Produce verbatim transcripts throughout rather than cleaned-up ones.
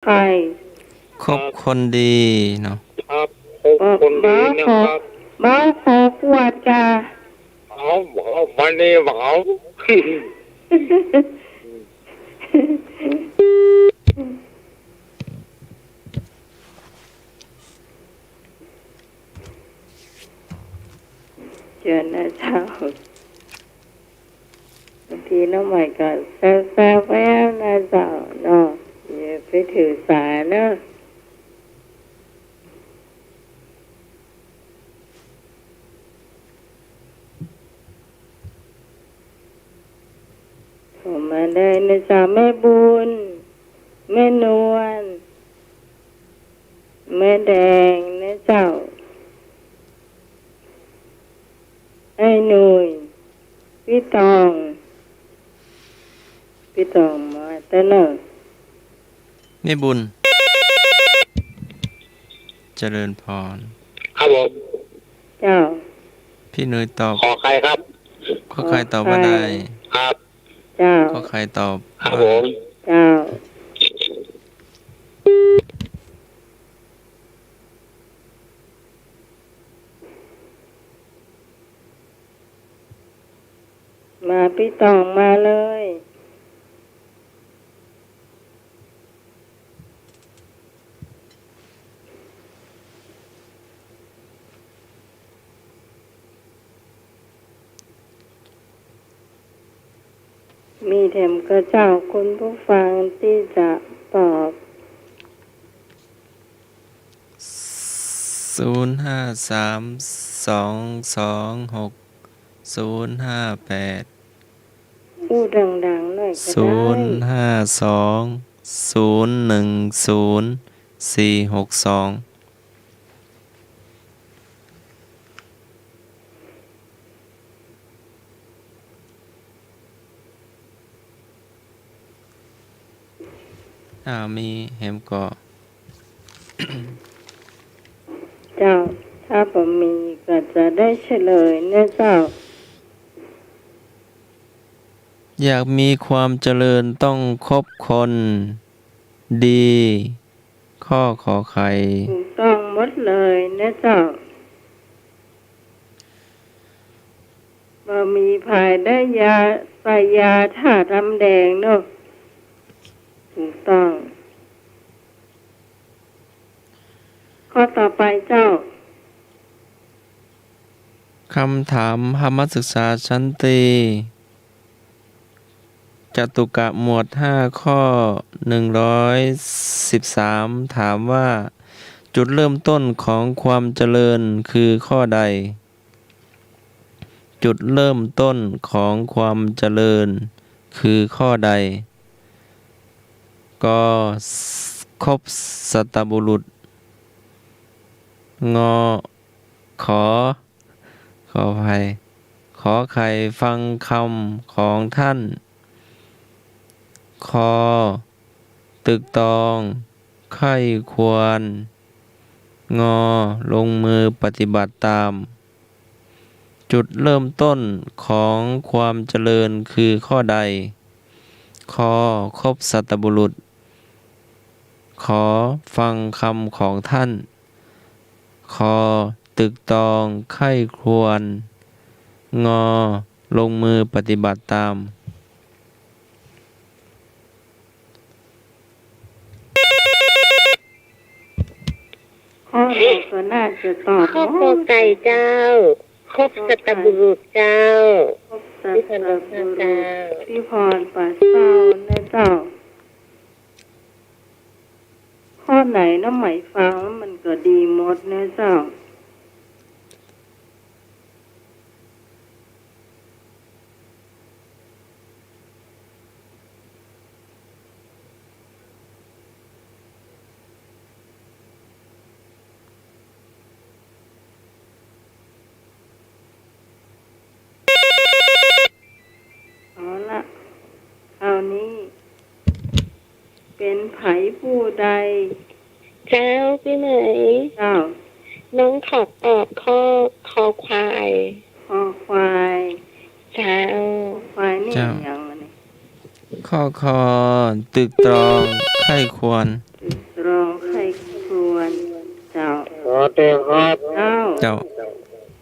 ไป คบคนดีเนาะ ครับ คบคนดีนะครับ บ่าวขอ บ่าวขอกวดก่า เอา เอา วันนี้บ่าว เจิญนะเจ้า บางทีน้องใหม่ก็แซวๆ ไปนะเจ้าเนาะ อย่าไปถือสาเนาะ โทรมาได้นะเจ้า แม่บุญ แม่นวล แม่แดงนะเจ้า ไอ้หนุ่ย ปี้ตอง ปี้ตองมาแต่เนิ่น แม่บุญ เจริญพร ครับผม เจ้า พี่หนุ่ยตอบ ขอไข่ครับ ขอไข่ตอบว่าได้ ครับ เจ้า ขอไข่ตอบ ครับผม เจ้า มาปี้ตองมาเลย มีแถมก่อเจ้า คุณผู้ฟังตี้จะตอบ ศูนย์ห้าสาม สองสองหก ศูนย์ห้าแปด อู้ดังๆ หน่อยก็ได้ ศูนย์ห้าสอง ศูนย์หนึ่งศูนย์ สี่หกสอง อ่า มีแหมก่อ เจ้า ถ้าบ่มีก็จะได้เฉลยนะเจ้า อยากมีความเจริญต้องคบคนดี ข้อขอไข่ ถูกต้องหมดเลยนะเจ้า บ่มีไผได้ยา ใส่ยาถ่าดำแดงเนาะ ถูกต้อง ข้อต่อไปเจ้า คำถามธรรมศึกษาชั้นตรี จตุกะหมวดห้า ข้อหนึ่งร้อยสิบสาม ถามว่า จุดเริ่มต้นของความเจริญคือข้อใด จุดเริ่มต้นของความเจริญคือข้อใด ก คบสัตบุรุษ ง ขอ ขออภัย ขอไข่ฟังคำของท่าน ค ตึกตอง ใคร่ครวญ ง ลงมือปฏิบัติตาม จุดเริ่มต้นของความเจริญคือข้อใด ค คบสัตบุรุษ ข ฟังคำของท่าน ค ตึกตองใคร่ครวญ ง ลงมือปฏิบัติตาม ข้อใดก็น่าจะตอบ ข้อกอไก่เจ้า คบสัตบุรุษเจ้า คบสัตบุรุษ พี่พรปาเศร้านะเจ้า ข้อไหนน้องไหมฟังแล้วมันก็ดีหมดนะเจ้า เอาละ คราวนี้ เป๋นใผผู้ใด เจ้า ปี้เหมย เจ้า น้องขอตอบข้อ คอควาย คอควาย เจ้า คอควายนี่ เจ้า หยังวะนี่ ข้อ คอ ตึกตรองใคร่ครวญ ตึก เจ้าครับ เจ้า เจ้า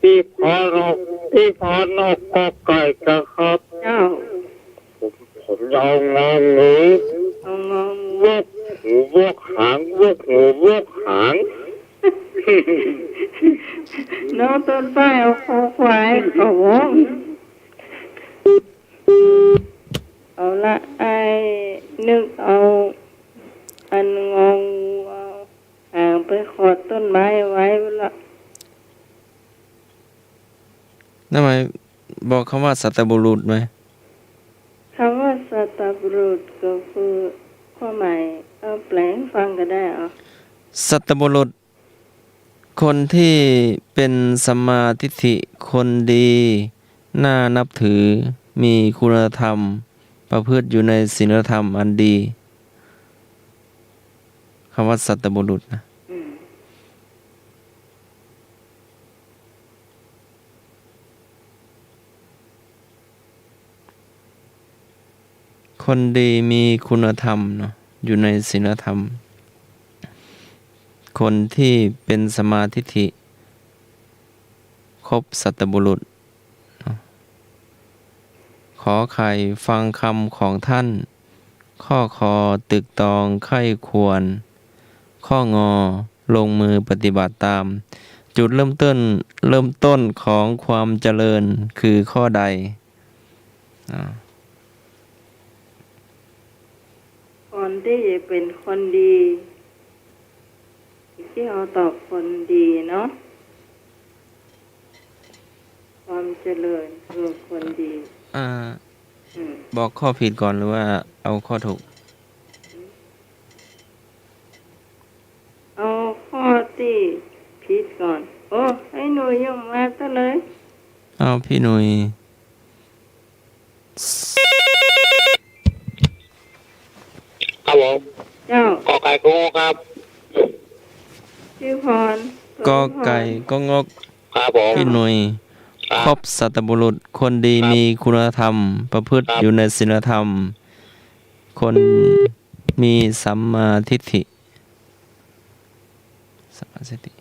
พี่พรออก พี่พรออกกอไก่นะครับ เจ้า ผม ผมจะเอางองู เอางองู วกหูวกหาง วกหูวกหาง น้องต้นฝ้ายเอาคอควาย เขาวง เอาละ อ้ายนึกเอา อันงองูเอาหางไปขอดต้นไม้ไว้ละ นั่นหมาย บอกคำว่าสัตบุรุษไหม คำว่าสัตบุรุษก็คือความหมาย เอาแปลให้ฟังก็ได้ เอา สัตบุรุษ คนที่เป็นสัมมาทิฏฐิ คนดี น่านับถือ มีคุณธรรม ประพฤติอยู่ในศีลธรรมอันดี คำว่าสัตบุรุษนะ อืม คนดีมีคุณธรรมเนาะ อยู่ในศีลธรรม คนที่เป็นสัมมาทิฏฐิ คบสัตบุรุษเนาะ ขอไข่ฟังคำของท่าน ข้อคอตึกตองใคร่ควร ข้องอลงมือปฏิบัติตาม จุดเริ่มต้น เริ่มต้นของความเจริญคือข้อใด อ่า คนที่จะเป็นคนดี ที่เขาตอบคนดีเนาะ ความเจริญคือคนดี อ่า อืม บอกข้อผิดก่อนหรือว่าเอาข้อถูก เอาข้อตี้ผิดก่อน โอ้ ไอ้หนุ่ยยังมาเต้าเลย เอาพี่หนุ่ย ครับผม เจ้า กอไก่กองก ครับ พี่พร กอไก่กองก ครับผม พี่หนุ่ย ครับ คบสัตบุรุษ คนดี ครับ มีคุณธรรม ประพฤติ ครับ อยู่ในศีลธรรม คนมีสัมมาทิฏฐิ สัมมาทิฏฐิ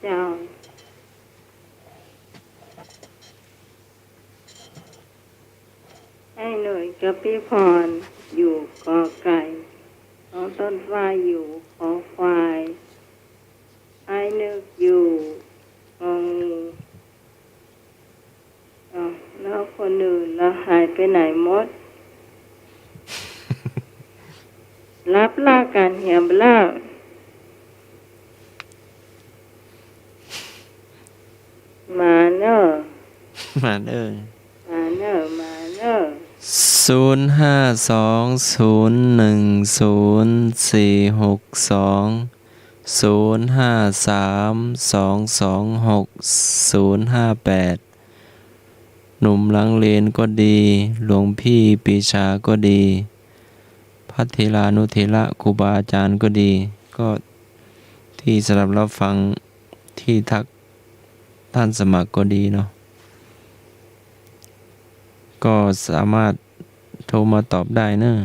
เจ้า ไอ้หนุ่ยกับพี่พรอยู่กอไก่ น้องต้นฝ้ายอยู่คอควาย ไอ้นึกอยู่งองู อ้าว แล้วคนอื่นล่ะ หายไปไหนหมด รับลากันเหียบล่า มาเนอะ มาเนอะ มาเนอะ มาเนอะ ศูนย์ห้าสอง ศูนย์หนึ่งศูนย์ สี่หกสอง ศูนย์ห้าสาม สองสองหก ศูนย์ห้าแปด หนุ่มหลังเลนก็ดี หลวงพี่ปรีชาก็ดี พระเถรานุเถระครูบาอาจารย์ก็ดี ก็ที่สำหรับรับฟังที่ทักท่านสมัครก็ดีเนาะ ก็สามารถโทรมาตอบได้เนอะ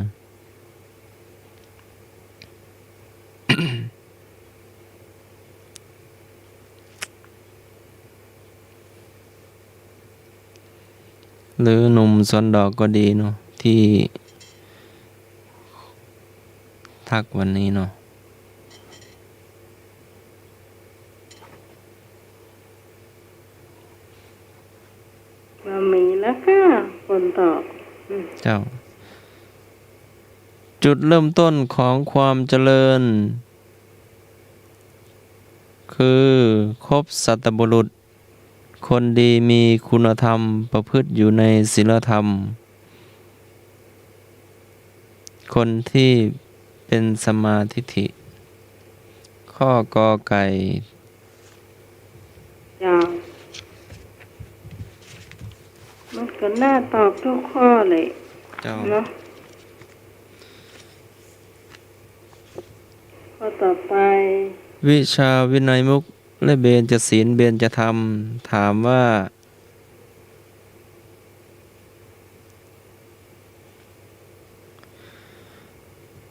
หรือหนุ่มสวนดอกก็ดีเนาะ ที่ทักวันนี้เนาะ บ่มีแล้วค่ะ คนตอบ อืม เจ้า จุดเริ่มต้นของความเจริญ คือคบสัตบุรุษ คนดีมีคุณธรรม ประพฤติอยู่ในศีลธรรม คนที่เป็นสัมมาทิฏฐิ ข้อกอไก่ เจ้า มันก็น่าตอบทุกข้อเลย เจ้า เนาะ ข้อต่อไป วิชาวินัยมุข และเบญจศีลเบญจธรรม ถามว่า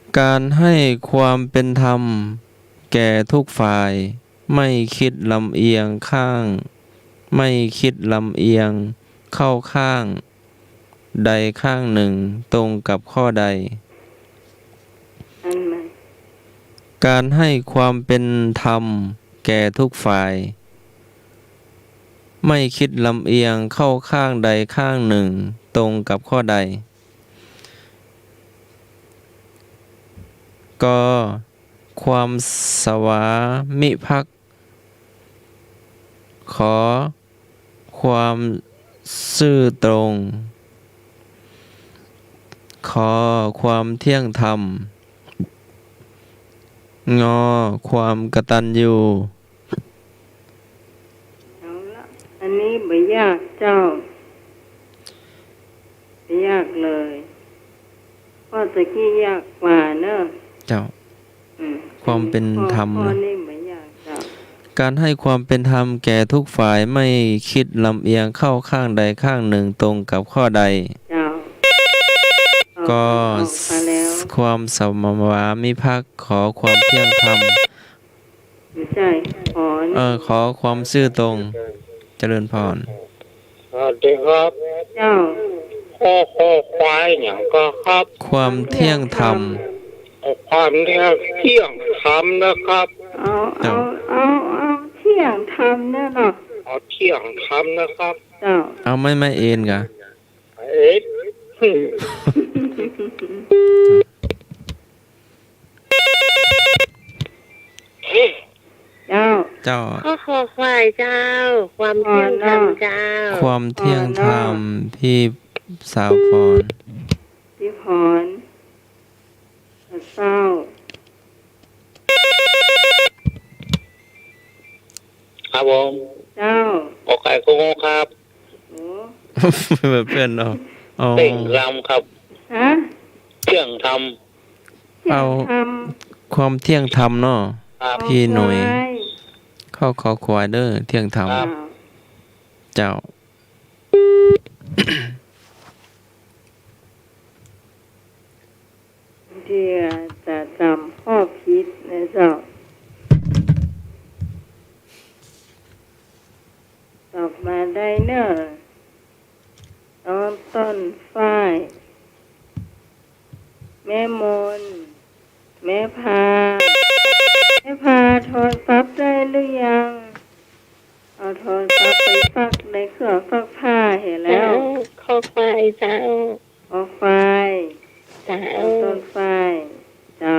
เ การให้ความเป็นธรรมแก่ทุกฝ่าย ไม่คิดลำเอียงข้าง ไม่คิดลำเอียงเข้าข้างใดข้างหนึ่งตรงกับข้อใด อันใหม่ การให้ความเป็นธรรมแก่ทุกฝ่าย ไม่คิดลำเอียงเข้าข้างใดข้างหนึ่งตรงกับข้อใด ก ความสวามิภักดิ์ ข ความซื่อตรง ข ความเที่ยงธรรม ง ความกตัญญู เอาละ อันนี้บ่ยากเจ้า บ่ยากเลย ข้อตะกี้ยากกว่าเนอะ เจ้า อืม ความเป็นธรรม ข้อ ข้อ นะ นี้บ่ยากเจ้า การให้ความเป็นธรรมแก่ทุกฝ่าย ไม่คิดลำเอียงเข้าข้างใดข้างหนึ่งตรงกับข้อใด เจ้า ก ออกมาแล้ว ความสวามิภักดิ์ ข ความเที่ยงธรรม ไม่ใช่ ข เออ ข ความซื่อตรง เจริญพร สวัสดีครับ เจ้า ข้อ คอควายหยังก็ครับ ความเที่ยงธรรม เอาความเที่ยง เที่ยงธรรมนะครับ เอา เอา เจ้า เอา เอาเที่ยงธรรมเนี่ยเนาะ เอาเที่ยงธรรมนะครับ เจ้า เอาไม้ ไม้เอ็นกะ เอ็น เจ้า เจ้า ข้อ คอควายเจ้า ความเที่ยงธรรมเจ้า ความเที่ยงธรรม พี่สาวพร พี่พร เศร้า ครับผม เจ้า ขอไข่ ขอควายครับ โอ้ เพื่อนเนาะ อ๋อ เที่ยงธรรมครับ ฮะ เที่ยงธรรม เอา เที่ยงธรรม ความเที่ยงธรรมเนาะ ครับ พี่หนุ่ย คอควาย ข้อ คอควายเด้อ เที่ยงธรรม ครับ เจ้า เจ้า บางทีอาจจะจำข้อผิดนะเจ้า ตอบมาได้เนอะ ตอนต้นฝ้าย แม่มน แม่พา แม่พาโทรศัพท์ได้หรือยัง เอาโทรศัพท์ไปซักในเครื่องซักผ้าเหียแล้ว เจ้า คอควายเจ้า คอควาย เจ้า ตอนต้นฝ้าย เจ้า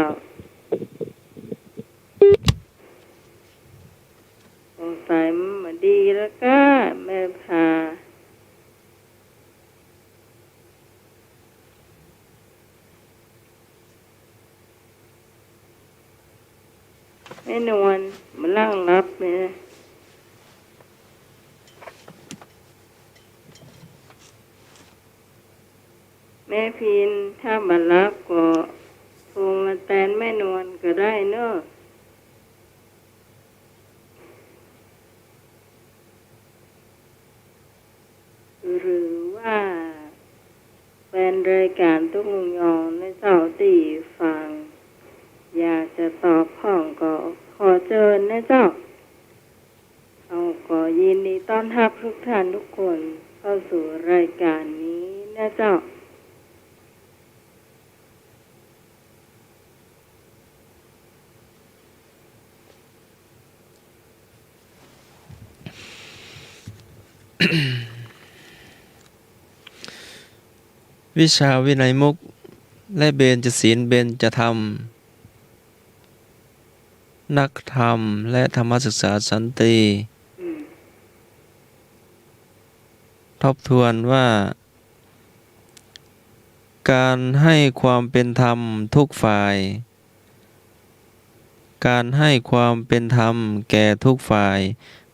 สงสัยมันบ่ดีแล้วก้า แม่พา แม่นวล บ่ลังหลับเนี่ย แม่พิน ถ้าบ่หลับก็โทรมาแตนแม่นวลก็ได้เนอะ หรือว่าแฟนรายการตุ๊กลุงยองนะเจ้าตี้ฟัง อยากจะตอบพ่องก็ขอเจิญนะเจ้า เฮาก็ยินดีต้อนฮับทุกท่านทุกคนเข้าสู่รายการนี้นะเจ้า วิชาวินัยมุก และเบญจศีล เบญจธรรม นักธรรม และธรรมศึกษาสันติ อืม ทบทวนว่า การให้ความเป็นธรรมทุกฝ่าย การให้ความเป็นธรรมแก่ทุกฝ่าย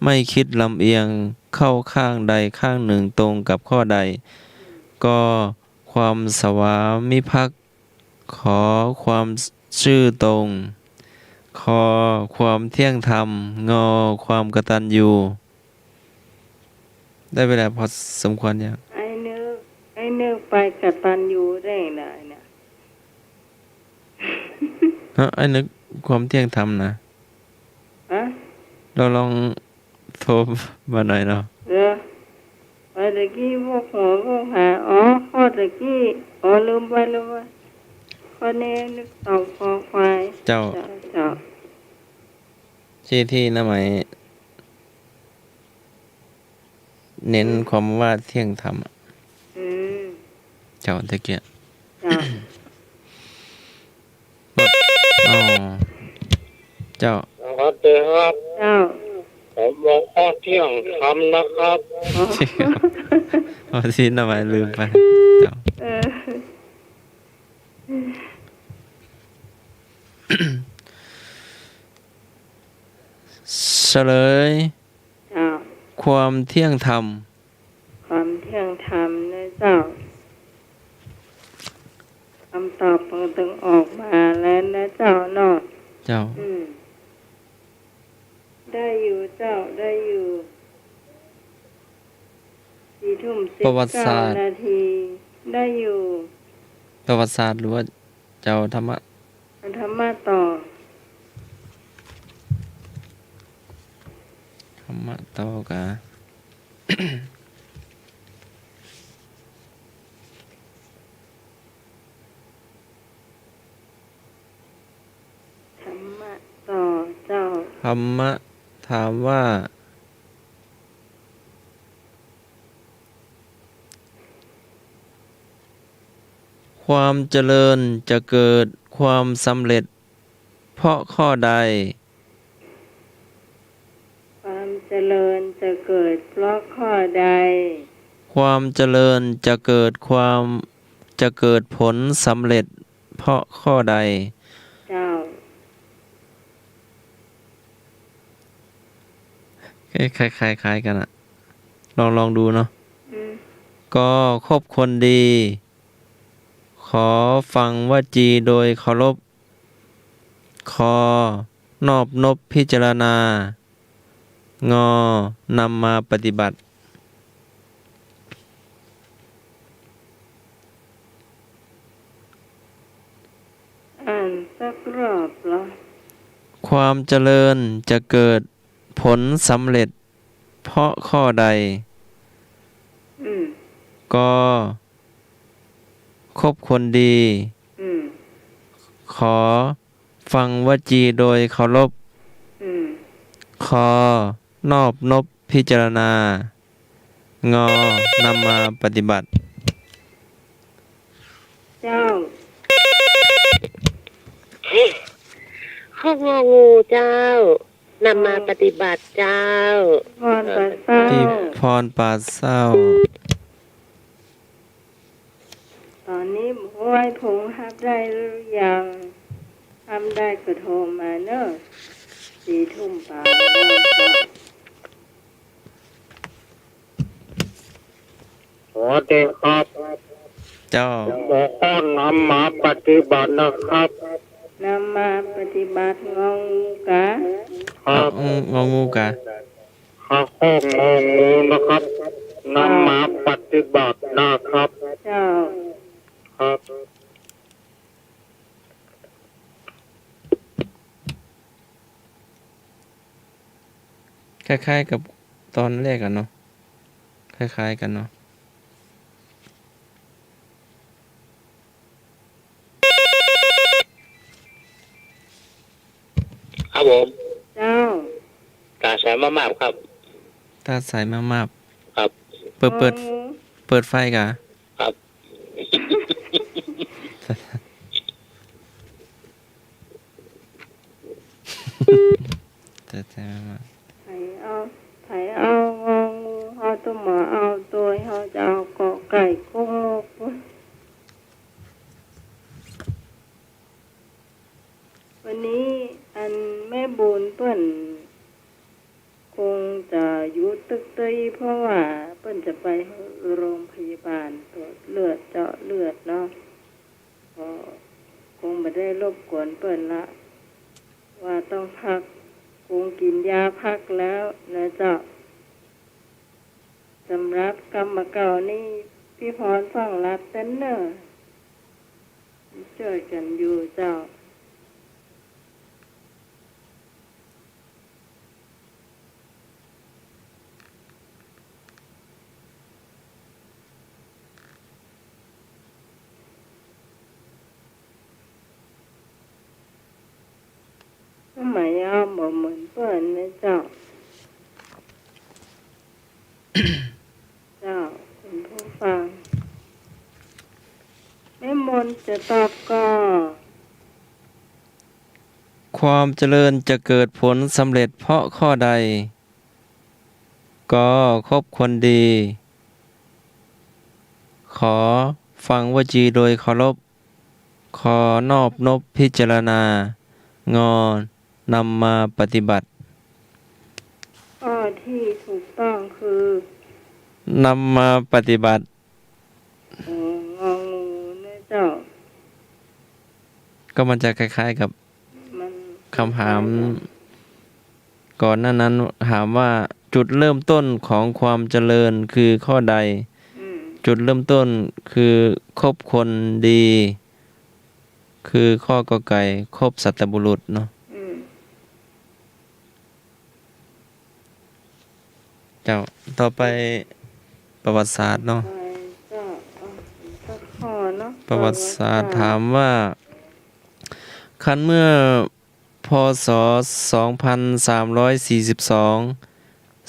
ไม่คิดลำเอียงเข้าข้างใดข้างหนึ่งตรงกับข้อใด ก ความสวามิภักดิ์ ข ความซื่อตรง ค ความเที่ยงธรรม ง ความกตัญญู ได้เวลาพอสมควรยัง ไอ้นึก ไอ้นึกไปกตัญญูได้ไงเนี่ย เนาะ ไอ้นึกความเที่ยงธรรมนะ ฮะ เฮาลองโทรมาหน่อยเนาะ เออ ว่าตะกี้พวกหัวพวกหา อ๋อ ข้อตะกี้ อ๋อ ลืมไป ลืมไป ข้อนี้นึกตอบคอควาย เจ้า เจ้า เจ้า ที่ ที่น้าไหม เน้นความว่าเที่ยงธรรมอะ อืม เจ้า ตะกี้ เจ้า อ๋อ เจ้า สวัสดีครับ เจ้า ผมบอกว่าเที่ยงธรรมนะครับ อ๋อ อ๋อ ที่น้าไหมลืมไป เจ้า เออ เฉลย เจ้า ความเที่ยงธรรม ความเที่ยงธรรมนะเจ้า คำตอบมันตึงออกมาแล้วนะเจ้าเนาะ เจ้า อืม ได้อยู่เจ้า ได้อยู่ สี่ทุ่มสิบเก้า ประวัติศาสตร์ นาที ได้อยู่ ประวัติศาสตร์หรือว่า เจ้า ธรรมะ เอาธรรมะต่อ ธรรมะต่อกา ธรรมะต่อเจ้า ธรรมะถามว่า ความเจริญจะเกิดความสำเร็จเพราะข้อใด ความเจริญจะเกิดเพราะข้อใด ความเจริญจะเกิดความ จะเกิดผลสำเร็จเพราะข้อใด เจ้า คล้ายๆ คล้ายๆ กันอะ ลอง ลองดูเนาะ อืม ก คบคนดี ข ฟังวจีโดยเคารพ ค นอบนบพิจารณา ง นำมาปฏิบัติ อ่านสักรอบเหรอ ความเจริญจะเกิดผลสำเร็จเพราะข้อใด อืม ก คบคนดี อืม ข ฟังวจีโดยเคารพ อืม ค นอบนบพิจารณา ง นำมาปฏิบัติ เจ้า ข้อ งองูเจ้า นำมาปฏิบัติเจ้า พรป่าเศร้า พี่พรป่าเศร้า ต๋อนนี้บ่ฮู้ว่าไอ้พงษ์ฮับได้หรือยัง ฮับได้ก็โทรมาเน่อ สี่ทุ่มไปแล้วเจ้า สวัสดีครับ เจ้า ผมบอกว่านำมาปฏิบัตินะครับ นำมาปฏิบัติ งองูกา ครับ งองูกา ครับ ข้ององูนะครับ นำมาปฏิบัตินะครับ เจ้า ครับ คล้ายๆ กับต๋อนแรกอะเนาะ คล้ายๆ กั๋นเนาะ ครับผม เจ้า ตาสายมามาบครับ ตาสายมามาบ ครับ เปิด เปิด เปิดไฟกา ครับ ตาสายมามาบ ใผเอา ใผเอางองู เฮาต้องบ่เอาโตย เฮาจะเอากอไก่ กองู วันนี้อันแม่บุญเปิ้นคงจะอยู่ตึกเตย เพราะว่าเปิ้นจะไปโรงพยาบาลตรวจเลือด เจาะเลือดเนาะ ก็คงบ่ได้รบกวนเปิ้นละ ว่าต้องพัก คงกิ๋นยาพักแล้วนะเจ้า สำหรับกำบ่าเก่านี่ พี่พรต้องหลับเต๊อะเน่อ จ้อยกั๋นอยู่เจ้า ความหมายย่อมบ่เหมือนเปิ้นนะเจ้า เจ้า คุณผู้ฟัง แม่มนจะตอบก็ ความเจริญจะเกิดผลสำเร็จเพราะข้อใด ก คบคนดี ข ฟังวจีโดยเคารพ ข นอบนบพิจารณา ง นำมาปฏิบัติ ข้อที่ถูกต้องคือ นำมาปฏิบัติ อ๋อ งองูนะเจ้า ก็มันจะคล้ายๆกับ มัน คำถาม คล้ายๆกัน ก่อนหน้านั้นถามว่าจุดเริ่มต้นของความเจริญคือข้อใด อืม จุดเริ่มต้นคือคบคนดี คือข้อกอไก่ คบสัตบุรุษเนาะ อืม เจ้า ต่อไปประวัติศาสตร์เนาะ ไปเจ้า เอาสักข้อเนาะ ประวัติศาสตร์ ประวัติศาสตร์ ถามว่า ครั้นเมื่อ พ.ศ. สองพันสามร้อยสี่สิบสอง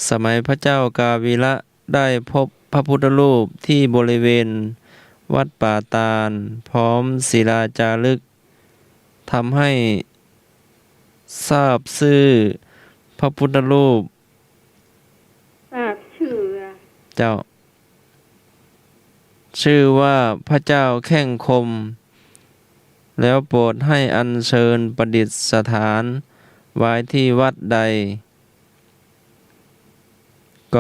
สมัยพระเจ้ากาวีระได้พบพระพุทธรูปที่บริเวณวัดป่าตาล พร้อมศิลาจารึก ทำให้ทราบชื่อพระพุทธรูป ทราบชื่ออะ เจ้า ชื่อว่าพระเจ้าแข้งคม แล้วโปรดให้อัญเชิญประดิษฐานไว้ที่วัดใด ก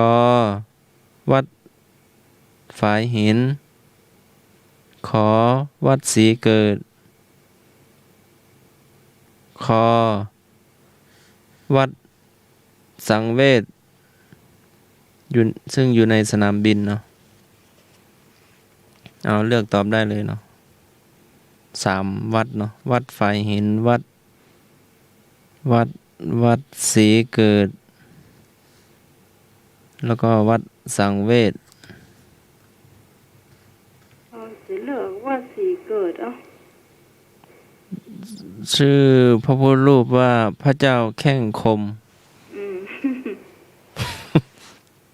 วัดฝายหิน ข วัดศรีเกิด ค วัดสังเวช อยู่ ซึ่งอยู่ในสนามบินเนาะ เอา เลือกตอบได้เลยเนาะ สามวัดเนาะ วัดฝายหิน วัด วัด วัดศรีเกิด แล้วก็วัดสังเวช เอา จะเลือกวัดศรีเกิด เอ้า ชื่อพระพุทธรูปว่าพระเจ้าแข้งคม อืม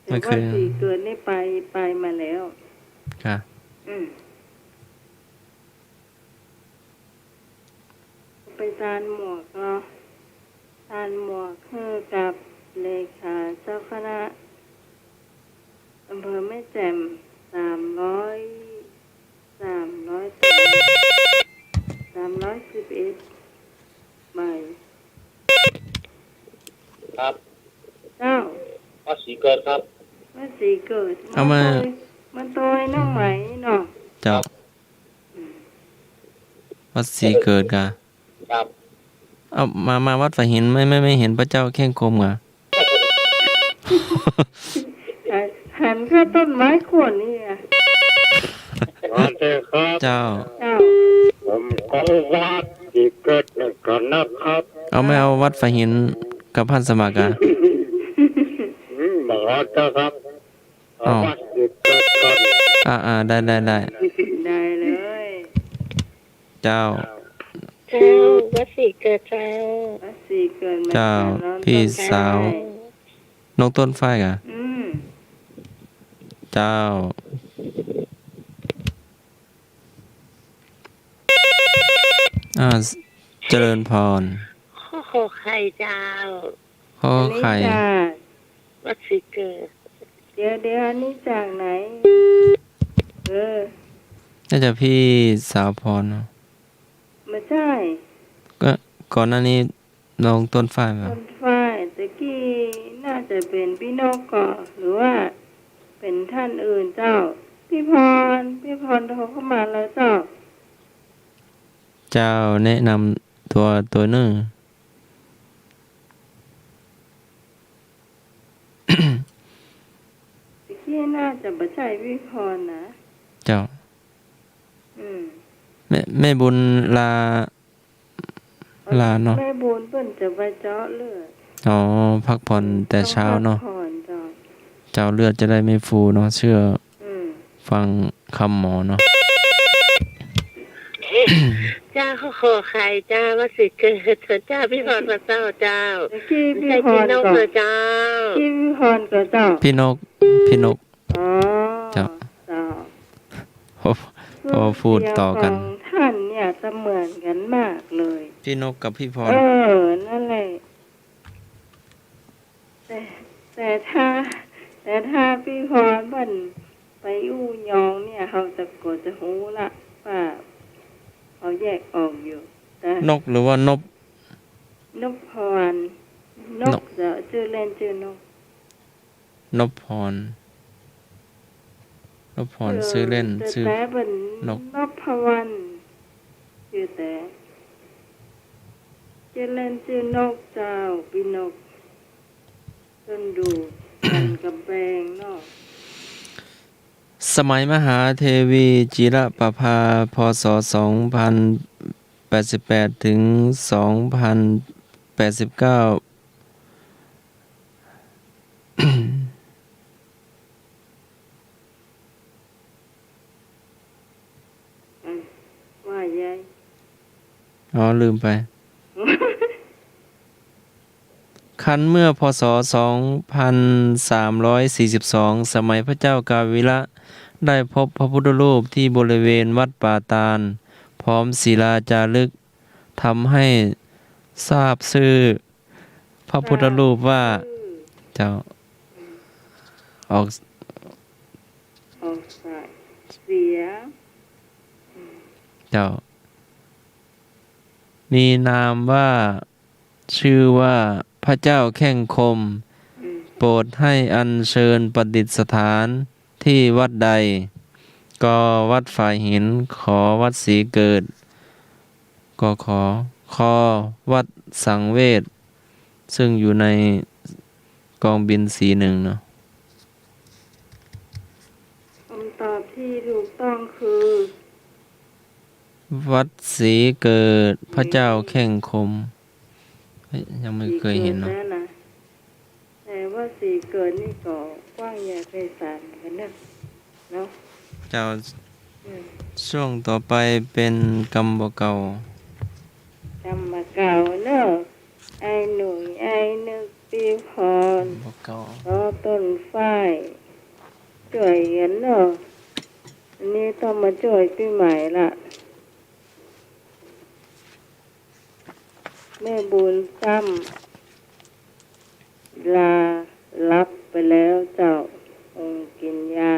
ไม่เคย แต่วัดศรีเกิดนี่ไป ไปมาแล้ว ค่ะ อืม ไปตานหมวกเนาะ ตานหมวกหื้อกับเลขาเจ้าคณะอำเภอแม่แจ่ม สามร้อย สามร้อย สามร้อยสิบเอ็ดใบ ครับ เจ้า วัดศรีเกิดครับ วัดศรีเกิด เอามา มาโตย มาโตยน้องไหมเนาะ เจ้า ครับ วัดศรีเกิดกะ ครับ เอามา มาวัดฝายหิน ไม่ ไม่ ไม่เห็นพระเจ้าแข้งคมกะ หัน หันข้าต้นไม้โค่นนี่อะ สวัสดีครับ เจ้า เจ้า ผมขอวัดศรีเกิดหนึ่งก่อนนะครับ เอาไม่เอาวัดฝายหินกับพันสมัครอะ อืม บอกว่าเจ้าครับ อ้าว วัดศรีเกิดก่อน อ่า อ่า ได้ ได้ ได้ ได้เลย เจ้า เจ้า วัดศรีเกิดเจ้า วัดศรีเกิดเหมือนกัน เจ้า น้อง พี่สาว ต้นฝ้าย น้องต้นฝ้ายกะ อืม เจ้า อ่า เจริญพร ขอ ขอไข่เจ้า ขอไข่ อันนี้จ้ะ วัดศรีเกิด เดี๋ยว เดี๋ยว อันนี้จากไหน เออ น่าจะพี่สาวพรเนาะ ไม่ใช่ ก็ก่อนหน้านี้น้องต้นฝ้ายมา ต้นฝ้าย ตะกี้น่าจะเป็นพี่นกก่อ หรือว่าเป็นท่านอื่นเจ้า พี่พร พี่พรโทรเข้ามาแล้วเจ้า เจ้าแนะนำตัว ตัวหนึ่ง ตะกี้น่าจะบ่ใจ้พี่พรนะ เจ้า อืม แม่ แม่บุญลา ลาเนาะ แม่บุญเปิ้นจะไปเจาะเลือด อ๋อ พักผ่อนแต่เช้าเนาะ ต้องพักผ่อนเจ้า เจ้า เลือดจะได้ไม่ฟูเนาะ เชื่อ อืม ฟังคำหมอเนาะ เจ้า ขออภัยเจ้า วัดศรีเกิดเจ้า พี่พรพระเจ้าเจ้า ตะกี้พี่พรก่อ ไม่ใช่พี่นกเหรอเจ้า กี้พี่พรก่อเจ้า พี่นก พี่นก อ๋อ เจ้า เจ้า พอ พอพูดต่อกั๋น เสียงของท่านเนี่ยจะเหมือนกั๋นมากเลย พี่นกกับพี่พร เออ นั่นแหละ แต่ แต่ถ้า แต่ถ้าพี่พรเปิ้นไปอู้ยองเนี่ย เฮาจะ ก็จะฮู้ละว่าเฮาแยกออกอยู่ แต่ นกหรือว่านพ นพพร นก นก เจ้า จื้อเล่นจื้อนก นพพร นพพร เออ จื้อเล่น แต่ จื้อ แต่เปิ้น นก นพพร จื้อแต่ จื้อเล่นจื้อนกเจ้า ปี้นก เปิ้นอยู่สันกำแพงเนาะ สมัยมหาเทวีจิรประภา พ.ศ. สองพันแปดสิบแปด ถึง สองพันแปดสิบเก้า อ่ะ ว่าใหญ่ อ๋อ ลืมไป ครั้นเมื่อ พ.ศ. สองพันสามร้อยสี่สิบสอง สมัยพระเจ้ากาวิละ ได้พบพระพุทธรูปที่บริเวณวัดป่าตาล พร้อมศิลาจารึก ทำให้ทราบชื่อพระพุทธรูปว่า ทราบชื่อ เจ้า ออก ออกเสียง เจ้า มีนามว่า ชื่อว่าพระเจ้าแข้งคม อืม โปรดให้อัญเชิญประดิษฐานที่วัดใด ก.วัดฝายหิน ข.วัดศรีเกิด ก.ข. ค.วัดสังเวช ซึ่งอยู่ในกองบิณฑีหนึ่งเนาะ คำตอบที่ถูกต้องคือ วัดศรีเกิด พระเจ้าแข้งคม เฮ้ย ยังไม่เคยเห็นเนาะ ศรีเกิดนะ แต่ว่าศรีเกิดนี่ก็กว้างใหญ่ไพศาลเหมือนกันนะ เนาะ เจ้า อืม ช่วงต่อไปเป็นกำบ่าเก่า กำบ่าเก่าเนาะ ไอ้หนุ่ย ไอ้นึก ปี้พร กำบ่าเก่า ก็ต้นฝ้าย จ้วยกั๋นเนาะ อันนี้ต้องมาจ้วยปี้ใหม่ละ แม่บุญซ้ำ ลาหลับไปแล้วเจ้า องค์กินยา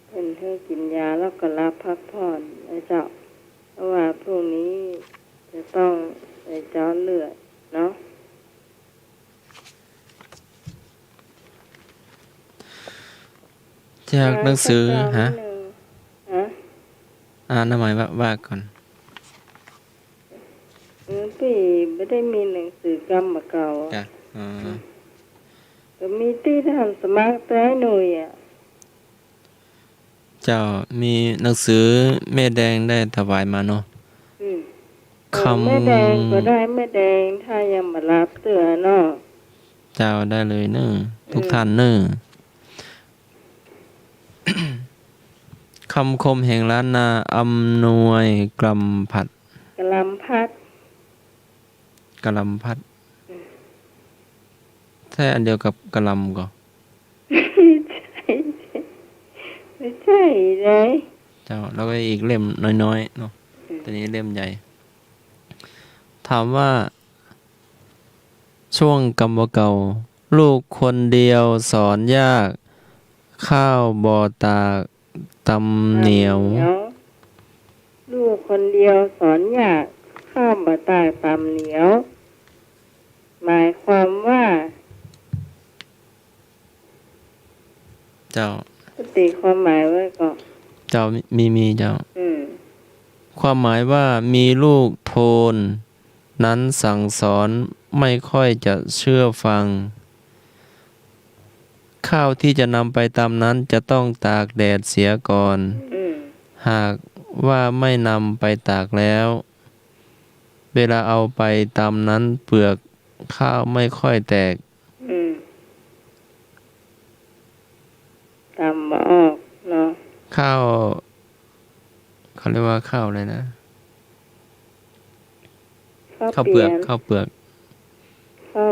เปิ้นหื้อกินยาแล้วก็หลับพักผ่อนนะเจ้า เพราะว่าพรุ่งนี้จะต้องไปเจาะเลือดเนาะ จากหนังสือ ฮะ อ่านหน้าใหม่ว่า ว่าก่อน เออ ปี้บ่ได้มีหนังสือกำบ่าเก่า จ้ะ อ๋อ ก็มีตี้ท่านสมัครแต่ไอ้หนุ่ยอะ เจ้า มีหนังสือแม่แดงได้ถวายมาเนาะ อืม คำ เออ แม่แดงก็ได้ แม่แดง ถ้ายังบ่หลับเตื้อเนาะ เจ้า ได้เลยเนาะ ทุกท่านเนาะ อืม คำคมแห่งล้านนา อำนวยกล่ำพัด กล่ำพัด กล่ำพัด อืม ใช่อันเดียวกับกะหล่ำก่อ ไม่ใช่ ไม่ใช่เลย เจ้า แล้วก็อีกเล่มน้อยๆ เนาะ อืม ตัวนี้เล่มใหญ่ ถามว่า ช่วงกำบ่าเก่า ลูกคนเดียวสอนยาก ข้าวบ่ตากตำเหนียว ตำเหนียว ลูกคนเดียวสอนยาก ข้าวบ่ตากตำเหนียว หมายความว่า เจ้า ก็ตีความหมายไว้ก่อน เจ้า มี มี มี เจ้า อืม ความหมายว่ามีลูกโทนนั้นสั่งสอนไม่ค่อยจะเชื่อฟัง ข้าวที่จะนำไปตำนั้นจะต้องตากแดดเสียก่อน อืม หากว่าไม่นำไปตากแล้ว เวลาเอาไปตำนั้นเปลือกข้าวไม่ค่อยแตก อืม ตำบ่ออกเนาะ ข้าว เขาเรียกว่าข้าวอะไรนะ ข้าว ข้าวเปลือก เปียน ข้าวเปลือก ข้าว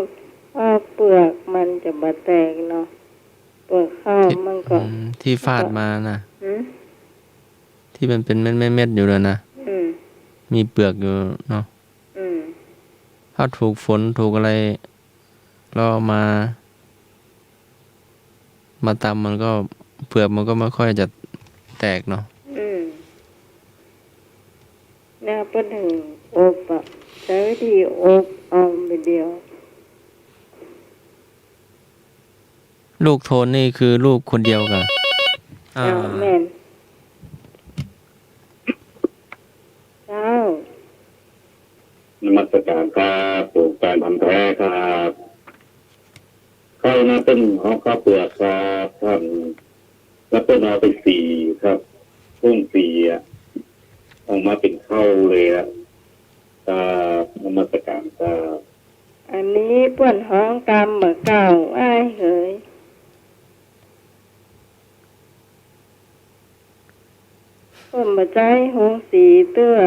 ข้าวเปลือกมันจะบ่แตกเนาะ เปลือกข้าว ตี้ มันก็ อืม ตี้ฟาดมาน่ะ หืม ตี้มันเป๋นเม็ดๆ อยู่น่ะนะ อืม มีเปลือกอยู่เนาะ อืม ถ้าถูกฝนถูกอะไร แล้วเอามา มาตำมันก็ เปลือกมันก็ไม่ค่อยจะแตกเนาะ อืม เนี่ยเปิ้นถึงอบอะ ใจ๊วิธีอบเอาไปเดียว ลูกโทนนี่คือลูกคนเดียวก่ะ อ่า เจ้า แม่น เจ้า นมัสการครับ ปู่แปนพันธุ์แท้ครับ ข้าวนะเปิ้นฮ้องข้าวเปลือกครับท่าน แล้วเปิ้นเอาไปสีครับ พ่นสีอะ ออกมาเป๋นข้าวเลยอะ ครับ นมัสการครับ อันนี้เปิ้นฮ้องตำบ่าเก่า อ้ายเหย เปิ้นบ่ใจ๊โฮงสีเตื้อ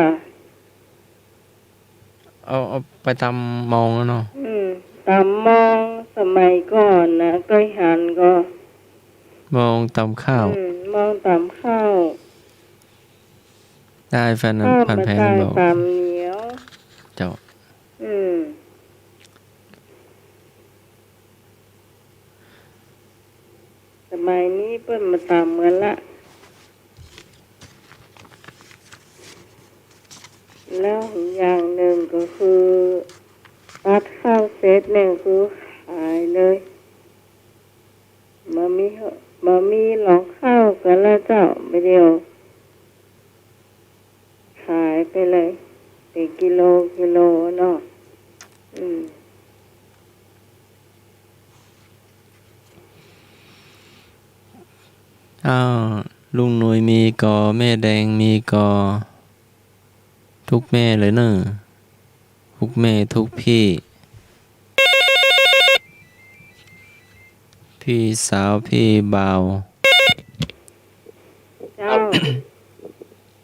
เอา เอาไปตำมองแล้วเนาะ อืม ตำมองสมัยก่อนนะ เกยหันก่อ มองตำข้าว อืม มองตำข้าว ได้ แปน ข้าว พันธุ์แท้ บ่าใจ๊ บอก ตำเหนียว เจ้า อืม สมัยนี้เปิ้นบ่ตำกั๋นละ แล้วอย่างนึ่งก็คือ ตัดข้าวเสร็จเนี่ยคือขายเลย บ่มี บ่มีหลองข้าวกั๋นละเจ้า บ่าเดี่ยว ขายไปเลย เป๋นกิโลกิโลเนาะ อืม อ้าว ลุงหนุ่ยมีก่อ แม่แดงมีก่อ ทุกแม่เลยเนอะ ทุกแม่ทุกพี่ พี่สาวพี่บ่าว เจ้า ครับ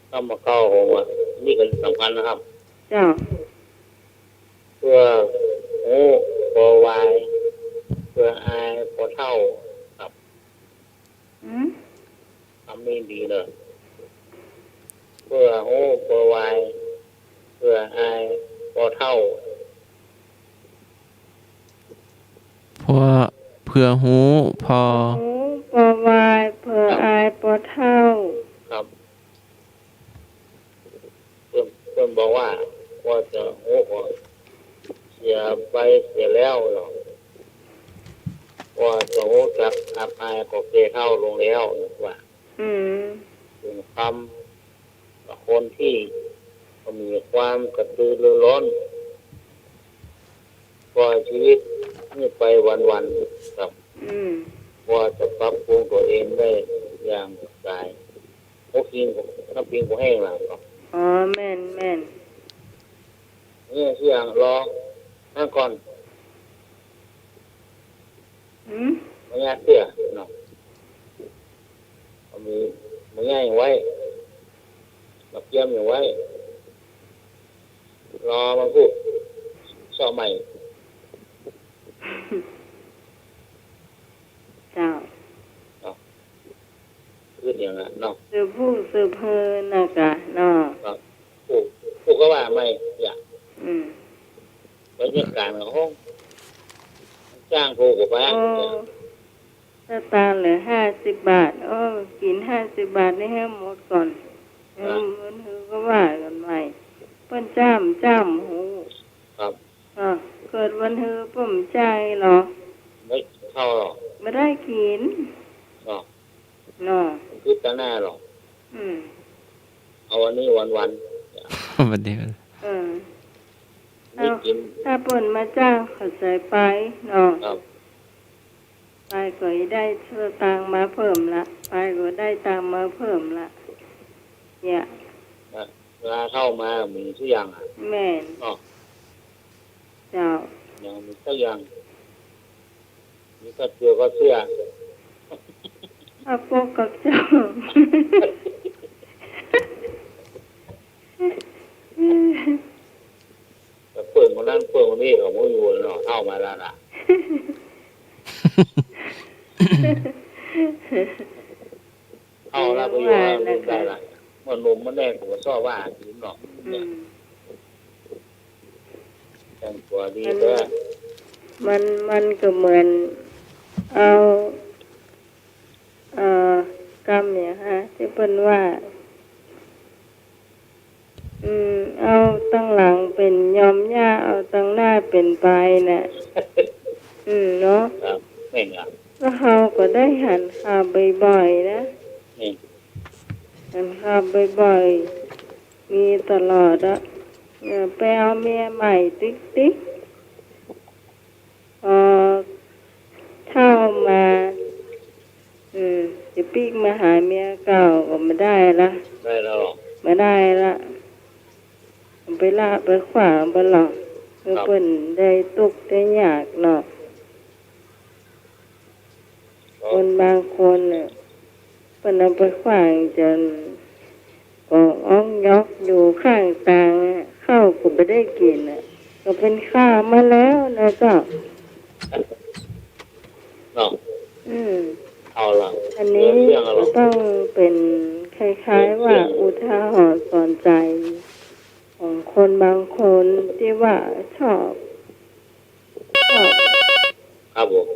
เข้ามาเข้าผมอ่ะ นี่ก็สำคัญนะครับ เจ้า เปื้อฮู้ปอวาย เปื้ออายปอเฒ่า ครับ อืม กำนี้ดีเน่อ เปื้อฮู้ปอวาย เปื้ออายปอเฒ่า เปื้อ เปื้อฮู้ปอ ฮู้ปอวาย เปื้ออายปอเฒ่า ครับ เปิ้น เปิ้นบอกว่า ว่าจะฮู้ก็เสียไปเสียแล้วเนาะ ว่าจะฮู้จักอับอายก็แก่เฒ่าลงแล้ว ว่า อืม เป๋นกำ คนตี้บ่มีความกระตือรือร้น ปล่อยชีวิตนี้ไปวันๆ ครับ อืม ว่าจะปรับปรุงตั๋วเองได้อย่างสาย โอ้ ปิ้ง น้ำปิ้งก็แห้งแล้วครับ อ๋อ แม่น แม่น เนี่ย เสี่ยงรอ นั่นก่อน หืม บ่ยากเตื้อเนาะ เอามือ มือง่ายไว้ มาเกียมอยู่ไว้ รอมันพูด เซาะใหม่ เจ้า เนาะ คืออย่างนั้นเนาะ สืบฮู้สืบฮือนะกะเนาะ ครับ ผู้ ผู้ก็ว่าไม่อยาก อืม บรรยากาศของห้อง จ้างโทรกว่าบ้าน โอ้ สตางค์เหลือห้าสิบบาท โอ้ กิ๋นห้าสิบบาทนี่หื้อหมดก่อน อ่ะ เออ วันฮือก็ว่ากั๋นใหม่ เปิ้นจ้ำ จ้ำฮู้ ครับ อ่ะ เกิดวันฮือเปิ้นบ่จ่ายเหรอ ไม่เข้าหรอก บ่ได้กิ๋น อ๋อ เนาะ คือตาหน้าหรอก อืม เอาวันนี้วันๆ วันเดียว เออ ไม่กิ๋น เอา ถ้าเปิ้นมาจ้างข้าใจ๋ไปเนาะ ครับ ไปก็ได้สตางค์มาเพิ่มละ ไปก็ได้ตังค์มาเพิ่มละ เนี่ย อ่ะ เวลาเข้ามามีทุกอย่างอ่ะ แม่น เนาะ เจ้า ยังมีสักอย่าง มีสักเตื้อก็เตื้อ เอาปกกับเจ้า ก็ เอ๊ะ ของผู้อยู่เนาะ เฒ่ามาแล้วนะ เฒ่าแล้ว ผู้อยู่ ว่า แล้ว นะคะ เริ่มได้ละ เมื่อหนุ่มมันแน่ ผมก็ชอบว่ากินเนาะ อืม แต่งตัวดี มัน เด้อ มัน มันก็เหมือน เอา เอ่อ กำเนี่ยฮะ ตี้เปิ้นว่า อืม เอาตังหลังเป๋นยอมหญ้า เอาตังหน้าเป๋นปายน่ะ อืม เนาะ ครับ แม่นครับ แล้วเฮาก็ได้หันข่าวบ่อยๆ นะ อืม หันข่าวบ่อยๆ มีตลอดอะ เออ ไปเอาเมียใหม่ติ๊กๆ พอเฒ่ามา อืม จะปิ๊กมาหาเมียเก่าก็บ่ได้ละ ได้แล้ว บ่ได้ละ ไปละไปขวางเปิ้นหรอก ครับ เมื่อเปิ้นได้ตุ๊กข์ได้ยากเนาะ ครับ คนบางคนน่ะ เปิ้นเอาไปขวางจ๋น ก็อ้องยอกอยู่ข้างตางอะ ข้าวก็บ่ได้กิ๋นอะ ก็เป๋นข่าวมาแล้วนะเจ้า เนาะ อืม เอาละ อันนี้ เรื่อง เรื่องอะไร ก็ต้องเป๋นคล้ายๆ ว่า เรื่อง อุทาหรณ์สอนใจ๋ ของคนบางคนตี้ว่าชอบ ครับผม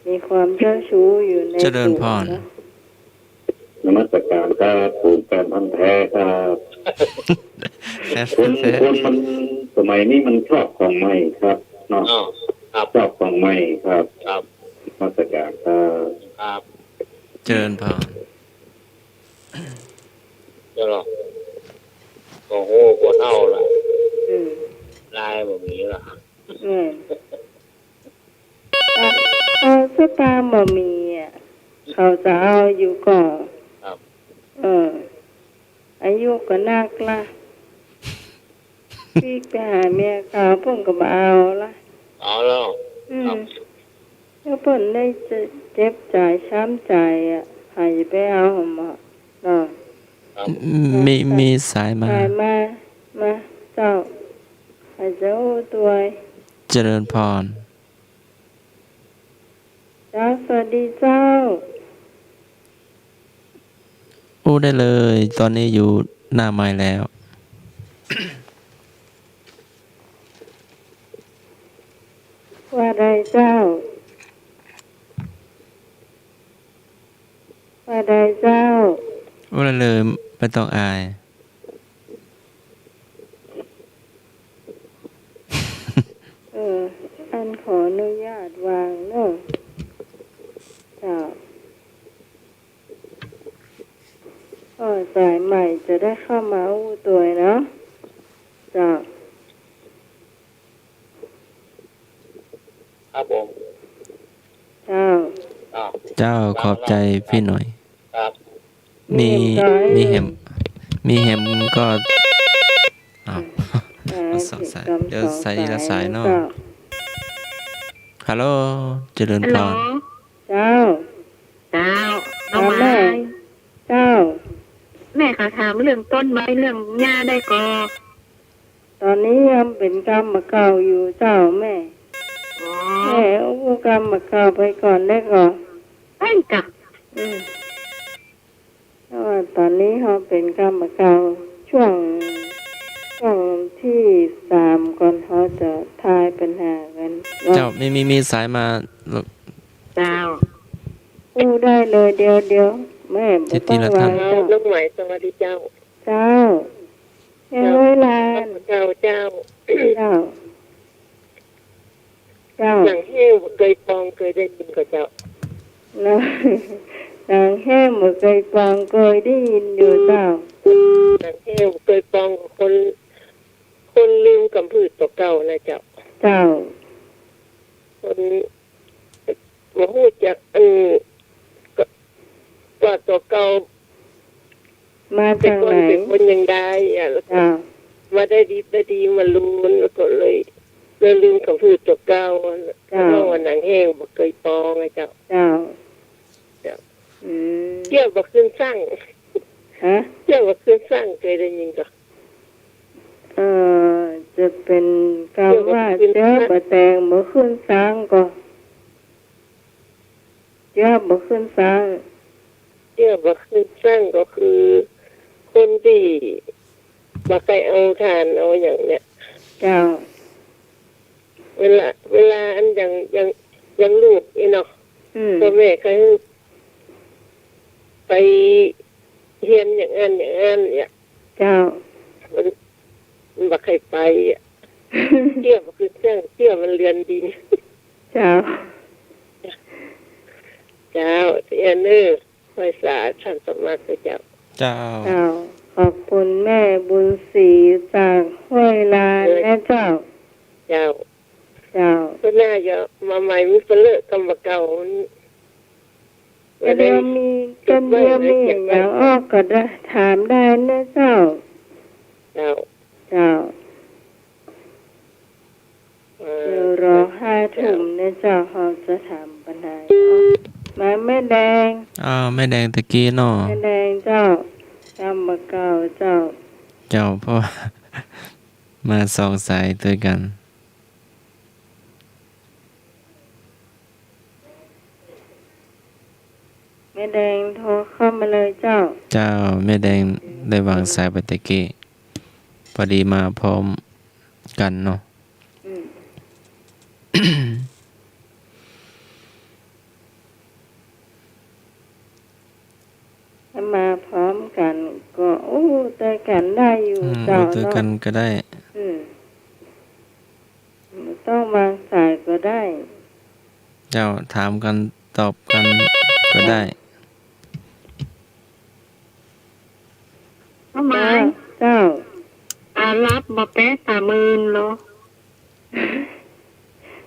มีความเจ้าชู้อยู่ใน เจริญพร ตั๋วนะ นมัสการครับ ผมแฟนพันธุ์แท้ครับ แฟนพันธุ์แท้ คน คนมันสมัยนี้มันชอบของใหม่ครับ เนาะ อ้าว ครับ ชอบของใหม่ครับ ครับ นมัสการครับ ครับ เจริญพร เจ้าหรอ ก็ฮู้ก็เฒ่าละ อืม ลายบ่มีละ อืม ถ้า ถ้าสตางค์บ่มีอะ เขาจะเอาอยู่ก่อ ครับ เออ อายุก็นักละ ปิ๊กไปหาเมียเก่า เปิ้นก็บ่เอาละ เอาแล้ว อืม ครับ แล้วเปิ้นได้เจ็บใจ๋ช้ำใจ๋อะ ใผจะไปเอาหม่อเนาะ ครับ มี มีสายมา สายมา มา เจ้า ใผจะอู้ตวย เจริญพร เจ้า สวัสดีเจ้า อู้ได้เลย ตอนนี้อยู่หน้าไมค์แล้ว ว่าใดเจ้า ว่าใดเจ้า อู้ได้เลย ไม่ต้องอาย เออ อันขออนุญาตวางเนาะ เจ้า ก็สายใหม่จะได้เข้ามาอู้ตวยเนาะ เจ้า ครับผม เจ้า อ้าว เจ้า ครับ ขอบใจ๋ ครับ ปี้หน่อย ครับ มี มีแหม มีแหมก็ อ้าว อ่า สองสาย เดี๋ยวสายละสายเนาะ ฮัลโหล เจริญพร ฮัลโหล เจ้า เจ้า น้องไม้ เจ้า แม่ขอถามเรื่องต้นไม้ เรื่องหญ้าได้ก่อ ต๋อนนี้ยังเป๋นกำบ่าเก่าอยู่เจ้าแม่ อ๋อ แม่อู้กำบ่าเก่าไปก่อนได้ก่อ ได้จ้ะ อืม เพราะว่าต๋อนนี้เฮาเป๋นกำบ่าเก่า ช่วง ช่วงตี้สามก่อนเฮาจะทายปัญหากั๋นเนาะ เจ้า มี มี มีสายมา เจ้า อู้ได้เลย เดี๋ยว เดี๋ยว แม่บ่ต้องวางเจ้า น้องไม้ สวัสดีเจ้า เจ้า แม่ฮ้วยลาน เจ้า เจ้า เจ้า เจ้า หนังแห้งบ่เกยปอง เกยได้ยินก่อเจ้า หนัง หนังแห้งบ่เกยปอง เกยได้ยินอยู่เจ้า หนังแห้งบ่เกยปอง คน คนลืมกำพืชตั๋วเก่านะเจ้า เจ้า คนบ่ฮู้จัก อัน ก็ กว่าตั๋วเก่า มาจากไหน แต่ก่อนแต่ก่อนยังได้อะ แล้วก็ เจ้า มาได้ดีได้ดีมาลูน แล้วก็เลย เลยลืมกำพืชตั๋วเก่า เจ้า เขาว่าหนังแห้งบ่เกยปองไงเจ้า เจ้า เจ้า อืม เกี้ยวบ่ขึ้นสั่ง ฮะ เกี้ยวบ่ขึ้นสั่ง เกยได้ยินก่อ เอ่อ จะเป๋นกำว่า เจื้อบ่ขึ้น เจื้อบ่แตง บ่ขึ้นซังก่อ เจื้อบ่ขึ้นซัง เจื้อบ่ขึ้นซังก็คือ คนตี้บ่ใค่เอาถ่านเอาหยังเนี่ย เจ้า เวลา เวลาอันยัง ยัง ยังลูกอี้เนาะ อืม ป้อแม่ใค่ไปเฮียนอย่างอั้นอย่างอั้นเนี่ย เจ้า มัน มันบ่ใค่ไปอะ เจื้อบ่ขึ้นซัง เจื้อมันเลือนดิน เจ้า เจ้า เตี้ยเน่อ ไหว้สาต้านสมัครเจ้า เจ้า เจ้า ขอบคุณแม่บุญศรีจากห้วยลานนะเจ้า เจ้า เจ้า เทื่อหน้าจะมาใหม่ มีเปลือกกำบ่าเก่า ก็เดี๋ยวมี ก็เดี๋ยวมีอย่างออกก็ได้ ถามได้นะเจ้า เจ้า เจ้า เดี๋ยวรอห้าทุ่มนะเจ้า เฮาจะถามปัญหา มาแม่แดง อ้าว แม่แดงตะกี้เนาะ แม่แดงเจ้า กำบ่าเก่าเจ้า เจ้า เพราะว่ามาสองสายตวยกั๋น แม่แดงโทรเข้ามาเลยเจ้า เจ้า แม่แดงได้วางสายไปตะกี้ พอดีมาพร้อมกั๋นเนาะ อืม ถ้ามาพร้อมกั๋นก็อู้ตวยกั๋นได้อยู่ อืม เจ้า อู้ตวยกั๋น เนาะ ก็ได้ อืม บ่ต้องวางสายก็ได้ เจ้า ถามกั๋นตอบกั๋นก็ได้ เจ้า เจ้า ตาลับบ่แป๊ตามื่นเหรอ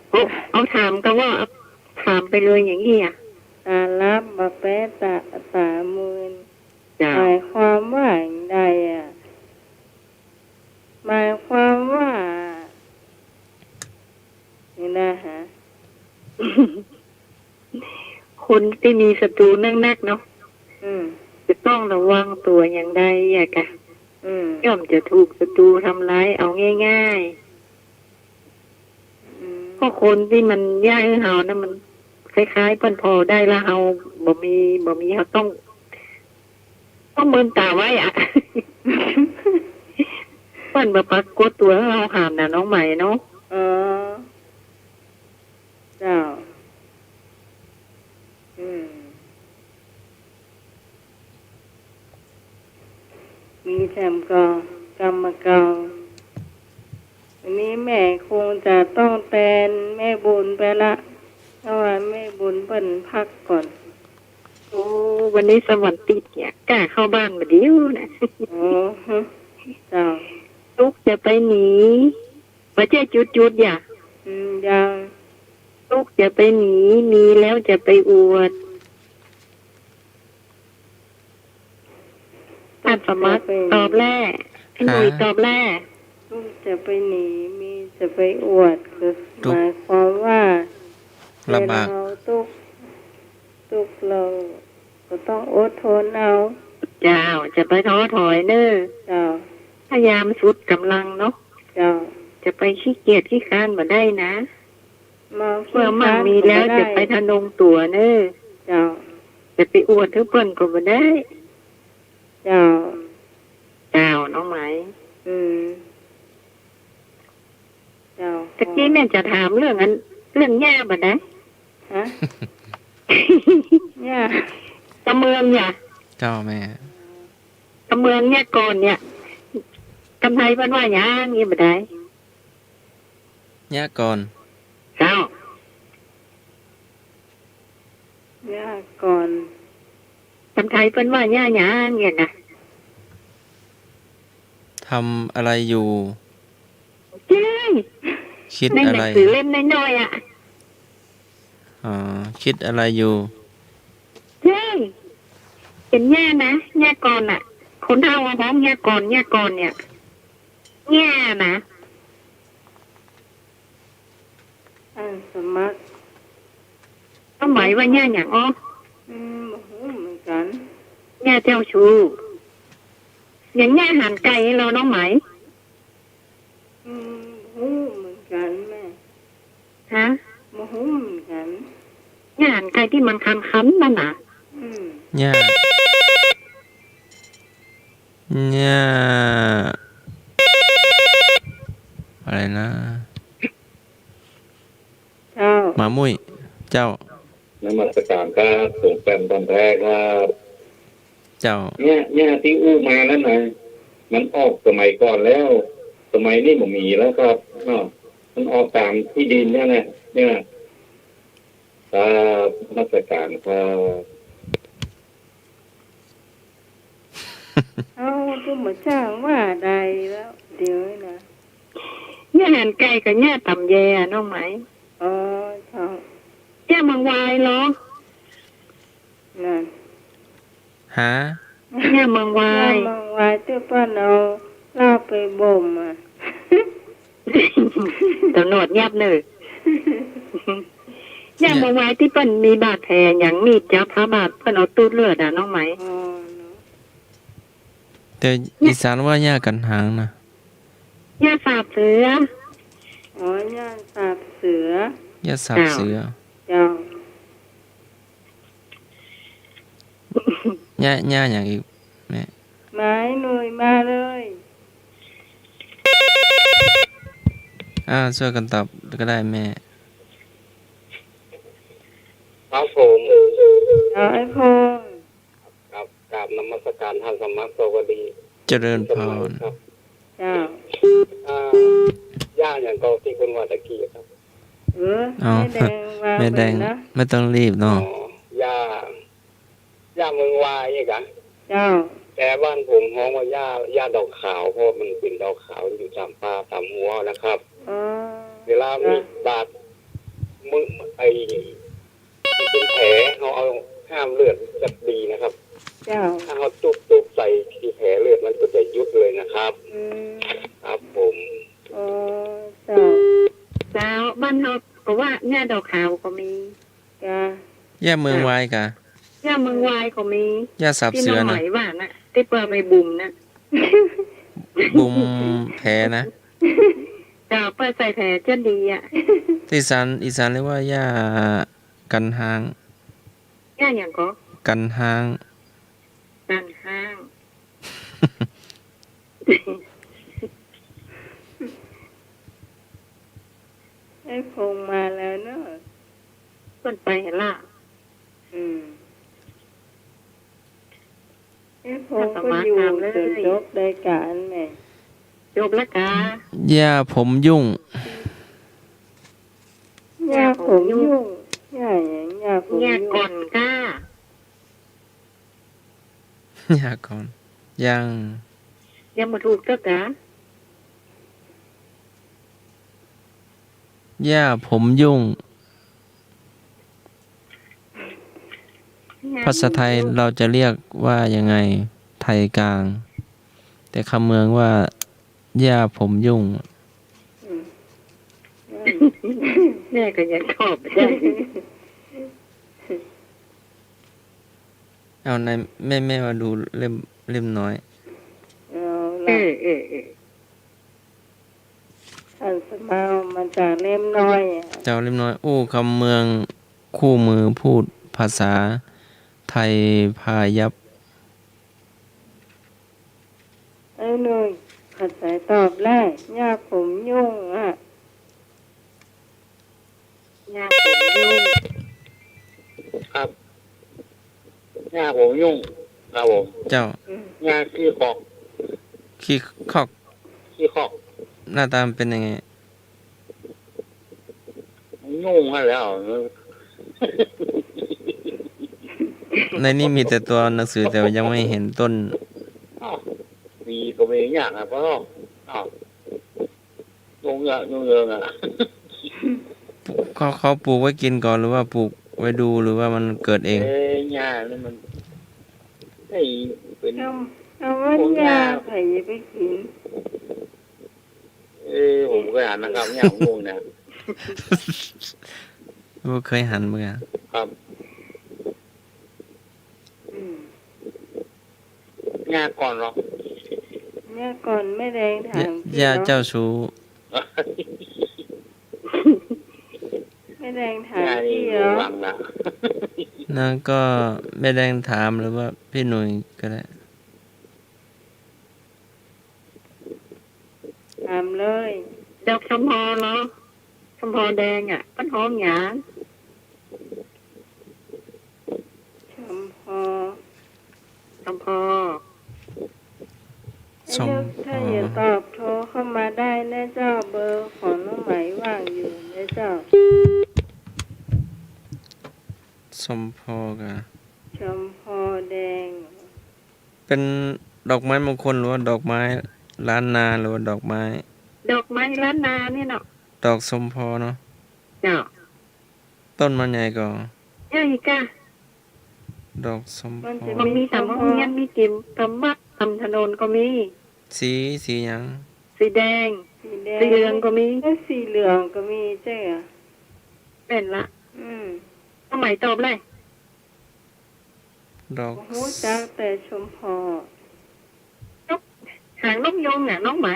เอา เอาถามก็ว่า เอาถามไปเลยอย่างอี้อะ ตาลับบ่แป๊ตา ตามื่น เจ้า หมายความว่าอย่างใดอะ หมายความว่า นี่นะฮะ คนตี้มีศัตรูนักๆ เนาะ อืม จะต้องระวังตั๋วอย่างใดอะกะ อืม ย่อมจะถูกศัตรูทำร้ายเอาง่ายๆ อืม เพราะคนตี้มันเยียะหื้อเฮานะ มันคล้ายๆ เปิ้นผ่อได้ละ เฮาบ่มี บ่มี เฮาต้อง ต้องเมินต๋าไว้อะ เปิ้นบ่ปรากฏตั๋วหื้อเฮาหันน่ะ น้องไหมเนาะ เออ เจ้า อืม มีแถมก็กำบ่าเก่า อันนี้แม่คงจะต้องแตนแม่บุญไปละ เพราะว่าแม่บุญเปิ้นพักก่อน โอ้ วันนี้สวรรค์ติดเนี่ย ก้าเข้าบ้านบ่าเดี่ยวนะ อ๋อ เจ้า ตุ๊กจะไปหนี บ่าเจ้าจุดๆ อย่า อืม ยัง ตุ๊กจะไปหนี มีแล้วจะไปอวด ท่านสมัครตอบแล่ ไอ้หนุ่ยตอบแล่ ตุ๊กจะไปหนี มีจะไปอวด ก็หมายความว่า ลำบาก เวลาเราตุ๊ก ตุ๊กเราก็ต้องอดทนเอา เจ้า จะไปท้อถอยเน่อ เจ้า พยายามสุดก๋ำลังเนาะ เจ้า จะไปขี้เกียจขี้คร้านบ่ได้นะ เมื่อ เมื่อมั่งมีแล้วจะไปทะนงตั๋วเน่อ เจ้า จะไปอวดหื้อเปิ้นก็บ่ได้ เจ้า เจ้า น้องไหม อืม เจ้า ตะกี้แม่จะถามเรื่องอัน เรื่องหญ้าบ่าดะ ฮะ หญ้า ตะเมืองเนี่ย เจ้าแม่ ตะเมืองเนี่ยก่อนเนี่ย กำไทยเปิ้นว่าหยัง นี่บ่าดะ หญ้าก่อน เจ้า หญ้าก่อน กำไทยเปิ้นว่าหญ้าหยังเนี่ยนะ ทำอะไรอยู่ เจ้ย คิดอะไร ในหนังสือเล่มน้อยๆ อะ อ๋อ คิดอะไรอยู่ เจ้ย เป๋นหญ้านะ หญ้าก่อนอะ คนเฒ่าฮ้องหญ้าก่อน หญ้าก่อนเนี่ย หญ้านะ อ่า สมัคร น้องไหมว่าหญ้าหยังอ้อ อืม บ่ฮู้เหมือนกั๋น หญ้าเจ้าชู้ อย่างหญ้าหันไก่เหรอ น้องไหม ฮะ บ่ฮู้เหมือนกั๋น ย่าอันไก่ตี้มันคันๆ นั่นน่ะ อืม ย่า ย่า อะไรนะ เจ้า หมามุ้ย เจ้า นมัสการครับ สงกรานต์ต้นแท้ครับ เจ้า เนี่ย เนี่ยตี้อู้มานั้นนะ มันออกสมัยก่อนแล้ว สมัยนี้บ่มีแล้วครับ เนาะ มันออกต๋ามตี้ดินเนี่ยนะ เนี่ย ครับ นมัสการครับ เอ้า ก็บ่จ้างว่าได้แล้ว เดี๋ยวนะ เนี่ยหันไก่กับเนี่ยต๋ำแยอะ น้องไหม อ๋อ เจ้า เนี่ยเมืองวายเหรอ นั่น ฮะ เนี่ยเมืองวาย เนี่ยเมืองวายตี้เปิ้นเอาเหล้าไปบ่มอะ ต๋ำรวจเงียบเน่อ เนี่ยเมืองวายตี้เปิ้นมีบาดแผลหยัง มีดจับพระบาทเปิ้นเอาตูดเลือดอะ น้องไหม อ๋อ เนาะ แต่อีสานว่าหญ้ากัณฑ์หางนะ หญ้าสาบเสือ อ๋อ หญ้าสาบเสือ หญ้าสาบเสือ เจ้า เจ้า หญ้า หญ้าหยังอีกแม่ มาเลย มาเลย อ่า ช่วยกั๋นตอบก็ได้แม่ ครับผม เอาไอ้พงษ์ ครับ กราบนมัสการท่านสมัครสวัสดี เจริญพร ครับ เจ้า อ่า หญ้าหยังก็ตี้เปิ้นว่าตะกี้ครับ เออ เอา แม่แดงว่า แม่แดง เปิ้นนะ ไม่ต้องรีบเนาะ อ๋อ หญ้า หญ้าเมืองวายนี่กะ เจ้า แต่บ้านผมฮ้องว่าหญ้า หญ้าดอกขาว เพราะมันเป๋นดอกขาวอยู่ต๋ามป่าต๋ามหัวนะครับ อ๋อ เวลามีบาด เมือ ไอ้ เป๋นแผล เฮาเอาห้ามเลือดจักดีนะครับ เจ้า ถ้าเฮาตุ๊บๆ ใส่ตี้แผล เลือดมันก็จะหยุดเลยนะครับ อืม ครับผม อ๋อ เจ้า เจ้า บ้านเฮาก็ว่าหญ้าดอกขาวก็มี จ้า หญ้าเมืองวายกะ หญ้าเมืองวายก็มี หญ้าสาบเสือนะ ตี้น้องไหมว่านะ ตี้เปิ้นเอาไปบ่มนะ บ่มแผลนะ เจ้า เปิ้นใส่แผลจะดีอะ ตี้อีสาน อีสานเรียกว่าหญ้ากัณฑ์หาง หญ้าหยังก็ กัณฑ์หาง กัณฑ์หาง ไอ้พงษ์มาแล้วเนาะ เปิ้นไปหั้นละ อืม ไอ้พงษ์ก็อยู่จนจบรายก๋านแหม จบละกา หญ้าผมยุ่ง หญ้าผมยุ่ง หญ้าหยัง หญ้าผมยุ่ง หญ้าก่อนก้า หญ้าก่อน ยัง ยังบ่ถูกเต๊อะกา หญ้าผมยุ่ง ภาษาไทยเราจะเรียกว่ายังไง ไทยกลาง แต่คำเมืองว่า หญ้าผมยุ่ง อืม แม่ก็ยังตอบบ่ได้ เอาใน แม่ แม่มาดูเล่ม เล่มน้อย เอาละ เออ เออ เออ ท่านสมามาจากเล่มน้อยอะ เจ้าเล่มน้อย อู้คำเมือง คู่มือพูดภาษาไทยพายัพ ไอ้หนุ่ย เข้าใจ๋ตอบแล้ว หญ้าผมยุ่งอะ หญ้าผมยุ่ง ครับ หญ้าผมยุ่ง ครับผม เจ้า อืม หญ้าขี้คอก ขี้คอก ขี้คอก หน้าตามันเป็นยังไง ยุ่งหั้นแหล้ว ในนี้มีแต่ตัวหนังสือ แต่ว่ายังไม่เห็นต้น อ้าว มีก็ไม่ยากนะพ่อ อ้าว ยุ่งยาก ยุ่งเหยิงอะ เขา เขาปลูกไว้กินก่อน หรือว่าปลูกไว้ดู หรือว่ามันเกิดเอง เอ้ย หญ้านี่มัน ไอ้ เป็น เอา เอาไว้ หญ้า ใผจะไปกิ๋น เอ้ย ผมเคยหันนะครับ หญ้าผมยุ่งนะ บ่เคยหันเหมือนกั๋น ครับ อืม หญ้าก่อนเหรอ หญ้าก่อน แม่แดงถาม หญ้า หญ้าเจ้าชู้ แดงถามพี่เหรอ นั่นก็แม่แดงถามหรือว่าพี่หนุ่ยก็ได้ ถามเลย ดอกสมภอเหรอ สมภอแดงอะ เปิ้นฮ้องหยัง สมภอ สมภอ สมภอ ถ้าอยากตอบโทรเข้ามาได้นะเจ้า เบอร์ของน้องไหมว่างอยู่นะเจ้า สมภอกะ สมภอแดง เป๋นดอกไม้มงคลหรือว่าดอกไม้ล้านนาหรือว่าดอกไม้ ดอกไม้ล้านนาเนี่ยเนาะ ดอกสมภอเนาะ เจ้า ต้นมันใหญ่ก่อ ใหญ่กะ ดอกสมภอ มันจะมี มันมีต๋ามโฮงเฮียน มีต๋ามบ้าน ต๋ามถนนก็มี สี สีหยัง สีแดง สีแดง สีเหลืองก็มี เอ้ย สีเหลืองก็มี ใจ้อะ แม่นละ อืม น้องไหมตอบเลย ดอก บ่ฮู้จักแต่สมภอ นก หางนกยูงน่ะ น้องไหม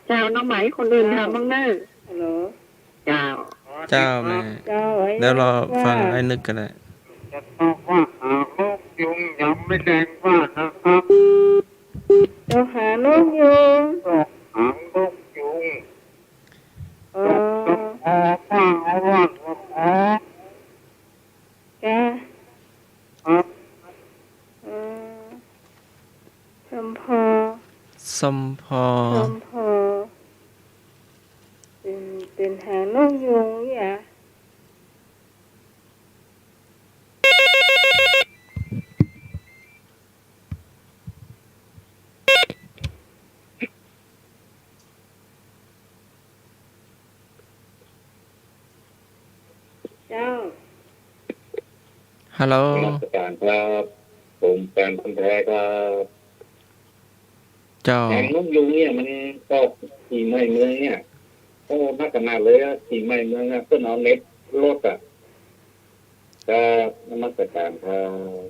เจ้า น้องไหม คนอื่นถามบ้างเน่อ ฮัลโหล เจ้า เจ้าแม่ เจ้า เดี๋ยวรอฟังไอ้นึกก็ได้ จะตอบว่าหางนกยูง ยังไม่แดงว่านะครับ เจ้าหางนกยูง ดอกหางนกยูง อ๋อ ดอกสมภอ ว่าเอาว่าสมภอ จ้ะ ครับ เออ สมภอ สมภอ สมภอ เป๋น เป๋นหางนกยูงนี่อะ เจ้า ฮัลโหล นมัสการครับ ผมแฟนพันธุ์แท้ครับ เจ้า หางนกยูงเนี่ยมันออกปี๋ใหม่เมืองเนี่ย โอ้ นักขนาดเลยอะ ปี๋ใหม่เมืองอะ เปิ้นเอาเน็ตลดอะ ครับ นมัสการครับ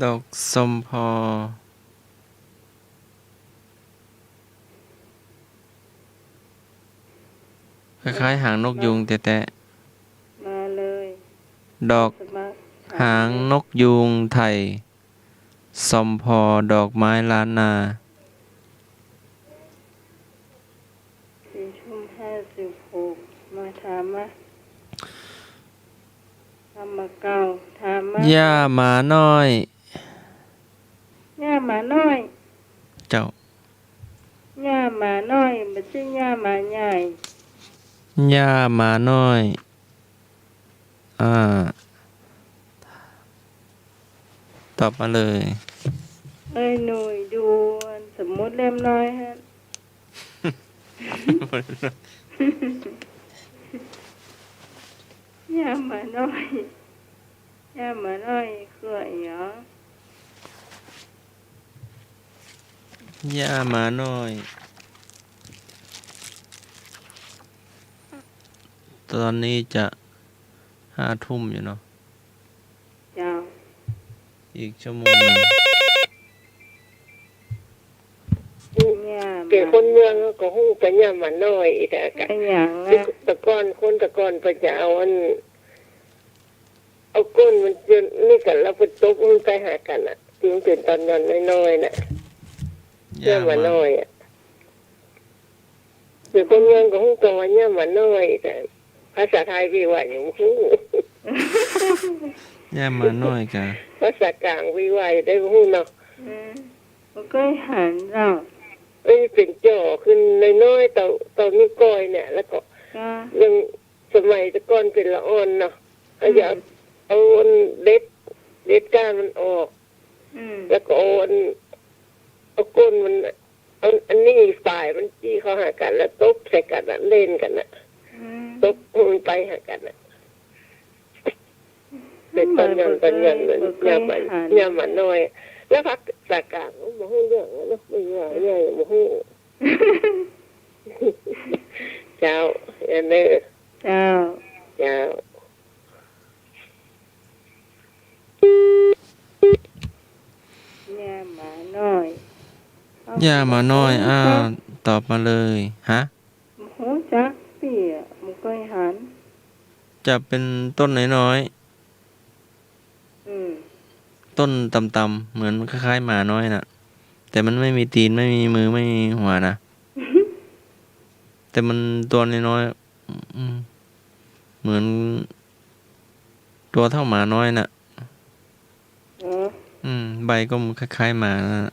ดอกสมภอ คล้ายๆ หางนกยูงแต๊ๆ มาเลย ดอก สมัคร หางนกยูงไทย สมภอ ดอกไม้ล้านนา สี่ทุ่มห้าสิบหก มาถามมา ถามมาเก่า ถามมา ย่าหมาน้อย ย่าหมาน้อย เจ้า ย่าหมาน้อย บ่ใจ้ย่าหมาใหญ่ ย่าหมาน้อย อ่า ตอบมาเลย เอ้ย หนุ่ยดูสมมุติเล่มน้อยฮะ ย่าหมาน้อย ย่าหมาน้อยคืออะหยัง ย่าหมาน้อย ตอนนี้จะห้าทุ่มอยู่เนาะ เจ้า อีกชั่วโมงหนึ่ง ย่าหมา เป๋นคนเมืองก็ฮู้กั๋นย่าหมาน้อยอีกอะกะ อะหยังอะ แต่ก่อน คนแต่ก่อนเปิ้นจะเอาอัน เอาก้นมันจะนี่กั๋น แล้วไปตบมันไปหากั๋นน่ะ ตี้มันเป๋นต๋อนหย่อนน้อยๆ น่ะ ย่าหมาน้อยอะ เป๋นคนเมืองก็ฮู้กั๋นว่าย่าหมาน้อย แต่ภาษาไทยปี้ว่าหยังบ่ฮู้ ย่าหมาน้อยกะ ภาษากลางปี้ว่าจะได้บ่ฮู้เนาะ อืม บ่เกยหันเจ้า เอ้ย เป๋นจ๋อขึ้นน้อยๆ เต้า เต้านิ้วก้อยเนี่ย แล้วก็ จ้า ยัง สมัยแต่ก่อนเป๋นละอ่อนเนาะ เขาจะเอา อืม เอาอันเด็ด เด็ดก้านมันออก อืม แล้วก็เอาอัน เอาก้นมัน เอาอันนี้ปลายมันจี้เข้าหากั๋น แล้วตบใส่กั๋นน่ะ เล่นกั๋นน่ะ อืม ตบให้มันไปหากั๋นน่ะ เป๋นต๋อนหย่อน ต๋อนหย่อน บ่เกยหัน ย่าหมาน้อย แล้วภาษากลางบ่ฮู้เรื่องเนาะ บ่ว่าใหญ่บ่ฮู้ เจ้า อันนี้ เจ้า เจ้า ย่าหมาน้อย ย่าหมาน้อย อ้าว ตอบมาเลย ฮะ บ่ฮู้จักปี้อะ บ่เกยหัน จะเป๋นต้นน้อยๆ อืม ต้นต่ำๆ เหมือนคล้ายๆ หมาน้อยน่ะ แต่มันไม่มีตีน ไม่มีมือ ไม่มีหัวนะ แต่มันตัวน้อยๆ อืม เหมือนตัวเท่าหมาน้อยน่ะ อ๋อ อืม ใบก็คล้ายๆ หมาน่ะ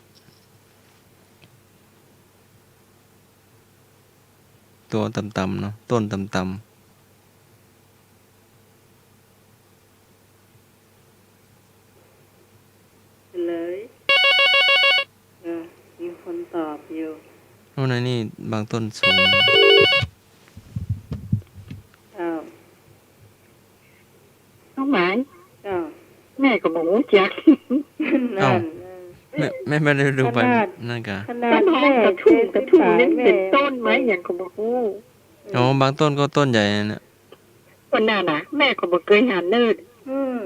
ตัวต่ำๆ เนาะ ต้นต่ำๆ เลย เออ มีคนตอบอยู่ โอ้ ในนี่บางต้นสูง อ้าว น้องหมาย เจ้า แม่ก็บ่ฮู้จัก เอ้า นั่น แม่ แม่ไม่ได้ดูใบ ขนาด นั่นกะ ขนาด ต้นหอม แม่ กระทุ่ม เจ็ดสิบ กระทุ่ม ปลาย นี่มันเป๋น แม่ ต้นไม้หยังก็บ่ฮู้ อ๋อ บางต้นก็ต้นใหญ่นะ วันนั้นน่ะ แม่ก็บ่เกยหันเนิด อืม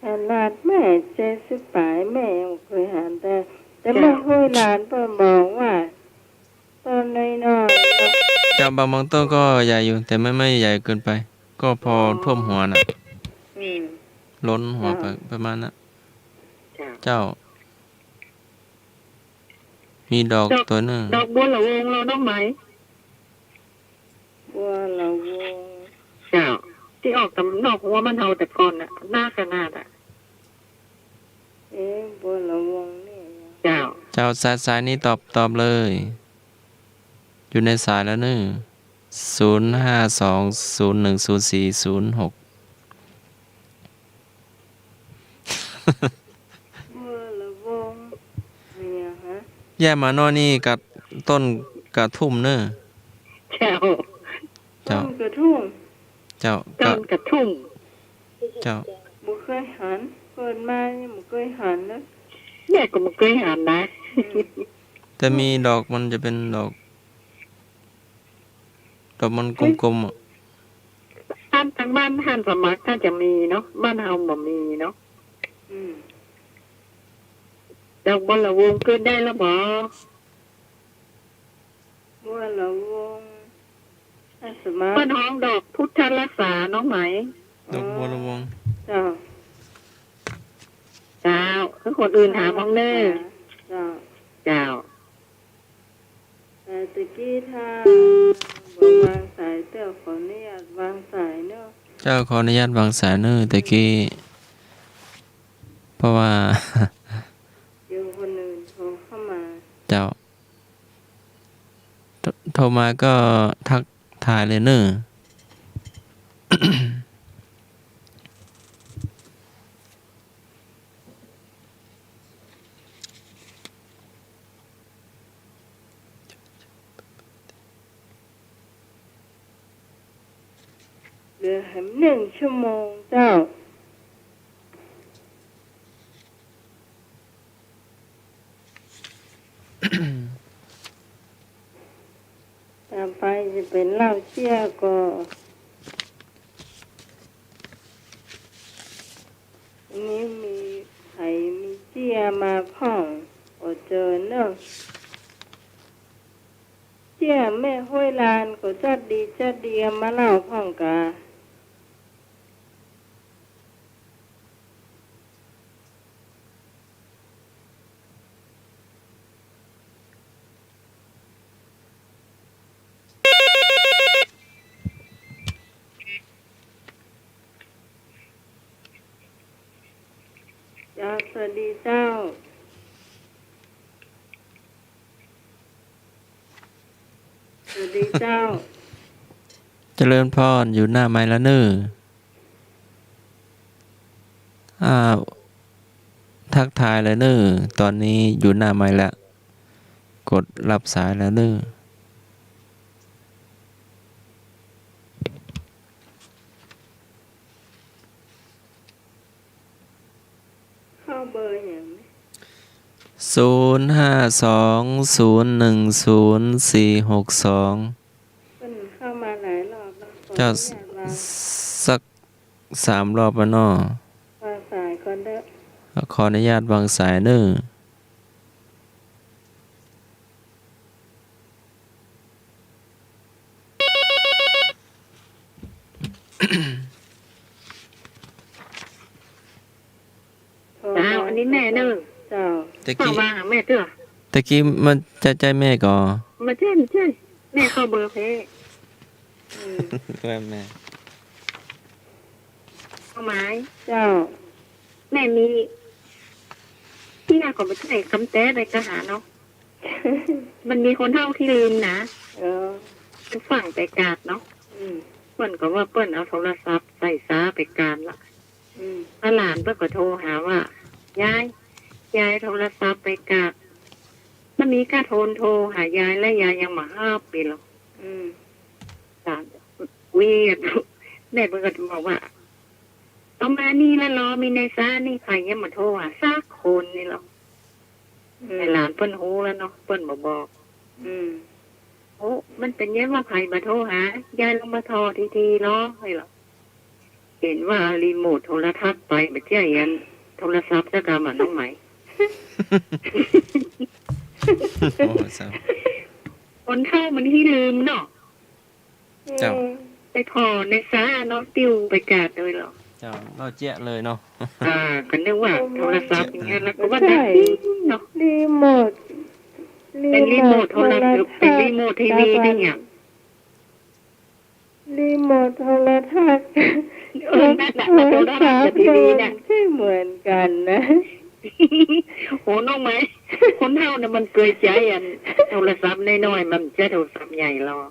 ขนาดแม่เจ็ดสิบปลาย แม่ยังบ่เกยหัน แต่ แต่ เจ้า แม่ห้วยลานเปิ้นบอกว่า ต้นน้อยๆ เนาะ เจ้า บาง บางต้นก็ใหญ่อยู่ แต่ไม่ ไม่ใหญ่เกินไป ก็พอ อ๋อ ท่วมหัวน่ะ อืม ล้นหัวไป เจ้า ประมาณนั้น เจ้า เจ้า มีดอก ดอก ตั๋วนึ่ง ดอกบัวละวงเฮาเนาะไหม บัวละวง เจ้า ตี้ออกต๋ามนอกฮั้วบ้านเฮาแต่ก่อนน่ะ หน้าขนาดอะ เอ๊ะ บัวละวงนี่ เจ้า เจ้า สาย สายนี้ตอบ ตอบเลย อยู่ในสายแล้วเน่อ ศูนย์ห้าสอง ศูนย์หนึ่ง ศูนย์สี่ ศูนย์หก บัวละวง เนี่ยฮะ ย่าหมาน้อยนี่กะ ต้นกระทุ่มเน่อ เจ้า เจ้า ต้นกระทุ่ม เจ้า ต้นกระทุ่ม เจ้า บ่เกยหัน เกิดมายังบ่เกยหันเลย แม่ก็บ่เกยหันนะ อืม แต่มีดอกมันจะเป๋นดอก ดอกมันกลมๆ อะ อันตางบ้านหันสมัครน่าจะมีเนาะ บ้านเฮาบ่มีเนาะ อืม ดอกบัวละวงเกิดได้แล้วบ่ บัวละวง หันสมัคร เปิ้นฮ้องดอกพุทธรักษาเนาะไหม ดอกบัวละวง เจ้า เจ้า คือคนอื่นถามฮ้องเน่อ เจ้า เจ้า เอ่อ ตะกี้ถ้าบ่วางสาย เจ้าขออนุญาตวางสายเนาะ เจ้าขออนุญาตวางสายเน่อตะกี้ เพราะว่า เดี๋ยวคนอื่นโทรเข้ามา เจ้า โทร โทรมาก็ทักทายเลยเน่อ เหลือแหมหนึ่งชั่วโมงเจ้า ต่อไปจะเป๋นเล่าเจี้ยก่อ อันนี้มีใผมีเจี้ยมาพ่อง ก็เจิญเนาะ เจี้ยแม่ห้วยลานก็จัดดีจัดดีมาเล่าพ่องกา เจ้า สวัสดีเจ้า สวัสดีเจ้า เจริญพร อยู่หน้าไมค์แล้วเน่อ อ่า ทักทายเลยเน่อ ตอนนี้อยู่หน้าไมค์แล้ว กดรับสายแล้วเน่อ เข้าเบอร์หยัง ศูนย์ห้าสอง ศูนย์หนึ่งศูนย์ สี่หกสอง เปิ้นเข้ามาหลาย เจ้า สักสามรอบอะเนาะ วางสายก่อนเด้อ ขออนุญาตวางสายเน้อ เจ้า อันนี้แม่เน้อ เจ้า ตะกี้ เข้ามาหาแม่เตื้อ ตะกี้มันจะใจ้แม่ก่อ บ่ใจ้ บ่ใจ้ แม่เข้าเบอร์แพ้ อืม แม่ แม่ เข้ามา เจ้า แม่มี ตี้นาก็บ่ใจ้ กำแต๊ไปกะหาเนาะ มันมีคนเฒ่าขี้ลืมนะ เออ มันฟั่งไปกาดเนาะ อืม เปิ้นก็ว่าเปิ้นเอาโทรศัพท์ใส่ซ้าไปกาดละ อืม แล้วหลานเปิ้นก็โทรหาว่า ยาย ยายโทรศัพท์ไปกาด มันมีก้าโทนโทรหายาย แล้วยายยังบ่ฮับอีกหรอก อืม หลานวีด แม่เปิ้นก็บอกว่า เอามานี่ละลอ มีนายซ้านี่ ใผยังบ่โทรหาสักคนนี่หรอก อืม แต่หลานเปิ้นฮู้แล้วเนาะ เปิ้นบ่บอก อืม โอ้ มันเป๋นยังว่าใผบ่โทรหา ยายลองมาถ่อทีๆ ลอ ไอ้หรอ เห็นว่ารีโมทโทรทัศน์ไป บ่ใจ้อันโทรศัพท์สักกำอะน้องไหม โอ้ เจ้า คนเฒ่ามันขี้ลืมเนาะ เจ้า อืม ไปผ่อในซ้าเนาะ ปิ้วไปกาดเลยเหรอ เจ้า เล่าเจ๊ยะเลยเนาะ อ่า ก็นึกว่าโทรศัพท์อย่างเงี้ย แล้วก็ว่า บ่ใจ้ ได้จริงเนาะ รีโมท เป๋นรีโมทโทรศัพท์ เป๋นรีโมททีวีได้ไง รีโมทโทรทัศน์ เออ นั่นแหละ กับโทรศัพท์กับทีวีน่ะ มันใจ้เหมือนกั๋นนะ โอ้ น้องไหม คนเฒ่าน่ะมันเกยใจ๊อันโทรศัพท์น้อยๆ มันบ่ใจ้โทรศัพท์ใหญ่หรอก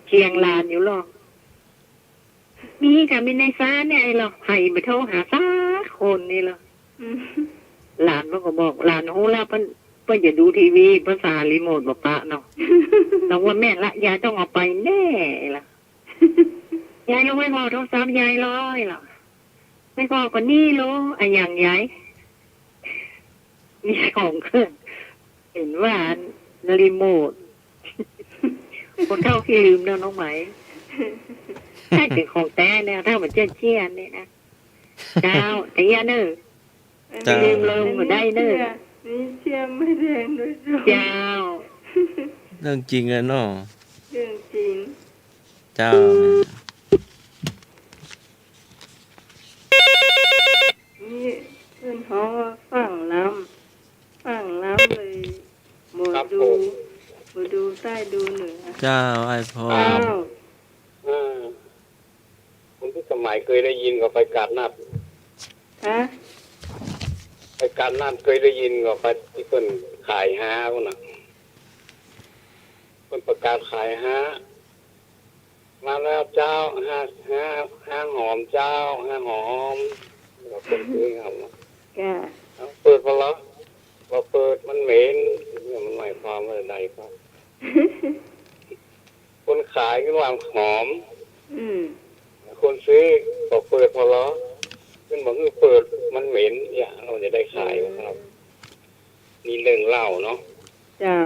เถียงหลานอยู่หรอก มีกะมีนายซ้าเนี่ยไอ้หรอก ใผบ่โทรหาสักคนนี่หรอก อืม หลานมันก็บอก หลานฮู้แล้ว เปิ้น เปิ้นจะดูทีวี เปิ้นสารีโมทบ่ปะเนาะ แต่ว่าแม่นละ ยายต้องเอาไปแน่ละ ยายลองไปผ่อโทรศัพท์ยายลอ ไอ้หรอ ไม่ผ่อก็นี่ลอ อะหยังยาย มีสองเครื่อง เห็นว่ารีโมท คนเฒ่าขี้ลืมเนาะน้องไหม ใจ้เป๋นของแต๊เนี่ย ถ้ามันเจ๊ยะเนี่ยนะ เจ้า แต่อย่าเน้อ เจ้า ลืมลงบ่ได้เน้อ นี่เชื่อมไม่แดงโดยตรง เจ้า เรื่องจริงอะเนาะ เรื่องจริง เจ้า นี่เปิ้นฮ้องว่าฟั่งล้ำ ฟั่งล้ำเลย บ่ ครับ ดู ผม บ่ดูใต้ดูเหนือ เจ้า อ้ายพ่อ อ้าว อ่า คุณพิสมัยเคยได้ยินก็ไปกาดนัด ฮะ ไปกาดนัดเคยได้ยินก็ไปตี้เปิ้นขายฮ้าพุ้นน่ะ เปิ้นประกาศขายฮ้า มาแล้วเจ้า ฮ้า ฮ้า ฮ้าหอมเจ้า ฮ้าหอม ก็คนซื้อหอม จ้ะ เอ้า เปิดบ่ลอ บ่เปิดมันเหม็น เนี่ยมันหมายความว่าใดครับ คนขายก็ว่าหอม อืม คนซื้อก็เปิดบ่ลอ เปิ้นบ่หื้อเปิด มันเหม็น เนี่ย เฮาจะได้ขายบ่ครับ อืม นี่เรื่องเล่าเนาะ เจ้า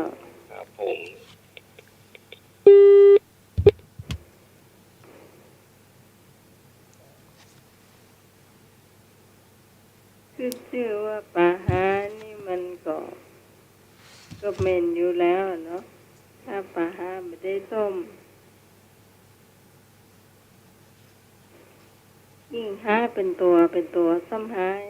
ครับผม ขึ้นชื่อว่าป๋าฮ้านี่มันก็ ก็เหม็นอยู่แล้วเนาะ ถ้าป๋าฮ้าบ่ได้ต้ม ยิ่งฮ้าเป๋นตั๋ว เป๋นตั๋วซ้ำฮ้าย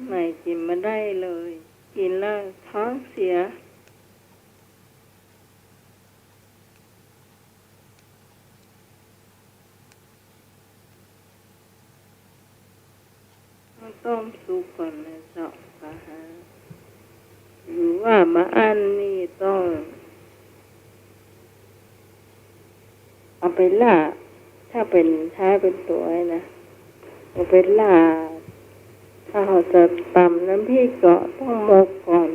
ไม่กิ๋นบ่ได้เลย กิ๋นแล้วท้องเสีย ต้องต้มสุกก่อนนะเจ้า ป๋าฮ้า หรือว่าบางอันนี่ต้องเอาไปลาบ ถ้าเป๋น ถ้าเป๋นตั๋วนะ เอาไปลาบ ถ้าเฮาจะต๋ำน้ำพริกก็ต้องหมกก่อน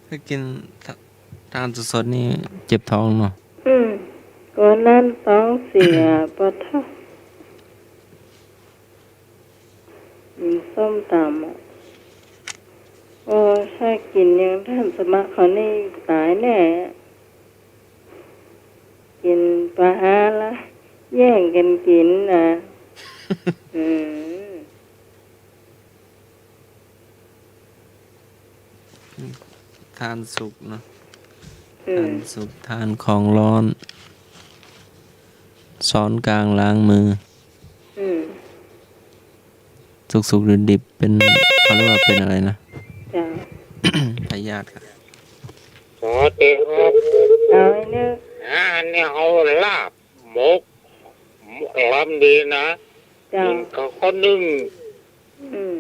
ถ้ากิ๋น ทานสดๆ นี่เจ็บท้องเนาะ อืม ก่อนนั้นท้องเสีย ปะทะ อืม ส้มต๋ำอะ โอ้ ถ้ากิ๋นอย่างต้านสมัครเขานี่ต๋ายแน่ กิ๋นปาหาละแย่งกั๋นกิ๋นนะ อืม ทานสุกเนาะ อืม ทานสุก ทานของฮ้อน ซ้อนกลางล้างมือ อืม สุกๆ ดิบๆ เป๋น เขาเรียกว่าเป๋นอะไรนะ เจ้า พยาธิครับ สวัสดีครับ เอาไอ้นึก อ่า อันนี้เอาลาบหมก ลำดีนะ เจ้า กิ๋นกับข้าวนึ่ง อืม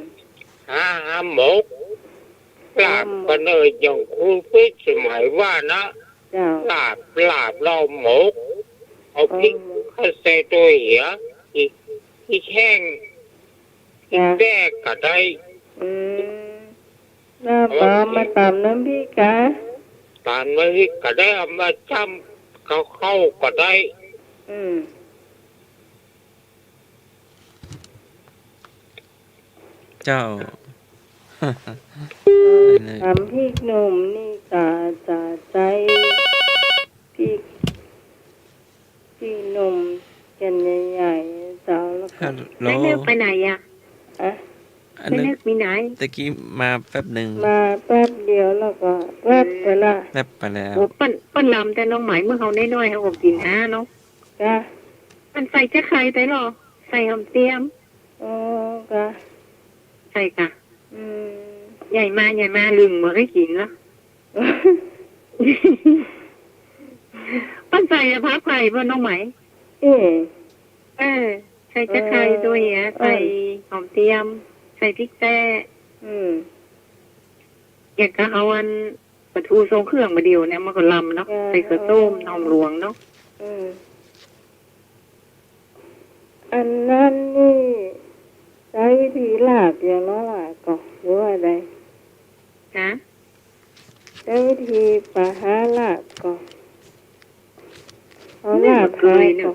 หา หาหมก ลาบ ลาบหมก ก็เนยอย่างครูปิ๊กสมัยว่านะ เจ้า ลาบ ลาบเฮาหมก เอาพริก อ๋อ เข้าใส่ตวยเหีย พริก พริกแห้ง พริก จ้ะ แดงก็ได้ อืม แล้วก็เอามาต๋ำน้ำพริกกะ ต๋ำน้ำพริกก็ได้ เอามาจ้ำกับข้าวก็ได้ อืม เจ้า เออ ไอ้เนี่ย ต๋ำพริกหนุ่มนี่ก็จะใจ๊พริก พริกหนุ่มแก่นใหญ่ๆ เจ้า แล้วก็ ฮัลโหล แม่นึกไปไหนอะ อะ อันนึก แม่นึกมีไหน ตะกี้มาแป๊บหนึ่ง มาแป๊บเดียวแล้วก็แวบไปละ แวบไปแล้ว โอ้ เปิ้น เปิ้นลำแต่น้องไหม เมื่อเฮาน้อยๆ เฮาก็กิ๋นหาเนาะ จ้ะ เปิ้นใส่จะไข่ไปเหรอ ใส่หอมเตียม อ๋อ กะ ใส่กะ อืม ใหญ่มา ใหญ่มา ลึงบ่ได้กิ๋นละ เปิ้นใส่ผักไผ่บ่น้องไหม เอ๊ะ เออ ใส่จะไข่ เออ ตวยเหีย เออ ใส่หอมเตียม ใส่พริกแต๊ อืม อย่างกะเอาอัน ปลาทูทรงเครื่องมาเดียวเนี่ย มันก็ลำเนาะ เออ ใส่กระส้ม เออ หอมหลวงเนาะ อืม อันนั้นนี่ใจ๊วิธีลาบอย่างนั้นล่ะก่อ หรือว่าใด ฮะ ใจ๊วิธีปาหาลาบก่อ เอาลาบหาก่อ ไม่เคยเนี่ย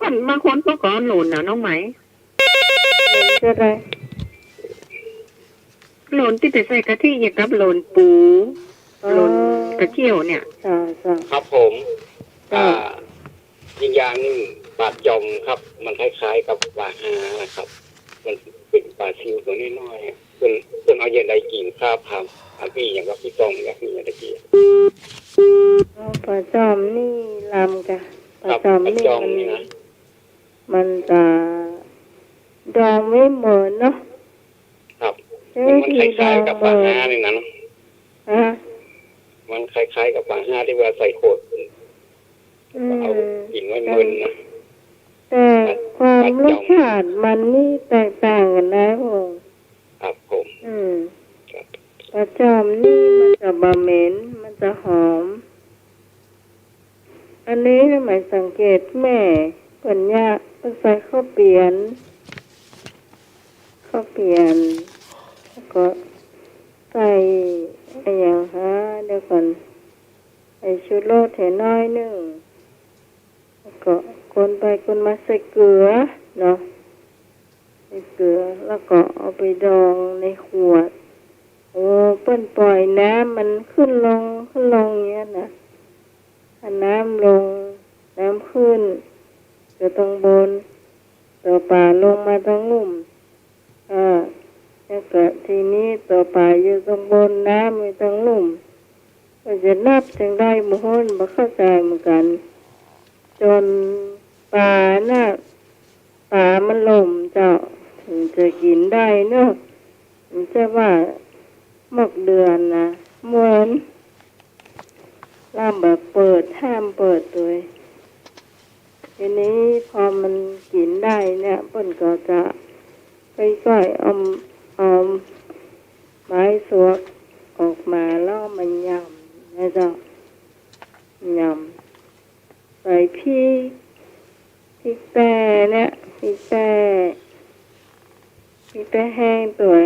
ก่อน บางคนก็ก่อหล่นน่ะน้องไหม หล่นจะได้ หล่นตี้ไปใส่กะทิอย่างกับหล่นปู อ๋อ หล่นกระเจี๊ยวเนี่ย จ้ะ จ้ะ ครับผม จ้ะ อ่า อีกอย่างนึ่ง ปลาจ่อมครับ มันคล้ายๆ กับปาหานะครับ มันเป๋นปลาซิวตั๋วน้อยๆ อะ เปิ้น เปิ้นเอาอย่างใดกิ๋นครับ ถาม ถามปี้อย่างกับปี้ตอง อยากมีอย่างใดกิ๋น อ๋อ ปลาจ่อมนี่ลำกะ ปลาจ่อมนี่ ครับ ปลาจ่อมนี่มัน นี่นะ มันจะดองไว้เหมือนเนาะ ครับ ใจ๊วิธีดองเหมือน มันคล้ายๆ กับปาหานี่นะเนาะ ฮะ มันคล้ายๆ กับปาหาตี้ว่าใส่ขวด อืม เอากิ๋นไว้เมินนะ แต่ความรสชาติมันนี่แตกต่างกั๋นนะผม ครับผม อืม ครับ ปลาจ่อมนี่มันจะบ่เหม็น มันจะหอม อันนี้หมายสังเกตแม่เปิ้นยะ เปิ้นใส่ข้าวเปียน ข้าวเปียน แล้วก็ใส่อะหยังฮะ เดี๋ยวก่อน ใส่ชูรสแหน้อยนึ่ง แล้วก็คนไปคนมาใส่เกลือเนาะ ใส่เกลือ แล้วก็เอาไปดองในขวด โอ้ เปิ้นปล่อยน้ำมันขึ้นลง ขึ้นลงอย่างเงี้ยนะ ถ้าน้ำลง น้ำขึ้น อยู่ตางบน ตั๋วป๋าลงมาตางลุ่ม อ่า แล้วก็ทีนี้ตั๋วป๋าอยู่ตางบน น้ำอยู่ตางลุ่ม ก็จะนับจังใดบ่ฮู้ บ่เข้าใจ๋เหมือนกั๋น จ๋นป๋าน่ะ ป๋ามันหล่มเจ้า ถึงจะกิ๋นได้เนาะ มันจะว่าหมกเดือนนะ เหมือนลำบ่เปิด ห้ามเปิดตวย ทีนี้พอมันกิ๋นได้เนี่ย เปิ้นก็จะก้อยๆ เอา เอาไม้สวกออกมาแล้วมาหย่ำนะเจ้า หย่ำ ใส่พริก พริกแต๊เนี่ย พริกแต๊ พริกแต๊แห้งตวย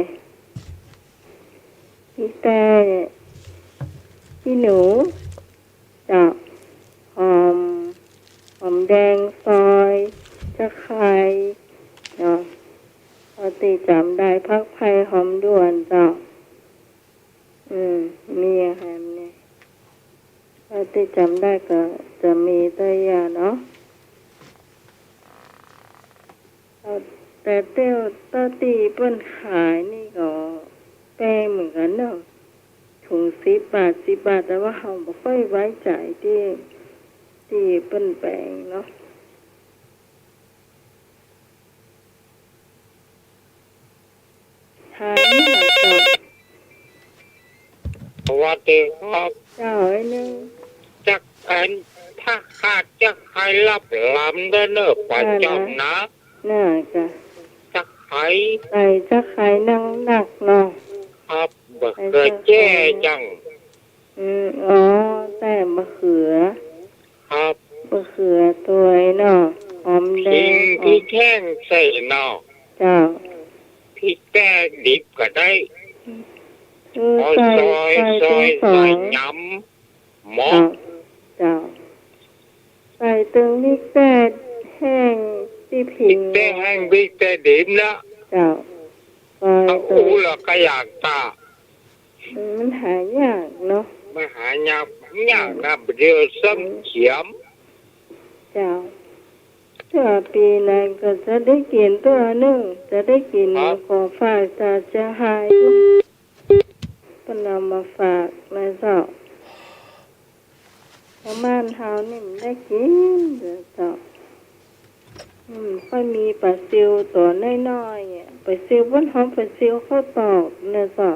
พริกแต๊ ขี้หนู เจ้า หอม หอมแดงซอย ตะไคร้ เนาะ พอ ตี้จ๋ำได้ ผักไผ่หอมด้วนเจ้า อืม มีอะหารเนี่ย เต้าตี้จ๋ำได้ก็จะมีเต้ายาเนาะ แต่เต้า เต้าตี้เปิ้นขายนี่ก็แปงเหมือนกั๋นเนาะ ถุงสิบบาท สิบบาท แต่ว่าเฮาบ่ค่อยไว้ใจ๋ตี้ ตี้เปิ้นแปงเนาะ หายากเจ้า สวัสดีครับ เจ้า ไอ้นึ่ง จัก อัน ถ้าหากจะใค่ฮับหลามเต๊อะเน่อ ป้าจ๋ำนะ น่าจะ จะใค่ ใส่จะใค่นักๆ เนาะ ครับ บ่เกยแจ้จัง อืม อ๋อ ใส่มะเขือ ครับ มะเขือตวยเนาะ หอมแดง พริกแห้งใส่เนาะ เจ้า พริกแต้ดิบก็ได้ อืม เอาใส่ ซอย ใส่ ซอย ใส่หยำ เหมาะ เจ้า เจ้า ใส่ตึงพริกแต้แห้งตี้ผิง พริกแต้แห้ง พริกแต้ดิบนะ เจ้า ซอย เอา ตึง อู้แล้วก็อยากตา อืม มันหายากเนาะ มันหายาก ยากนะ บ่าเดี่ยวซ้ำเขียม เจ้า เตื้อปี๋ไหนก็จะได้กิ๋นเตื้อนึ่ง จะได้กิ๋น ครับ ของฝากจากเจียงฮาย เปิ้นเอามาฝากนะเจ้า ชาวบ้านเฮานี่มันได้กิ๋นเด้อเจ้า อืม ค่อยมีป๋าซิวตั๋วน้อยๆ อะ ป๋าซิวบ้านเฮา ป๋าซิวข้าวตอกนะเจ้า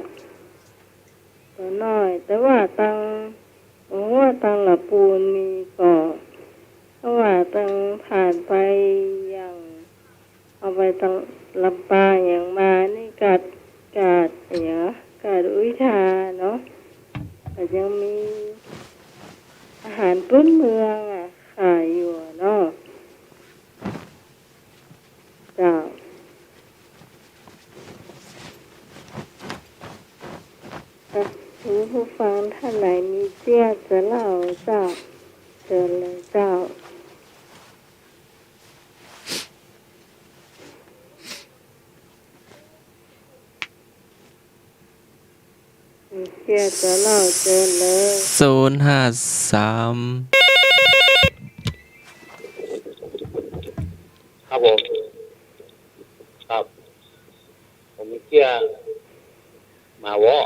ตั๋วน้อย แต่ว่าตัง โอ้ ตังละปูนมีก่อ เพราะว่าตังผ่านไปอย่าง เอาไปตังลำปางอย่างมานี่กาด กาดอะหยัง กาดอุยทาเนาะ ก็ยังมีอาหารพื้นเมืองอะ ขายอยู่อะเนาะ เจ้า ถ้าคุณผู้ฟังท่านไหนมีเจี้ยจะเล่าเจ้า เชิญเลยเจ้า เจี้ยจะเล่าเจิญเลย ศูนย์ห้าสาม ครับผม ครับ ผมมีเจี้ยหมาวอ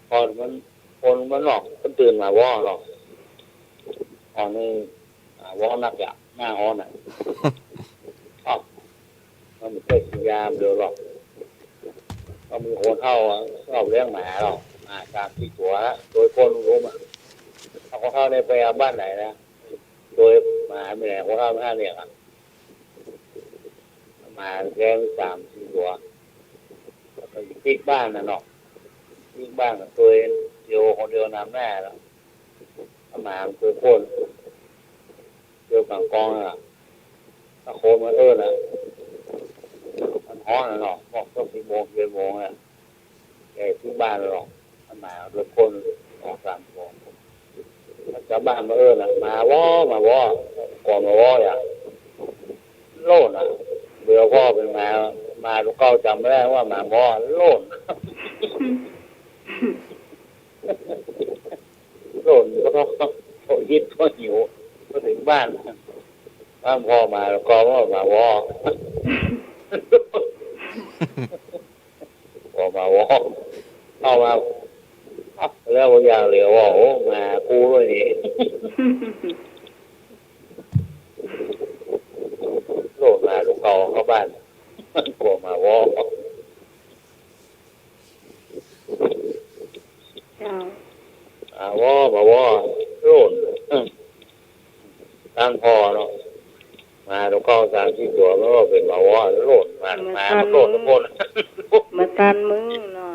คนมัน คนมันนอก คนตื่นหมาวอเนาะ อ๋อ นี่ อ่า วอนักอะ หน้าฮ้อนอะ อ้าว มันบ่ใจ้กิ๋นยาเดียวหรอก ก็มีคนเฒ่าอะ ชอบเลี้ยงหมาหรอก หมาสามสี่ตั๋ว โตยคนลุมอะ ถ้าคนเฒ่าเนี่ยไปเอาบ้านไหนนะ โตยหมามีไหน คนเฒ่าไม่ห้ามเลี้ยงอะ หมาแกมีสามสี่ตั๋ว แล้วก็อยู่ปิ๊กบ้านน่ะเนาะ ปิ๊กบ้านก็โตยเดียว คนเดียวนำหน้าแล้ว หมามันโตยคน เดียวกั๋งกองน่ะ ถ้าคนมันเอิ้นน่ะ มันฮ้อนน่ะเนาะ บอกสักสิบโมง สิบเอ็ดโมงน่ะ แกปิ๊กบ้านหรอก หมาโตยคน สองสามตั๋ว ชาวบ้านมาเอิ้นน่ะ หมาวอ หมาวอ ก่อหมาวออะ โล่นน่ะ เดี๋ยวพ่อเป๋นหมา หมาลูกเก่าจ๋ำบ่ได้ว่าหมาวอ โล่น โล่น ก็ต้อง เขาอิด เขาหิว ก็เถิงบ้าน บ้านพ่อหมาลูกเก่าว่าหมาวอ ออกมาว่า เข้ามา อ้าว แล้วอย่างเหลียวว่า โอ้ มากู้ด้วยนี่ โลดมาลูกเก่าเข้าบ้าน มันกลัวหมาวอ เจ้า หมาวอ หมาวอ โลด ตั้งพ่อเนาะ หมาลูกเก่าสามสี่ตั๋ว มันก็เป๋นหมาวอ โลด หมา หมามันโลดทุกคน มาตันมึงเนาะ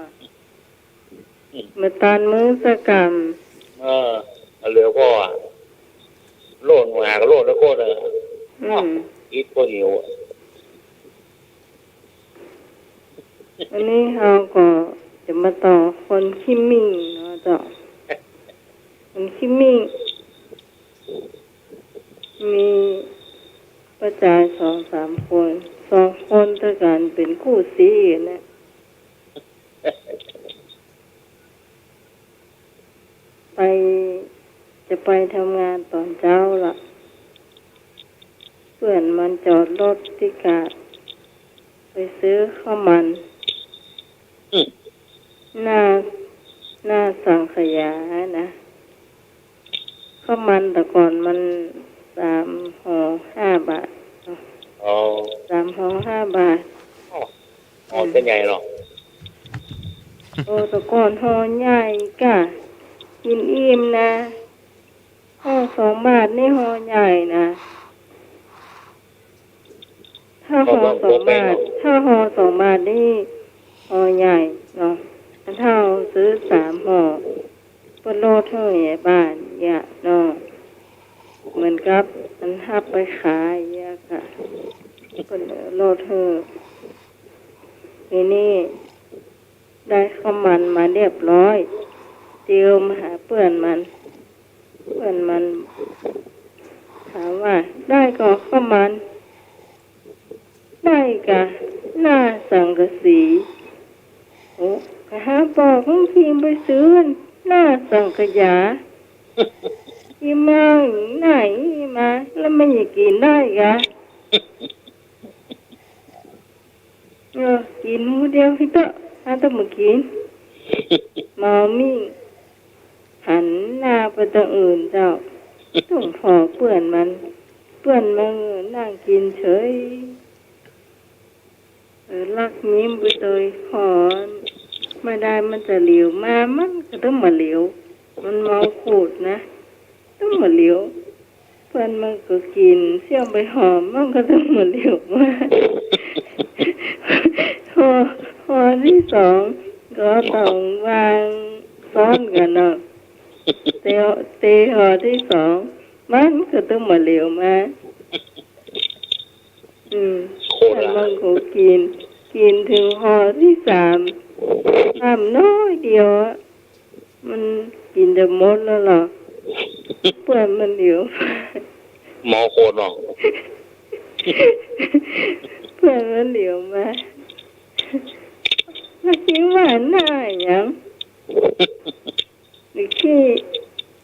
มาตันมึงสักกำ เออ เหลียวพ่ออะ โลด หมาก็โลดทุกคนอะ อืม อิดก็หิวอะ อันนี้เฮาก็จะมาต่อคนขี้มิ่งเนาะเจ้า คนขี้มิ่ง มี ก็จ่ายสองสามคน สองคนตวยกั๋นเป๋นกู้ซี้นะ ไป จะไปทำงานต๋อนเจ๊าละ เปื้อนมันจอดรถตี้กาดไปซื้อข้าวมัน อืม หน้า หน้าสังขยานะ ข้าวมันแต่ก่อนมันสามห่อห้าบาท อ๋อ สามห่อห้าบาท อ๋อ ห่อจะใหญ่เนาะ โอ้ แต่ก่อนห่อใหญ่กะ กิ๋นอิ่มนะ ห่อสองบาทนี่ห่อใหญ่นะ ถ้าห่อสองบาท ถ้าห่อสองบาทนี่ห่อใหญ่เนาะ ถ้าเฮาซื้อสามห่อ เปิ้นลดหื้อหลายบาทเยียะเนาะ เหมือนกับอันฮับไปขายเยียะกะ เปิ้นลดหื้อ ทีนี้ได้ข้าวมันมาเรียบร้อย เตียวมาหาเปื้อนมัน เปื้อนมันถามว่า ได้ก่อข้าวมัน ได้ก่ะ หน้าสังกะสี โอ้ กะหาบอกมึงพิงไปซื้อหน้าสังขยา อีมาไหนมา แล้วมันจะกิ๋นได้ก่ะ เออ กิ๋นมื้อเดียวตี้เต๊อะ หาเต๊อะบ่ากิ๋น เมามิ่ง หันหน้าไปตางอื่นเจ้า ต้องผ่อเปื้อนมัน เปื้อนมันนั่งกิ๋นเฉย เออ ลักยิ้มไปตวย ผ่อไม่ได้มันจะเหลียวมา มันก็ต้องบ่าเหลียว มันเมาโขดนะ ต้องบ่าเหลียว เปื้อนมันก็กิ๋น เสี้ยงไปหอม มันก็ต้องบ่าเหลียวมา ห่อ ห่อตี้สองก็ต้องวางซ้อนกั๋นเนาะ เตียว เตียวห่อตี้สอง มันก็ต้องบ่าเหลียวมา อืม โขดละ มันก็กิ๋น กิ๋นเถิงห่อตี้สาม คำน้อยเดียวอะ มันกิ๋นจะหมดแล้วเหรอ เปื้อนมันเหลียว เมาโขดเนาะ เปื้อนมันเหลียวมา แล้วคิดว่าหน้าหยัง นี่ขี้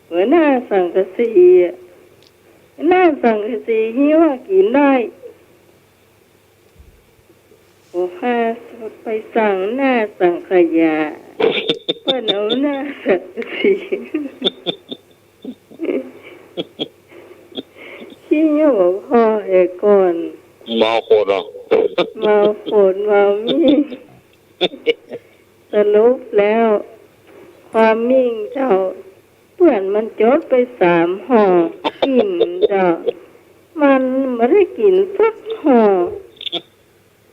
เหมือนหน้าสังกะสีอะ หน้าสังกะสีนี่ว่ากิ๋นได้ โอ้ พาไปสั่งหน้าสังขยา เปิ้นเอาหน้าสังกะสี ขี้เหนียวบ่ผ่อเหียก่อน เมาโขดเนาะ เมาโขด เมามิ่ง สรุปแล้ว ความมิ่งเจ้า เปื้อนมันจดไปสามห่อ อิ่มเจ้า มันบ่ได้กิ๋นสักห่อ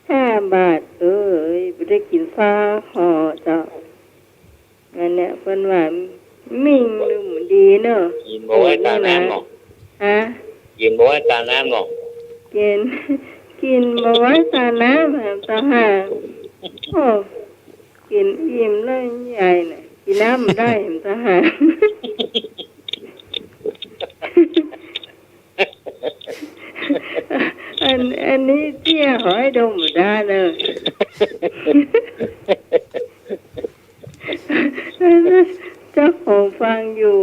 ห้าบาทเอ้ย บ่ได้กิ๋นสักห่อเจ้า อันเนี้ยเปิ้นว่ามิ่งลืมดีเนาะ กิ๋นบ่ไหวตาน้ำเนาะ ฮะ กิ๋นบ่ไหวตาน้ำเนาะ กิ๋น กิ๋นบ่ไหวตาน้ำแหมเจ้าห่า โอ้ กิ๋นอิ่มแล้วใหญ่น่ะ กิ๋นน้ำบ่ได้แหมเจ้าห่า อัน อันนี้เตี้ยหอยดงบ่ได้เนอะ เจ้าของฟังอยู่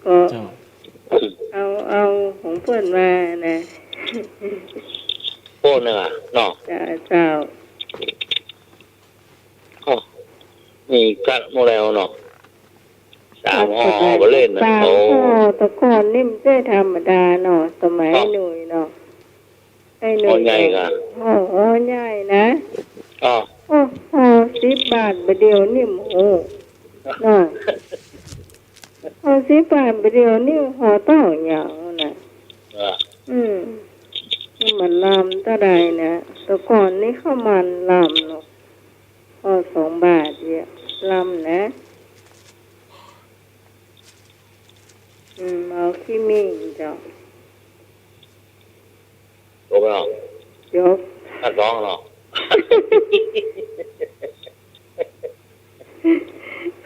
ก็ เจ้า เอา เอาของเปิ้นมานะ โป้นน่ะเนาะ จ้า เจ้า โอ้ นี่กัดหมดแล้วเนาะ สามห่อ บ่เล่นนะ สามห่อ โอ้ แต่ก่อนนี่มันบ่ใจ้ธรรมดาเนาะ สมัย อ้าว หนุ่ยเนาะ ไอ้หนุ่ย ห่อใหญ่กะ ห่อ ห่อใหญ่นะ อ้าว โอ้ ห่อสิบบาท บ่าเดี่ยวนี้ โอ้ เนาะ ห่อสิบบาท บ่าเดี่ยวนี้ ห่อเต้าหยังน่ะ อ่า อืม นี่มันลำเต้าใดนะ แต่ก่อนนี่ข้าวมันลำเนาะ ห่อสองบาทเนี่ย ลำนะ อืม เอาขี้มิ่งเจ้า จบแล้ว จบ ตัดร้องเนาะ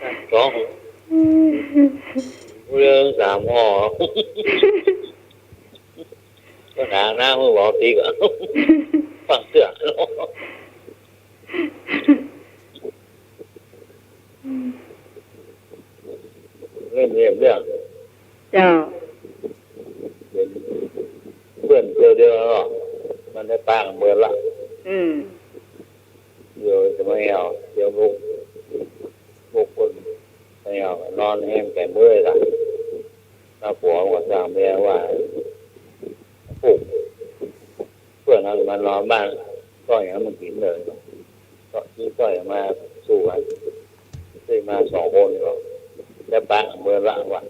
ตัดร้อง เรื่องสามห่อ ก็หาน้ำเมื่อบอกติกอะ ฟังเตื้อ เรื่อง เรื่อง เรื่อง เจ้า เปื้อนเตียวเดียวเนาะ มันได้ปะกั๋นเมินละ อืม เดี๋ยวจะไม่เอา เดี๋ยวลูก ลูกคนไม่เอา นอนแฮมแก่เมื่อยละ ถ้าผัวมันก็สั่งเมียว่า ปลุกเปื้อนเอามานอนบ้าน ก็อย่างนั้นมันกิ๋นเลย ก็ซื้อก้อยมาสู่กั๋น ซื้อมาสองคนก็ แล้วปะกั๋นเมินละว่า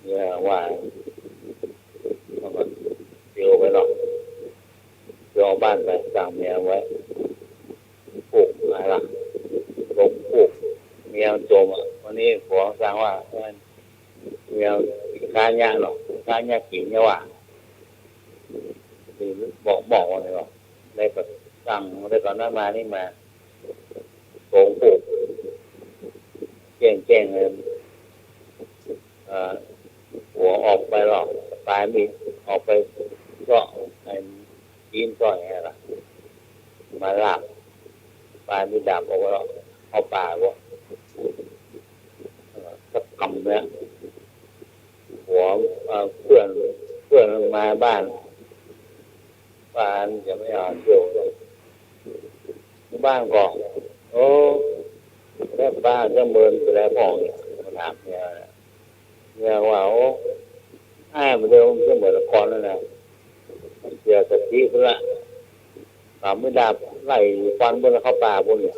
เนี่ยว่า มันก็เตียวไปเนาะ เตียวบ้านไป สั่งเมียไว้ ปลุกอะไรล่ะ ลงปลุก เมียมันจมอะ วันนี้ผัวสั่งว่า เมียกิ๋นข้าวเยียะเนาะ กิ๋นข้าวเยียะกิ๋นเนี่ยว่า บอก บอกว่าไงวะ แล้วก็สั่ง แล้วก็นั่นมานี่มา ลงปลุก แจ้ง แจ้งเลย เอ่อ ผัวออกไปหรอก สะปายมีดออกไปเซาะไอ้จีนซอยไงล่ะ มาลาบ สะปายมีดดาบออกไปแล้ว เข้าป่าบ่ เอ่อ สักกำเนี่ย ผัว เอ่อ เปื้อน เปื้อนมาบ้าน บ้านจะไม่เอาเที่ยวเลย บ้านก็ โอ้ แล้วป้าจะเมินไปแล้วพ่องเนี่ย มาถามเมียนะ เมียว่า โอ้ อ้ายมันเดิมจะเหมือนก่อนนั่นแหละ เสียสติไปละ สะปายมีดดาบไล่ฟันเปิ้นเข้าป่าปุ้นเนี่ย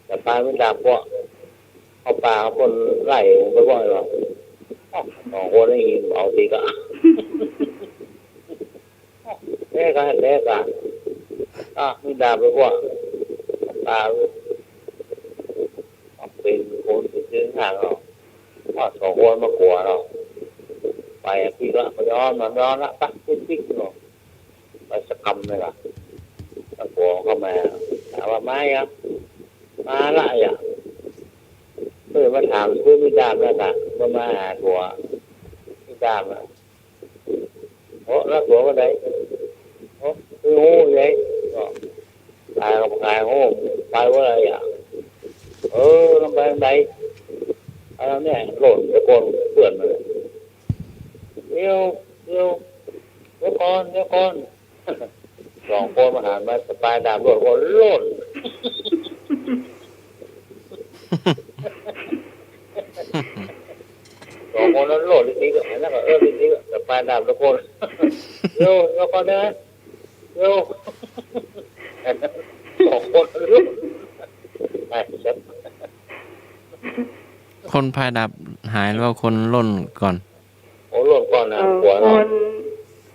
สะปายมีดดาบก็เข้าป่า เปิ้นไล่ไปบ่อยหรอก สองคนได้ยินเอาติกอะ แลกกัน แลกกัน อ่ะ มีดดาบไปพวก ตา เป๋นคนเป๋นเชิงห่างเนาะ ว่าสองคนมากลัวเนาะ ไปอะ ปิ๊กละ ไปนอน มานอนละ ไป ปิ๊กปิ๊กเนาะ ไปสักกำเลยล่ะ แล้วผัวเข้ามา ถามว่า มายัง มาละยัง เออ มาถามซื้อมีดดาบแล้วกะ ว่ามาหาผัว มีดดาบอะ โอ้ แล้วผัวว่าไง โอ้ คือฮู้ไง ก็ตายก็ตาย โอ้ ไปว่าอะไรอ่ะ เออ ลงไปลงไป เอาเนี่ย โลดตะโกนเปื้อนมาเลย เดี๋ยว เดี๋ยว เดี๋ยวก่อน เดี๋ยวก่อน สองคนมาหันมา สะปายดาบโลด ก็โลด สองคนนั้นโลดจริงๆ อันนั้นก็ เออ จริงๆ สะปายดาบทุกคน เดี๋ยว เดี๋ยวก่อนนะ เดี๋ยว สองคนนั้นโลด ไป คนพายดาบหายหรือว่าคนโล่นก่อน โอ้ โล่นก่อนนะ สองคน ผัวเนาะ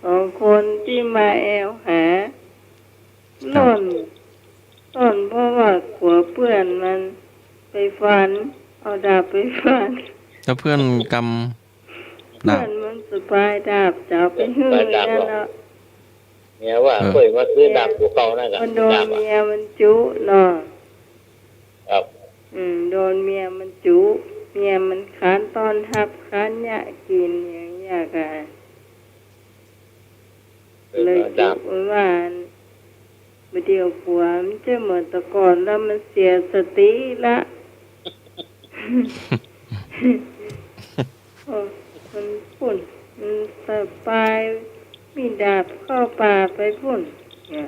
สองคนตี้มาแอ่วหา ครับ โล่น โล่นเพราะว่ากั๋วเปื้อนมันไปฟัน เอาดาบไปฟัน แล้วเปื้อนกำดาบ เปื้อนมันสะปายดาบ จะเอาไปหื้อ สะปายดาบ นั่นเนาะ เมียว่า เออ เปิ้นมาซื้อดาบตั๋วเก่านั่นกะ มันโดน ดาบอะ เมียมันจุเนาะ ครับ อืม โดนเมียมันจุ เมียมันค้านต้อนฮับ ค้านเยียะกิ๋นอย่างเยียะกะ เลยจุไว้ว่า บ่าเดี่ยวผัวมันจะเหมือนแต่ก่อนแล้ว มันเสียสติละ โอ้ มันปุ้น มันสะปายมีดดาบเข้าป่าไปปุ้น เนี่ย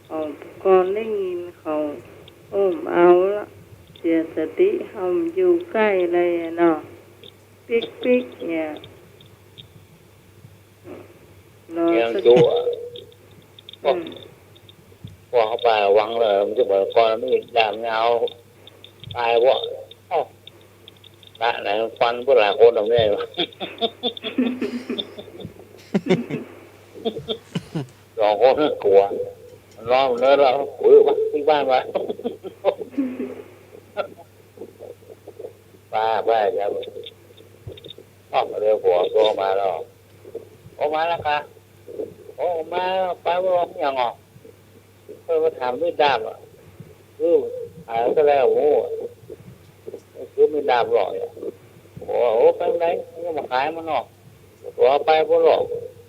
เอาก่อนได้ยินเขา โอ้ บ่เอาละ เสียสติ เฮาอยู่ใก้เลยอะเนาะ ปิ๊กปิ๊ก เนี่ย รอ เมียมัน สัก จุอะ อืม พวกเข้าป่าวังเลย มันจะเหมือนก่อน มีดดาบยาว ตายบ่ เอ้า ตะไหนมันฟันพวกหลายคนตรงนี้วะ สองคนกั๋ว นอนเนินแล้ว โอ้ย วะ ตี้บ้านวะ ป้า ป้า ครับ ออกมาเร็ว ผัวโทรมาแล้ว โอ้ มาแล้วกะ โอ้ มา ไปว่าอย่างอ่ะ เปิ้นมาถามมีดดาบอะ เออ หายไปแล้ว โอ้ ไอ้ซื้อ มีดดาบหล่อเนี่ย โอ้โห ไปไหน มันก็มาขายมันเนาะ ตัวไปบ่หลอก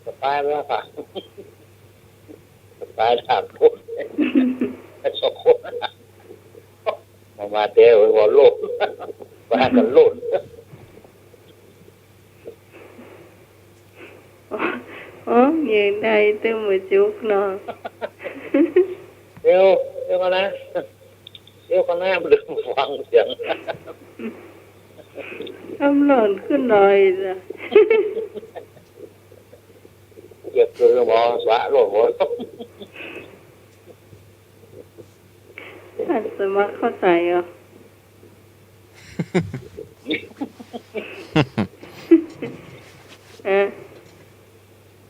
สบายไปแล้วค่ะ สบายดาบหล่น ไปสองคน มา มาเตะหัวโลก มากันโลด โอ้ ยืนได้ตึงบ่จุกเนาะ เดี๋ยว เดี๋ยวก่อนนะ เดี๋ยวก่อนนะ บ่ได้ฟังเสียง อำหล่อนขึ้นดอยจ้ะ เก็บคือหมอสวะโลดหัว อาสามัครเข้าใจ๋เหรอ เออ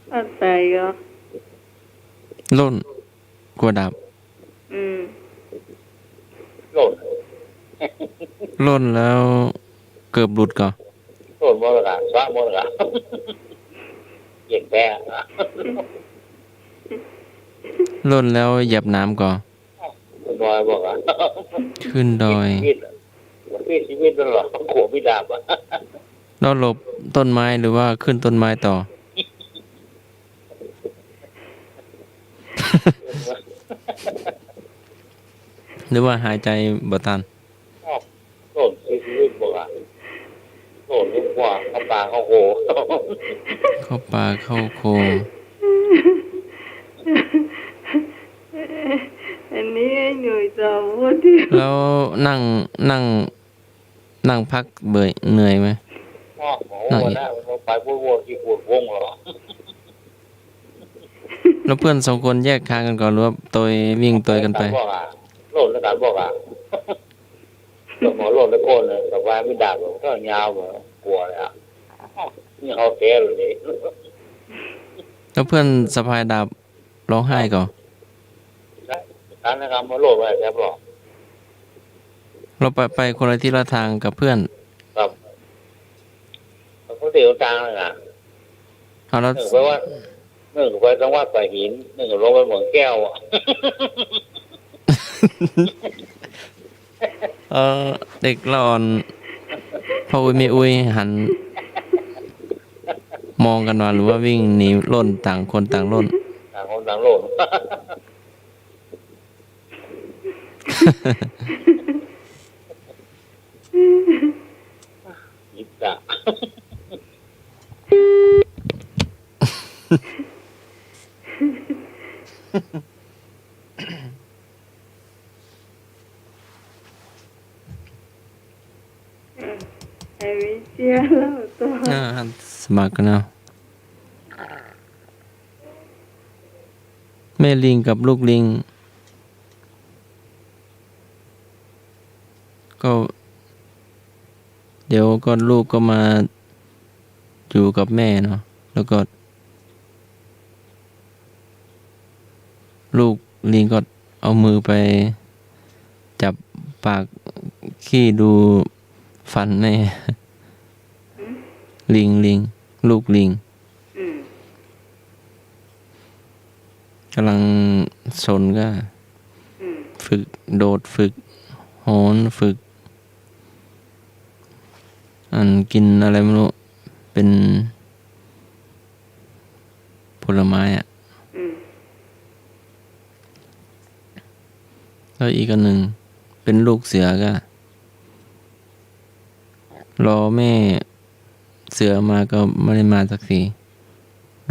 เข้าใจ๋เหรอ หล่น กั๋วดาบ อืม หล่น หล่นแล้วเกือบหลุดก่อ หล่นหมดแล้วก่ะ สวะหมดแล้วก่ะ เจ็บแผล หล่นแล้วเหยียบหนามก่อ ขึ้นดอยบอกอ่ะ ขึ้นดอย ชีวิตอะ ชีวิตนั่นเหรอ ต้องขัวมีดดาบอะ แล้วหลบต้นไม้หรือว่าขึ้นต้นไม้ต่อ หรือว่าหายใจ๋บ่ตัน โลดชีวิตบอกอ่ะ โลดดีกว่า เข้าป่าเข้าโค เข้าป่าเข้าโค อันนี้ไอ้หนุ่ยจะพูดที่ แล้วนั่ง นั่ง นั่งพักเบยเหนื่อยไหม โอ้โห นั่ง วันนั้นเราไปพูดวนที่พูดวงเหรอ แล้วเพื่อนสองคนแยกทางกันก่อหรือว่าตวยวิ่งตวยกั๋นไป บอกอ่ะ โลดแล้วกั๋นบอกอ่ะ ก็หมอโลดแล้วก้นเลย สะพายมีดดาบ ก็ยาวเหมือนกั๋วเลยอ่ะ นี่เขาแท้เลย แล้วเพื่อนสะพายดาบร้องไห้ก่อ ใช่ ตันนะครับ หมอโลดไว้แทบหรอก เราไป ไปคนละทิศละทางกับเพื่อน ครับ เขาเสียตังค์เลยนะ เอาแล้ว นึ่งไปวัด นึ่งไปทางวัดป่าหิน นึ่งลงไปเมืองแก้วอะ เออ เด็กละอ่อน พ่ออุ๊ยแม่อุ๊ยหันมองกั๋นว่า หรือว่าวิ่งหนีล่น ต่างคนต่างล่น ต่างคนต่างล่น อิจฉา ไอ้วิเชียรเล่าต่อ อ่า สมัครกั๋นเนาะ แม่ลิงกับลูกลิง ก็ เดี๋ยวก็ลูกก็มาอยู่กับแม่เนาะ แล้วก็ ลูกลิงก็เอามือไปจับปากขี้ดูฟันแม่ อืม ลิง ลิง ลูกลิง อืม ก่ำลังซนก็ อืม ฝึกโดด ฝึกโหน ฝึก อันกิ๋นอะไรไม่รู้ เป๋นผลไม้อะ อืม แล้วอีกอันนึ่ง เป๋นลูกเสือก็ รอแม่เสือมาก็ไม่ได้มาสักที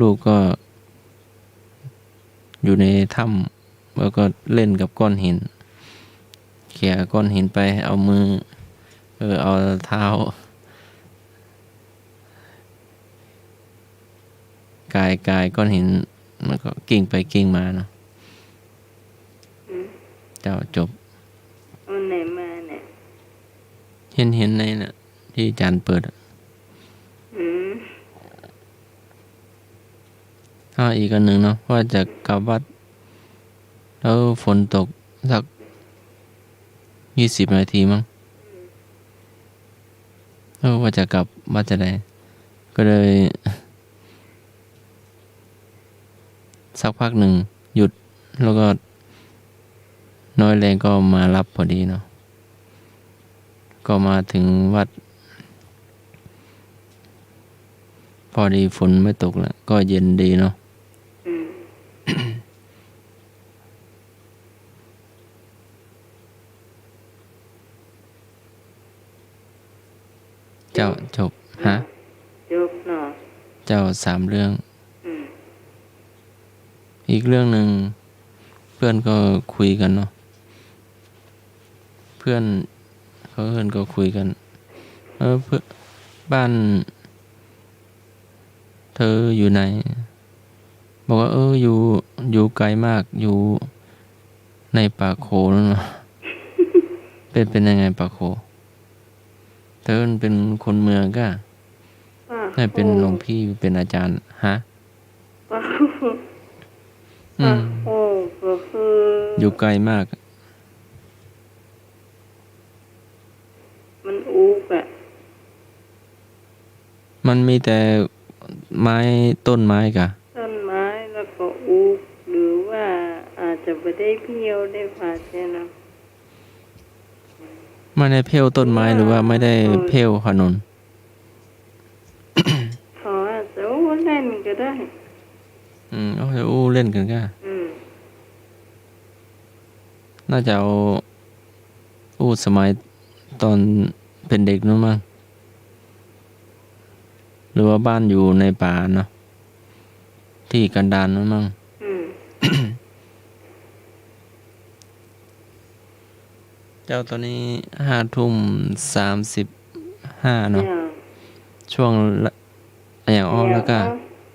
ลูกก็อยู่ในถ้ำ แล้วก็เล่นกับก้อนหิน เขี่ยก้อนหินไป เอามือ เออ เอาเท้า ก๋ายๆ ก้อนหิน มันก็กลิ้งไปกลิ้งมาเนาะ อืม เจ้า จบ เอาไหนมาเนี่ย เห็น เห็นในเนี่ย ตี้อาจ๋ารย์เปิดอะ อืม อ้อ อีกอันนึ่งเนาะ ว่าจะกลับวัด แล้วฝนตกสักยี่สิบนาทีมั้ง เออ ว่าจะกลับ ว่าจะได ก็เลย สักพักนึ่งหยุด แล้วก็น้อยแรงก็มารับพอดีเนาะ ก็มาเถิงวัด พอดีฝนไม่ตกแล้ว ก็เย็นดีเนาะ อืม เจ้า จบ ฮะ จบเนาะ เจ้า สามเรื่อง อืม อีกเรื่องนึ่ง เปื้อนก็คุยกั๋นเนาะ เปื้อนเขาเอิ้นก็คุยกั๋น เออ เปื้อน บ้านเธออยู่ไหน บอกว่า เออ อยู่ อยู่ไกลมาก อยู่ในป่าโขนเนาะ เป๋น เป๋นยังไงป่าโขน เธอเป๋นคนเมืองก่ะ อ่ะ ได้เป๋นหลวงพี่ เป๋นอาจ๋ารย์ ฮะ อ่ะ อืม โอ้ ก็คือ อยู่ไกลมาก มันอุกอะ มันมีแต่ไม้ ต้นไม้ก่ะ ต้นไม้แล้วก็อุก หรือว่าอาจจะไม่ได้เผี้ยวได้ผาดแค่นั้น ไม่ได้เผี้ยวต้นไม้ หรือว่าไม่ได้เผี้ยวถนน เขาอาจจะอู้เล่นก็ได้ อืม เอาจะอู้เล่นกั๋นก่ะ อืม น่าจะเอาอู้สมัยต๋อนเป๋นเด็กนู้นมั้ง หรือว่าบ้านอยู่ในป่าเนาะ ตี้กั๋นดารนั่นมั้ง อืม เจ้า ต๋อนนี้ห้าทุ่มสามสิบห้าเนาะ จ้า ช่วงละ อะหยังอ้อ อะหยังอ้อ แล้วก่ะ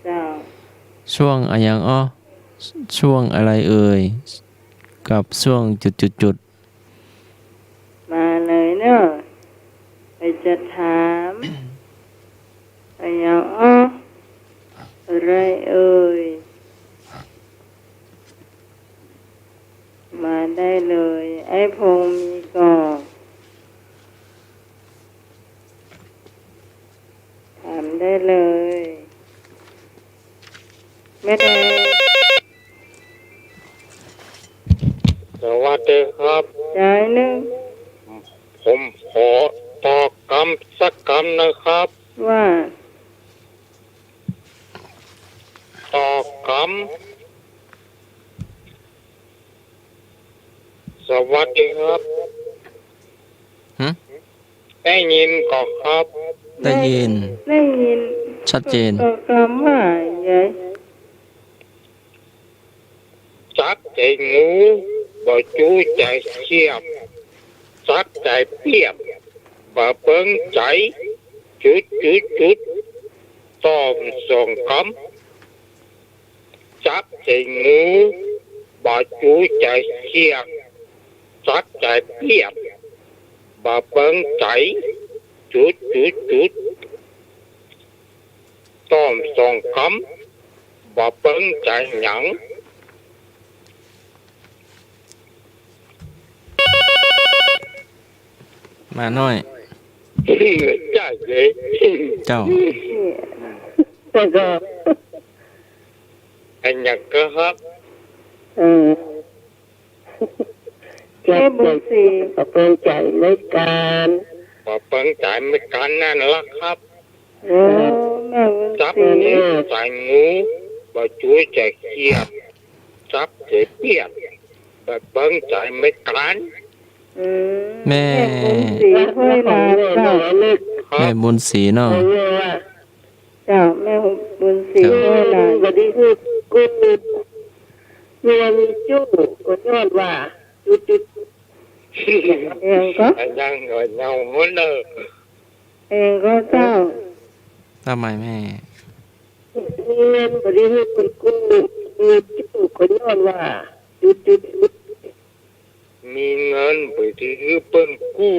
เจ้า ช่วงอะหยังอ้อ ช่วงอะไรเอ่ย กับช่วงจุดจุดจุด มาเลยเนาะ ใผจะถาม อะหยังอ้อ อะไรเอ่ย มาได้เลย ไอ้พงษ์มีก่อ ถามได้เลย ไม่ได้ สวัสดีครับ จอยนึ่ง ผมขอต่อกำสักกำนะครับ ว่า ต่อกำ สวัสดีครับ หึ ได้ยินก่อครับ ได้ยิน ได้ยิน ชัดเจน ต่อกำว่าไง จักใจ๋งู บ่จู้ใจ๋เขียบ จักใจ๋เปียบ บ่เปิงใจ๋ จุดจุดจุด ต่อมสองกำ จักใจ๋งู บ่จู้ใจ๋เขียบ จักใจ๋เปียบ บ่เปิงใจ๋ จุดจุดจุด ต่อมสองกำ บ่เปิงใจ๋หยัง มาน้อย ใจ๋เลย เจ้า แต่ก็ อะหยังก่อครับ เออ แม่บุญศรี บ่เปิงใจ๋เม็ดก๋าน บ่เปิงใจ๋เม็ดก๋านนั่นละครับ โอ้ แม่บุญศรี จักใจ๋งู บ่จู้ใจ๋เขียบ จักใจ๋เปียบ บ่เปิงใจ๋เม็ดก๋าน อืม แม่ แม่บุญศรีห้วยลานเจ้า แม่บุญศรีเนาะ เออ เจ้า แม่บุญศรี เจ้า ห้วยลาน บ่ดีคือกู้ เมียมีจู้ ก็ย้อนว่า จุดจุด เองก็ อะหยังก็ยังหัวเนอะ เองก็เจ้า ทำไมแม่ มีเงินบ่ดีคือเปิ้นกู้ มีจู้ก็ย้อนว่า จุดจุดจุด มีเงินบ่ดีคือเปิ้นกู้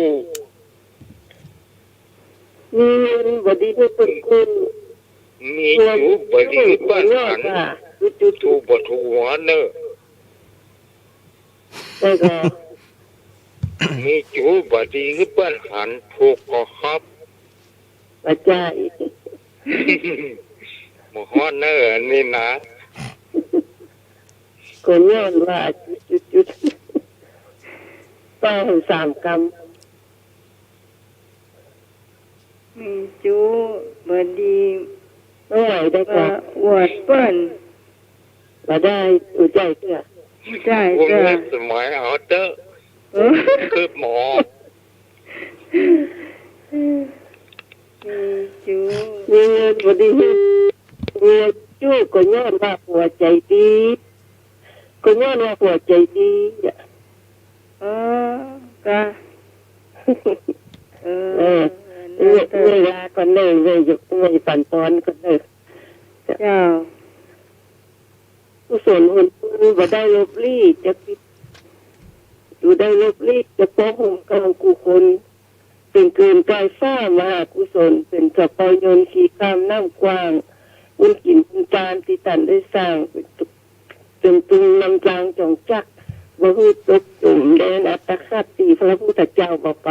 มีเงินบ่ดีคือเปิ้นกู้ มีจู้บ่ดีคือเปิ้นหัน จุดจุดจุด ถูกบ่ถูกหัวเนอะ แต่ก็ มีจู๋บ่ดีคือเปิ้นหัน ถูกก่อครับ บ่ใจ้ บ่ฮอดเน่ออันนี้นะ ก็ย้อนว่าจุดจุดจุด ต้องสามกำ มีจุ๊ บ่ดี บ่ไหวได้ก่ะ ว่าอวดเปิ้น บ่ได้ อู้ ใจ๋เตื้อ ใจ๋เตื้อ สมัยเอาเต๊อะ เออ คือหมอ มีจุ๊ มีเงินบ่ดี มีจุ๊ ก็ย้อนว่าหัวใจ๋ดี ก็ย้อนว่าหัวใจ๋ดีอะ เออ กะ เออ เออ เออ เออ เวลาก่อนเน่อ เวลา เวลาปันปอนก่อนเน่อ เจ้า กุศลหนบุญบ่ได้ลบหลี้ จะผิด อยู่ได้ลบหลี้ จะปกป้องเก่ากู้คน เป๋นเกินกายฟ้ามหากุศล เป๋นเสาเป่ายนต์ขี่ข้ามน้ำกว้าง บุญกิ๋นบุญตานตี้ต้านได้สร้าง เป๋นตุ เป๋นตุงนำตางจ๋องจัก บ่หื้อตกจ๋มแดนอัตคัดตี้พระพุทธเจ้าบ่ไป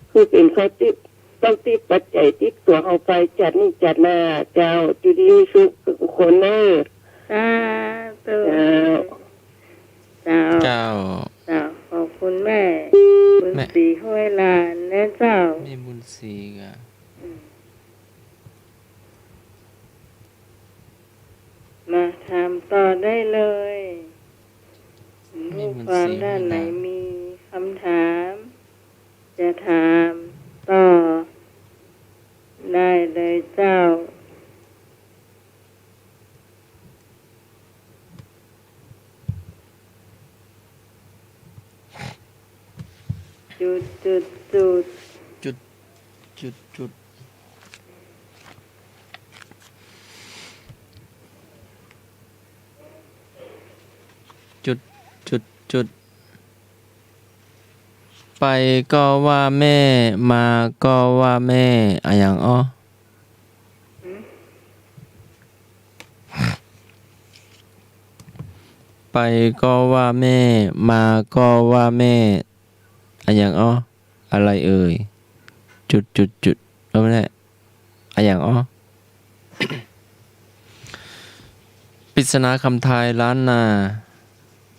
คือเป๋นข้าวติ๊บ ข้าวติ๊บปัจจัยติดตั๋วเฮาไป จาตินี้จาติหน้า เจ้า อยู่ดีมีสุขกู้คนเน่อ สาธุ เจ้า เจ้า เจ้า เจ้า ขอบคุณแม่บุญศรีห้วยลานนะเจ้า แม่บุญศรีกะ อืม มาถามต่อได้เลย แม่บุญศรีห้วยลาน ผู้ฟังท่านไหนมีคำถาม จะถามต่อได้เลยเจ้า จุด จุด จุด จุด จุด จุด จุด จุด จุด ไปก็ว่าแม่ มาก็ว่าแม่ อะหยังอ้อ ไปก็ว่าแม่ มาก็ว่าแม่ อะหยังอ้อ อะไรเอ่ย จุด จุด จุด เออ ไม่ได้ อะหยังอ้อ ปริศนาคำทายล้านนา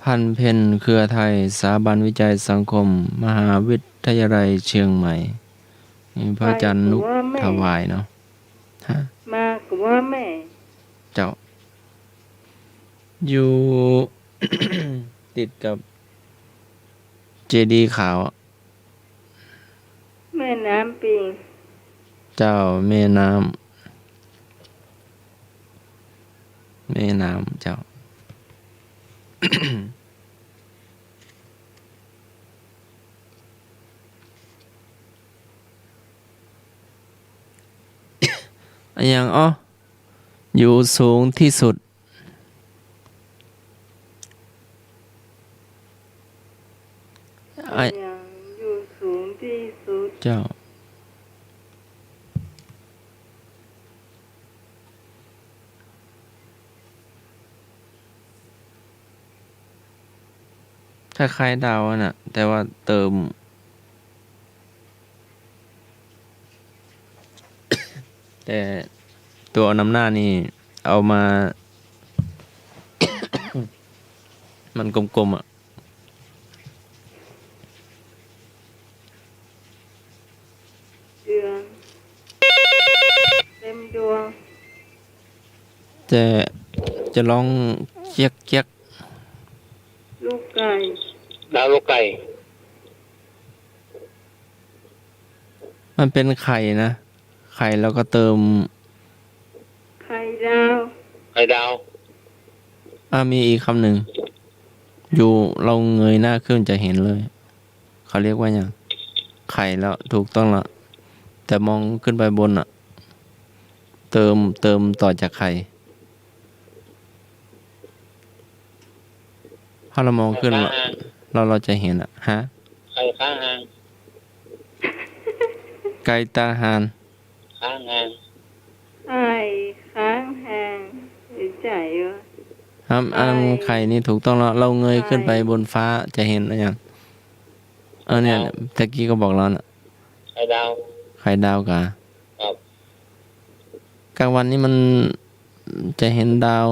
พันเพ็ญ เครือไทย สถาบันวิจัยสังคม มหาวิทยาลัยเชียงใหม่ นี่พระอาจารย์นุกถวายเนาะ ฮะ มาก็ว่าแม่ เจ้า อยู่ ติดกับเจดีย์ขาวอะ แม่น้ำปิง เจ้า แม่น้ำ แม่น้ำ เจ้า อะหยังอ้อ อยู่สูงที่สุด อะหยังอยู่สูงที่สุด เจ้า คล้ายๆดาวอะน่ะ แต่ว่าเติม แต่ตัวนำหน้านี่เอามา มันกลมๆอะ เดือน เต็มดวง จะ จะร้องเจี๊ยกๆ ลูกไก่ ดาวลูกไก่ มันเป็นไข่นะ ไข่แล้วก็เติม ไข่ดาว ไข่ดาว อ่ะ มีอีกคำหนึ่ง อยู่ เราเงยหน้าขึ้นจะเห็นเลย เขาเรียกว่าหยัง ไข่แล้ว ถูกต้องละ แต่มองขึ้นไปบนน่ะ เติม เติมต่อจากไข่ ถ้าเรามองขึ้น ไข่ค้างแฮง เรา เราจะเห็นอะ ฮะ ไข่ค้างแฮง ไก่ตาห่าน ค้างแฮง ไข่ค้างแฮง ใจ๋วะ ครับ อัน ไข่ ไข่นี่ถูกต้องแล้ว เราเงยขึ้นไป ไข่ บนฟ้าจะเห็นอะหยัง เออ เนี่ย ดาว ตะกี้ก็บอกแล้วน่ะ ไข่ดาว ไข่ดาวกา ครับ กลางวันนี่มันจะเห็นดาว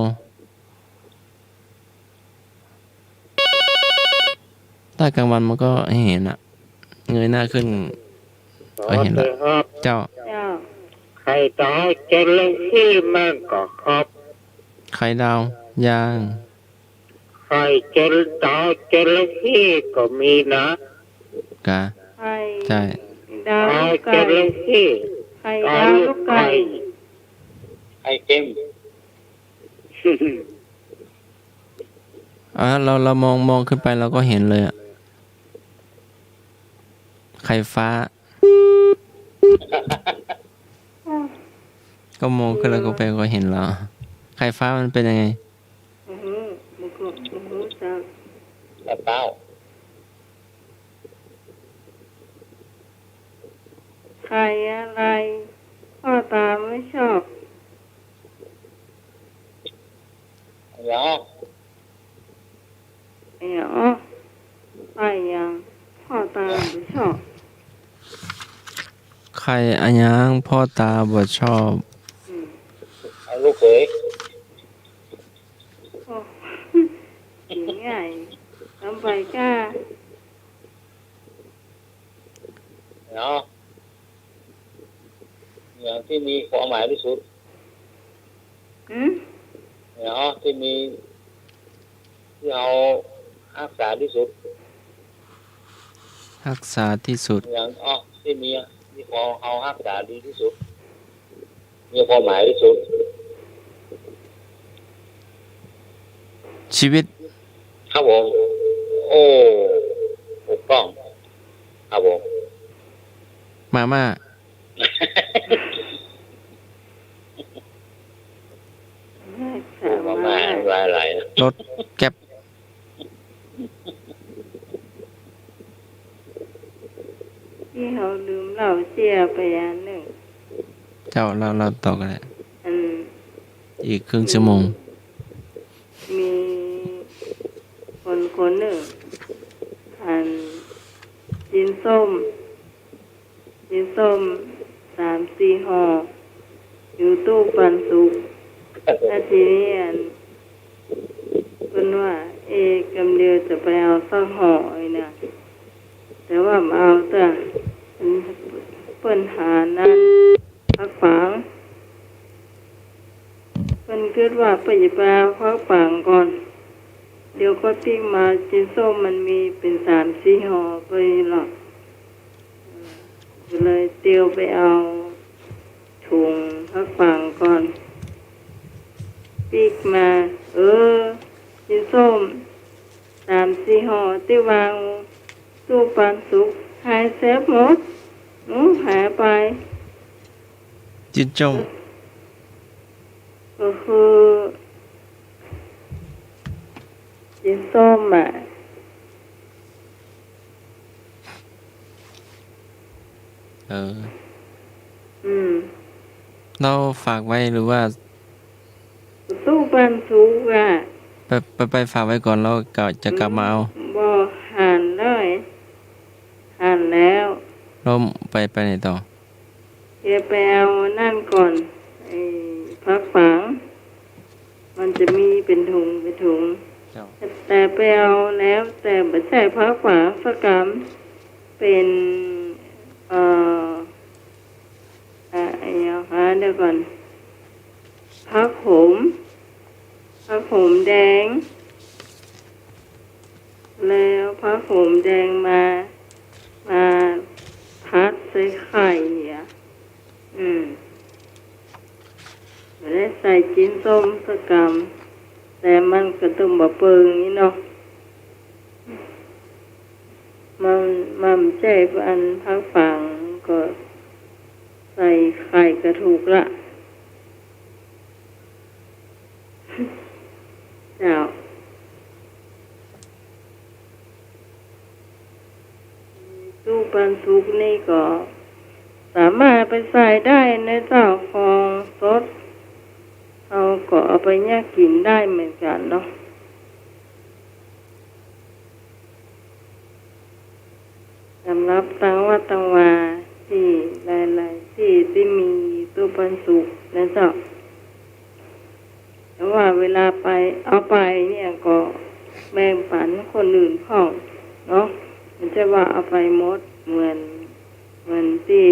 ถ้ากลางวันมันก็เห็นอะ เงยหน้าขึ้น ก็เห็นละ เจ้า เจ้า ไข่ดาวจระเข้มั่งก็ครับ ไข่ดาว ยัง ไข่จระ ดาวจระเข้ก็มีนะ กะ ไข่ ใช่ ดาว ดาว ลูกไก่ จระเข้ ไข่ดาว ดาว ลูกไก่ ลูกไก่ ไข่เค็ม อ่ะ เรา เรามอง มองขึ้นไปเราก็เห็นเลยอะ ไข่ฟ้า ก็มองขึ้นแล้วก็ไปก็เห็นแล้ว ไข่ฟ้ามันเป็นยังไง อือหือ บ่ฮู้ บ่ฮู้จัก ไข่เต้า ไข่อะไร พ่อตาไม่ชอบ เหรอ เอ๋อ ไข่หยัง พ่อตาบ่ชอบ ไข่อะหยัง พ่อตาบ่ชอบ อืม เอาลูกเขย โอ้ กิ๋นง่าย ตำใบก้า เนาะ อย่างที่มีความหมายที่สุด หืม เนาะ ที่มี ที่เฮาฮักษาที่สุด ฮักษาที่สุด อย่าง อ๋อ ที่มี ที่ของเฮาฮักษาดีที่สุด มีความหมายที่สุด ชีวิต ครับผม โอ้ ถูกต้อง ครับผม มาม่า มาม่า น้ำลายไหลนะ รถแกร็บ ตี้เฮาลืมเล่าเสี้ยไปอันนึ่ง เจ้า เล่า เล่าต่อก็ได้ อัน อีกครึ่งชั่วโมง มีคนคนนึ่ง อัน กิ๋นส้ม กิ๋นส้มสามสี่ห่อ อยู่ตู้ปันสุก แล้วทีนี้อัน เปิ้นว่า เอ๊ะ กำเดียวจะไปเอาสักห่อไอ้นะ แต่ว่าบ่เอาเตื้อ เปิ้นหานั้น ผักฝาง เปิ้นกึ๊ดว่าเปิ้นจะไปเอาผักฝางก่อน เดี๋ยวก็ปิ๊กมา กิ๋นส้มมันมีเป๋นสามสี่ห่อไปหรอก ก็เลยเตียวไปเอาถุงผักฝางก่อน ปิ๊กมา เออ กิ๋นส้มสามสี่ห่อตี้วางตู้ปันสุก หายแซบหมด หายไป กิ๋นส้ม ก็คือ กิ๋นส้มอะ เออ อืม แล้วฝากไว้หรือว่า ตู้ปันสุกอะ ไป ไป ไปฝากไว้ก่อน แล้วก็จะกลับมาเอา บ่ หันเลย หันแล้ว แล้วไป ไปไหนต่อ เตียวไปเอานั่นก่อน ไอ้ผักฝาง มันจะมีเป๋นถุง เป๋นถุง เจ้า แต่ไปเอาแล้ว แต่บ่ใจ้ผักฝางสักกำ เป๋น เอ่อ เอ่อ ไอ้หยังวะ เดี๋ยวก่อน ผักโขม ผักโขมแดง แล้วผักโขมแดงมา มาผัดใส่ไข่อะ อืม บ่ได้ใส่กิ๋นส้มสักกำ แต่มันก็ต้องบ่เปิงนี่เนาะ มัน มันใจ้อันผักฝาง ก็ใส่ไข่ก็ถูกละ เจ้า ตู้ปันสุกนี่ก็สามารถไปใส่ได้นะเจ้า ของสด เฮาก็เอาไปเยียะกิ๋นได้เหมือนกั๋นเนาะ สำหรับตางวัดตางวาตี้หลายๆ ตี้ตี้มีตู้ปันสุกนะเจ้า แต่ว่าเวลาไป เอาไปเนี่ยก็แบ่งปั๋นคนอื่นพ่องเนาะ บ่ใจ้ว่าเอาไปหมด เหมือน เหมือนตี้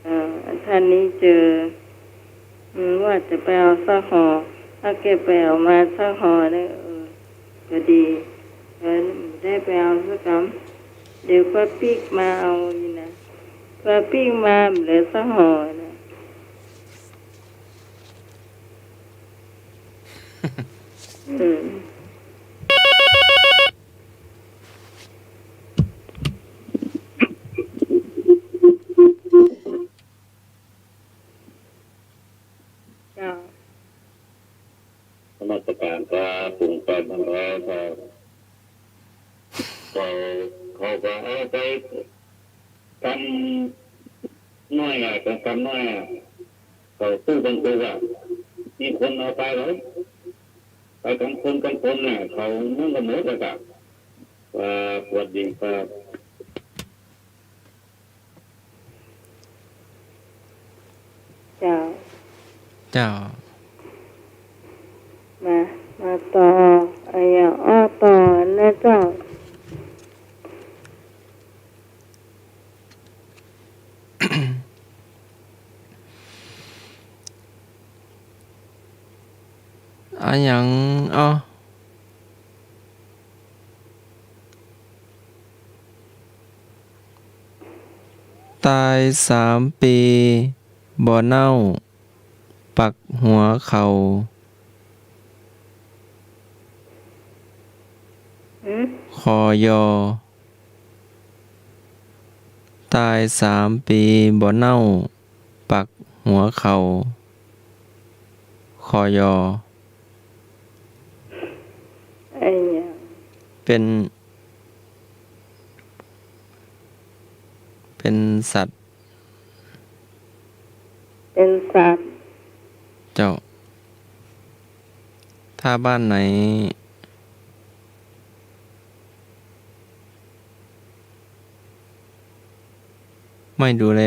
เอ่ วันนี้เจอ อืม ว่าจะไปเอาสักห่อ ถ้าแกไปเอามาสักห่อเนี่ย เออ ก็ดี เออ ได้ไปเอาสักกำ เดี๋ยวป้าปิ๊กมาเอาอยู่นะ ป้าปิ๊กมาเหลือสักห่อนะ อืม เจ้า นมัสการครับ ผมไปทำร้ายครับ เขา เขาก็เอาไปกำน้อยอะ กำน้อยอะ เขาตู้บรรทุกอะ มีคนเอาไปแล้ว ไปกำคนกำคนน่ะ เขามันก็หมดแล้วก็ ครับ สวัสดีครับ เจ้า เจ้า มา มาต่อ อะหยังอ้อต่อนะเจ้า อะหยังอ้อ ต๋ายสามปี๋บ่เน่า ปักหัวเข่า หืม คอยอ ต๋ายสามปี๋บ่เน่า ปักหัวเข่า คอยอ ไอ้หยัง เป๋น เป๋นสัตว์ เป๋นสัตว์ เจ้า ถ้าบ้านไหน ไม่ดูแล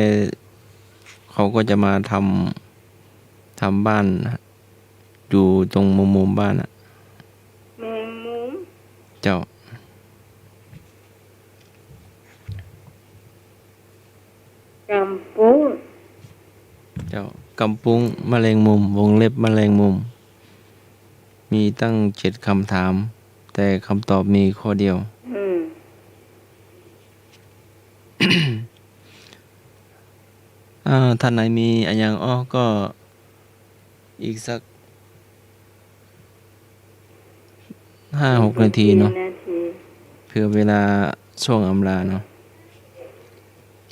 เขาก็จะมาทำ ทำบ้าน อยู่ตรงมุมๆบ้านอะ แมงมุม เจ้า กำปุ้ง เจ้า กำปุ้ง แมลงมุม วงเล็บ แมลงมุม มีตั้งเจ็ดคำถาม แต่คำตอบมีข้อเดียว อืม อ่า ท่านไหนมีอะหยังอ้อก็ อีกสัก ห้าหกนาทีเนาะ นาที เผื่อเวลาช่วงอำลาเนาะ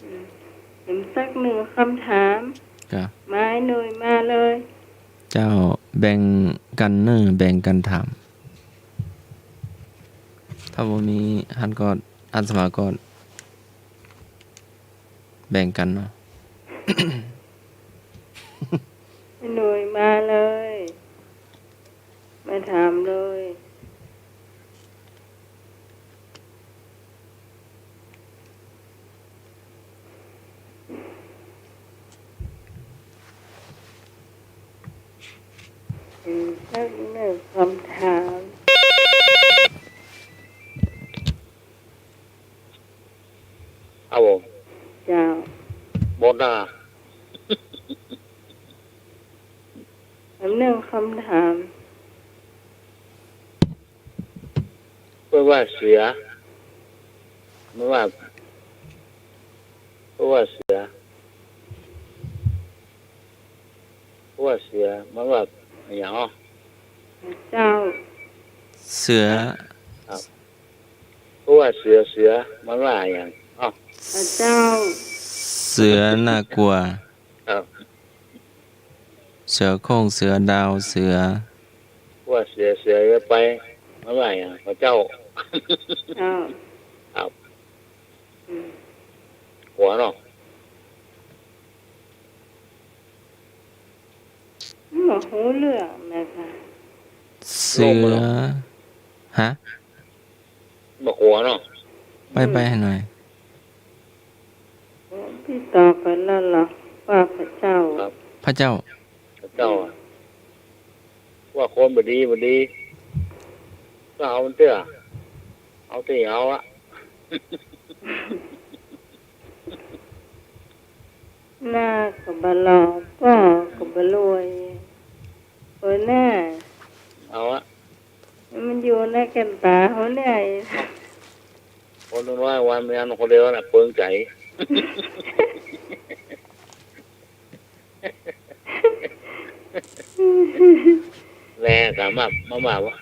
อืม เห็นสักหนึ่งคำถาม ครับ มาไอ้หนุ่ยมาเลย เจ้า แบ่งกั๋นเน่อ แบ่งกั๋นถาม ถ้าบ่มีหั้นก็ อาสาสมัครก็ แบ่งกั๋นเนาะ หนุ่ยมาเลย มาถามเลย อืม สักหนึ่งคำถาม ครับผม เจ้า หมดนะ แป๊บหนึ่ง คำถาม เปิ้นว่าเสือ มันว่า เปิ้นว่าเสือ เปิ้นว่าเสือ มันว่าอะหยังอ้อ เจ้า เสือ ครับ เปิ้นว่าเสือ เสือ มันว่าอะหยังอ้อ เจ้า เสือน่ากลัว ครับ เสือโคร่ง เสือดาว เสือ ว่าเสือ เสือจะไป มันว่าอะหยัง พระเจ้า เจ้า ครับ อืม หัวเนาะ บ่ฮู้เรื่องนะคะ เสือ ฮะ บ่หัวเนาะ ไป อืม ไปหาหน่อย พี่ตอบไปแล้วเหรอ ว่าพระเจ้า ครับ พระเจ้า พระเจ้าอะ ว่าคนบ่ดี บ่ดี ก็เอามันเตื้อ เอาตี้เอาอะ น่า ก็บ่หล่อ ป้อก็บ่รวย เออ น่า เอาอะ มันอยู่ในแก่นต๋าเฮาเนี่ย คนน้อยวันเดียวคนเดียวน่ะเปิงใจ๋ แลสามารถมา มาว่า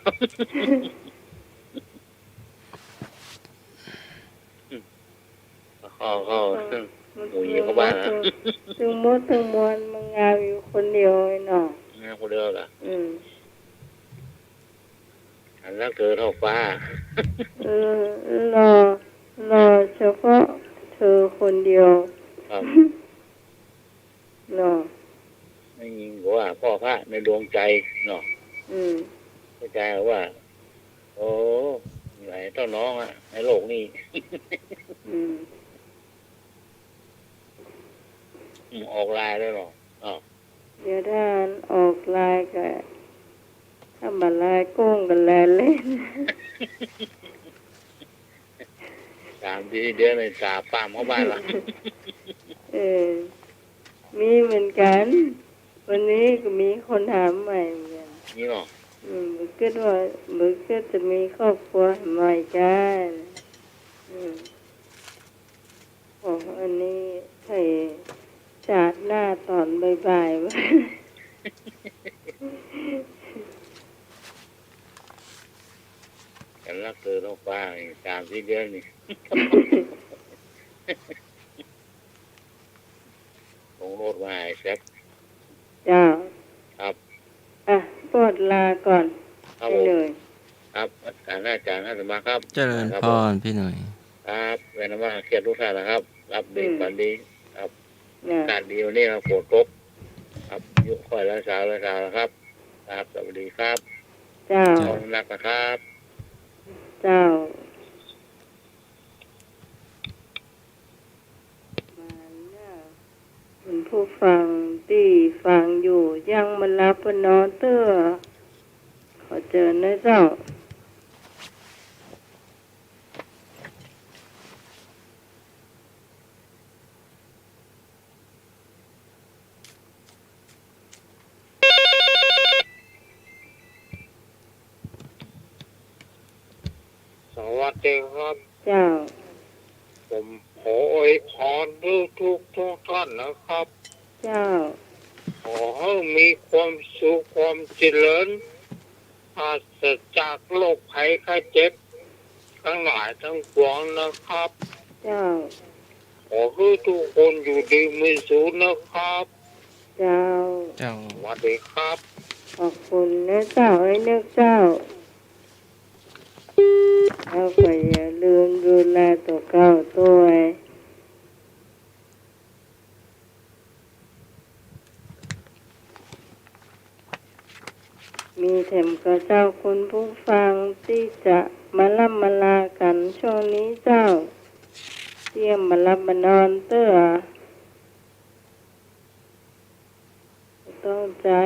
ข้อ ข้อ มัน หมู่หญิงเข้าบ้านนะ ตึงหมดตึงมวลมันงามอยู่คนเดียวเนาะ งามคนเดียวเหรอ อืม ฉันรักเธอเท่าฟ้า เออ หล่อ หล่อเฉพาะเธอคนเดียว ครับ เนาะ ได้ยินว่าพ่อพระในดวงใจเนาะ อืม เข้าใจ๋ว่า โอ้ มีหลายเต้าน้องอะในโลกนี้ อืม อืม ออกไลน์แล้วเนาะ อ้าว เดี๋ยวถ้าออกไลน์ก็ ถ้าบ่ไลน์โก้งกันแลเล่น สามสี่เดือนนี่จ๋าป้ามเข้าบ้านละ เออ มีเหมือนกั๋น วันนี้ก็มีคนถามใหม่เหมือนกั๋น มีเหรอ อืม บ่กึ๊ดว่า บ่กึ๊ดจะมีครอบครัวใหม่กั๋น อืม โอ้ อันนี้ใส่จาดหน้าต๋อนบ่ายๆ ฉันรักเธอเท่าฟ้า นี่ สามสี่เดือนนี่ ลงโลดว่าไอ้แซ็ค เจ้า ครับ อ่ะ ปวดลาก่อน ครับ พี่หน่อย ครับ อาจ๋ารย์ อาจ๋ารย์ อาตมาครับ เจริญพร ครับผม พี่หน่อย ครับ แม่นว่าเกียรติทุกท่านนะครับ หลับดี อืม ฝันดีครับ นะ อากาศดีวันนี้ครับ ฝนตกครับ อายุค่อยหลายสาว หลายสาวนะครับ ครับ สวัสดีครับ เจ้า ขอบคุณนักนะครับ เจ้า มาแล้ว คุณผู้ฟังตี้ฟังอยู่ยังบ่หลับบ่นอนเตื้อ ขอเจิญนะเจ้า สวัสดีครับ เจ้า ผมขออวยพรทุกๆ ทุกท่านนะครับ เจ้า ขอหื้อมีความสุขความเจริญ ปราศจากโรคภัยไข้เจ็บ ทั้งหลายทั้งปวงนะครับ เจ้า ขอหื้อทุกคนอยู่ดีมีสุขนะครับ เจ้า เจ้า สวัสดีครับ ขอบคุณนะเจ้า ไอ้นึกเจ้า แล้วก็อย่าลืมดูแลตั๋วเก่าตวย มีแถมก็เจ้าคุณผู้ฟังตี้จะมาล่ำมาลากั๋นช่วงนี้เจ้า เตรียมบ่หลับบ่นอนเตื้อ ต้องใจ๊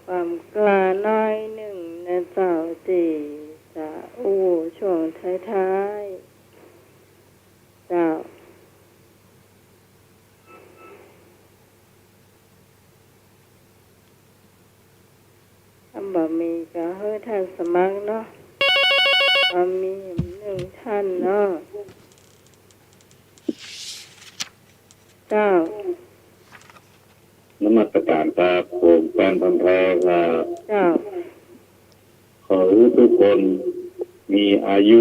ความกล้าน้อยนึ่งนะเจ้า ตี้จะอู้ช่วงท้ายๆ เจ้า ถ้าบ่มีก็หื้อท่านสมัครเนาะ บ่มีนึ่งท่านเนาะ เจ้า นมัสการครับ ผมแฟนพันธุ์แท้ครับ เจ้า ขอหื้อทุกคนมีอายุ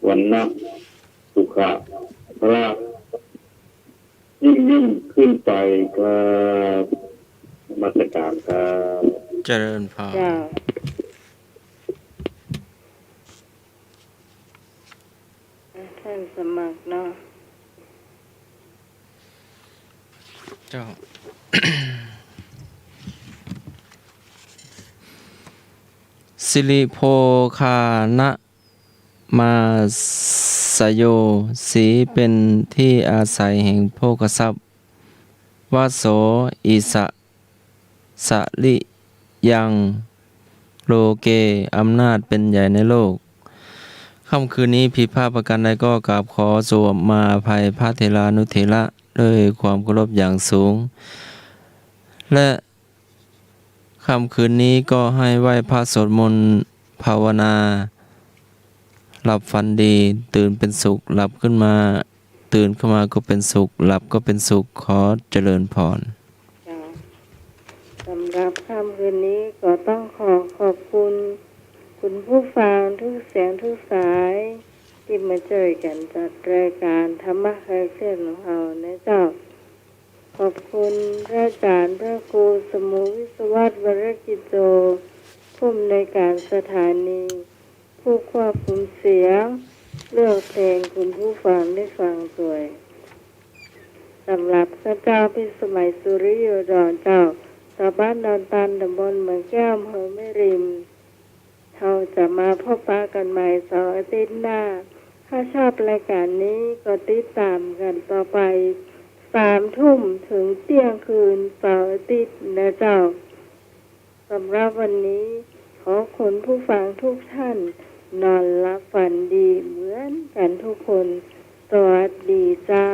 วรรณะ สุขะ พละ ยิ่งๆ ขึ้นไปครับ นมัสการครับ เจริญพร เจ้า อ่ะ ท่านสมัครเนาะ เจ้า สิริโภคานะ มาสโย สีเป็นที่อาศัยแห่งโภคทรัพย์ วโส อิสะ สะริยัง โลเก อำนาจเป็นใหญ่ในโลก ค่ำคืนนี้ผิดพลาดประการใดก็กราบขอสวมมาอภัยพระเถรานุเถระด้วยความเคารพอย่างสูง และค่ำคืนนี้ก็ให้ไหว้พระสวดมนต์ภาวนา หลับฝันดี ตื่นเป็นสุข หลับขึ้นมา ตื่นขึ้นมาก็เป็นสุข หลับก็เป็นสุข ขอเจริญพร เจ้า สำหรับค่ำคืนนี้ก็ต้องขอขอบคุณคุณผู้ฟังทุกเสียงทุกสาย ตี้มาจ้อยกั๋นจัดรายก๋านธรรมะคลายเครียดของเฮานะเจ้า ขอบคุณพระอาจ๋ารย์พระครูสมุห์ วิศวัฒน์ วรกิจโจ ผู้อำนวยก๋านสถานี ผู้ควบคุมเสียง เลือกเพลงหื้อคุณผู้ฟังได้ฟังตวย สำหรับข้าเจ้าพิสมัย สุริโยดรเจ้า ชาวบ้านดอนตัน ตำบลเหมืองแก้ว อำเภอแม่ริม เฮาจะมาพบปะกั๋นใหม่เสาร์อาทิตย์หน้า ถ้าชอบรายก๋านนี้ก็ติดต๋ามกั๋นต่อไป สามทุ่มเถิงเตี้ยงคืน เสาร์อาทิตย์นะเจ้า สำหรับวันนี้ขอคุณผู้ฟังทุกท่านนอนหลับฝันดีเหมือนกั๋นทุกคน สวัสดีเจ้า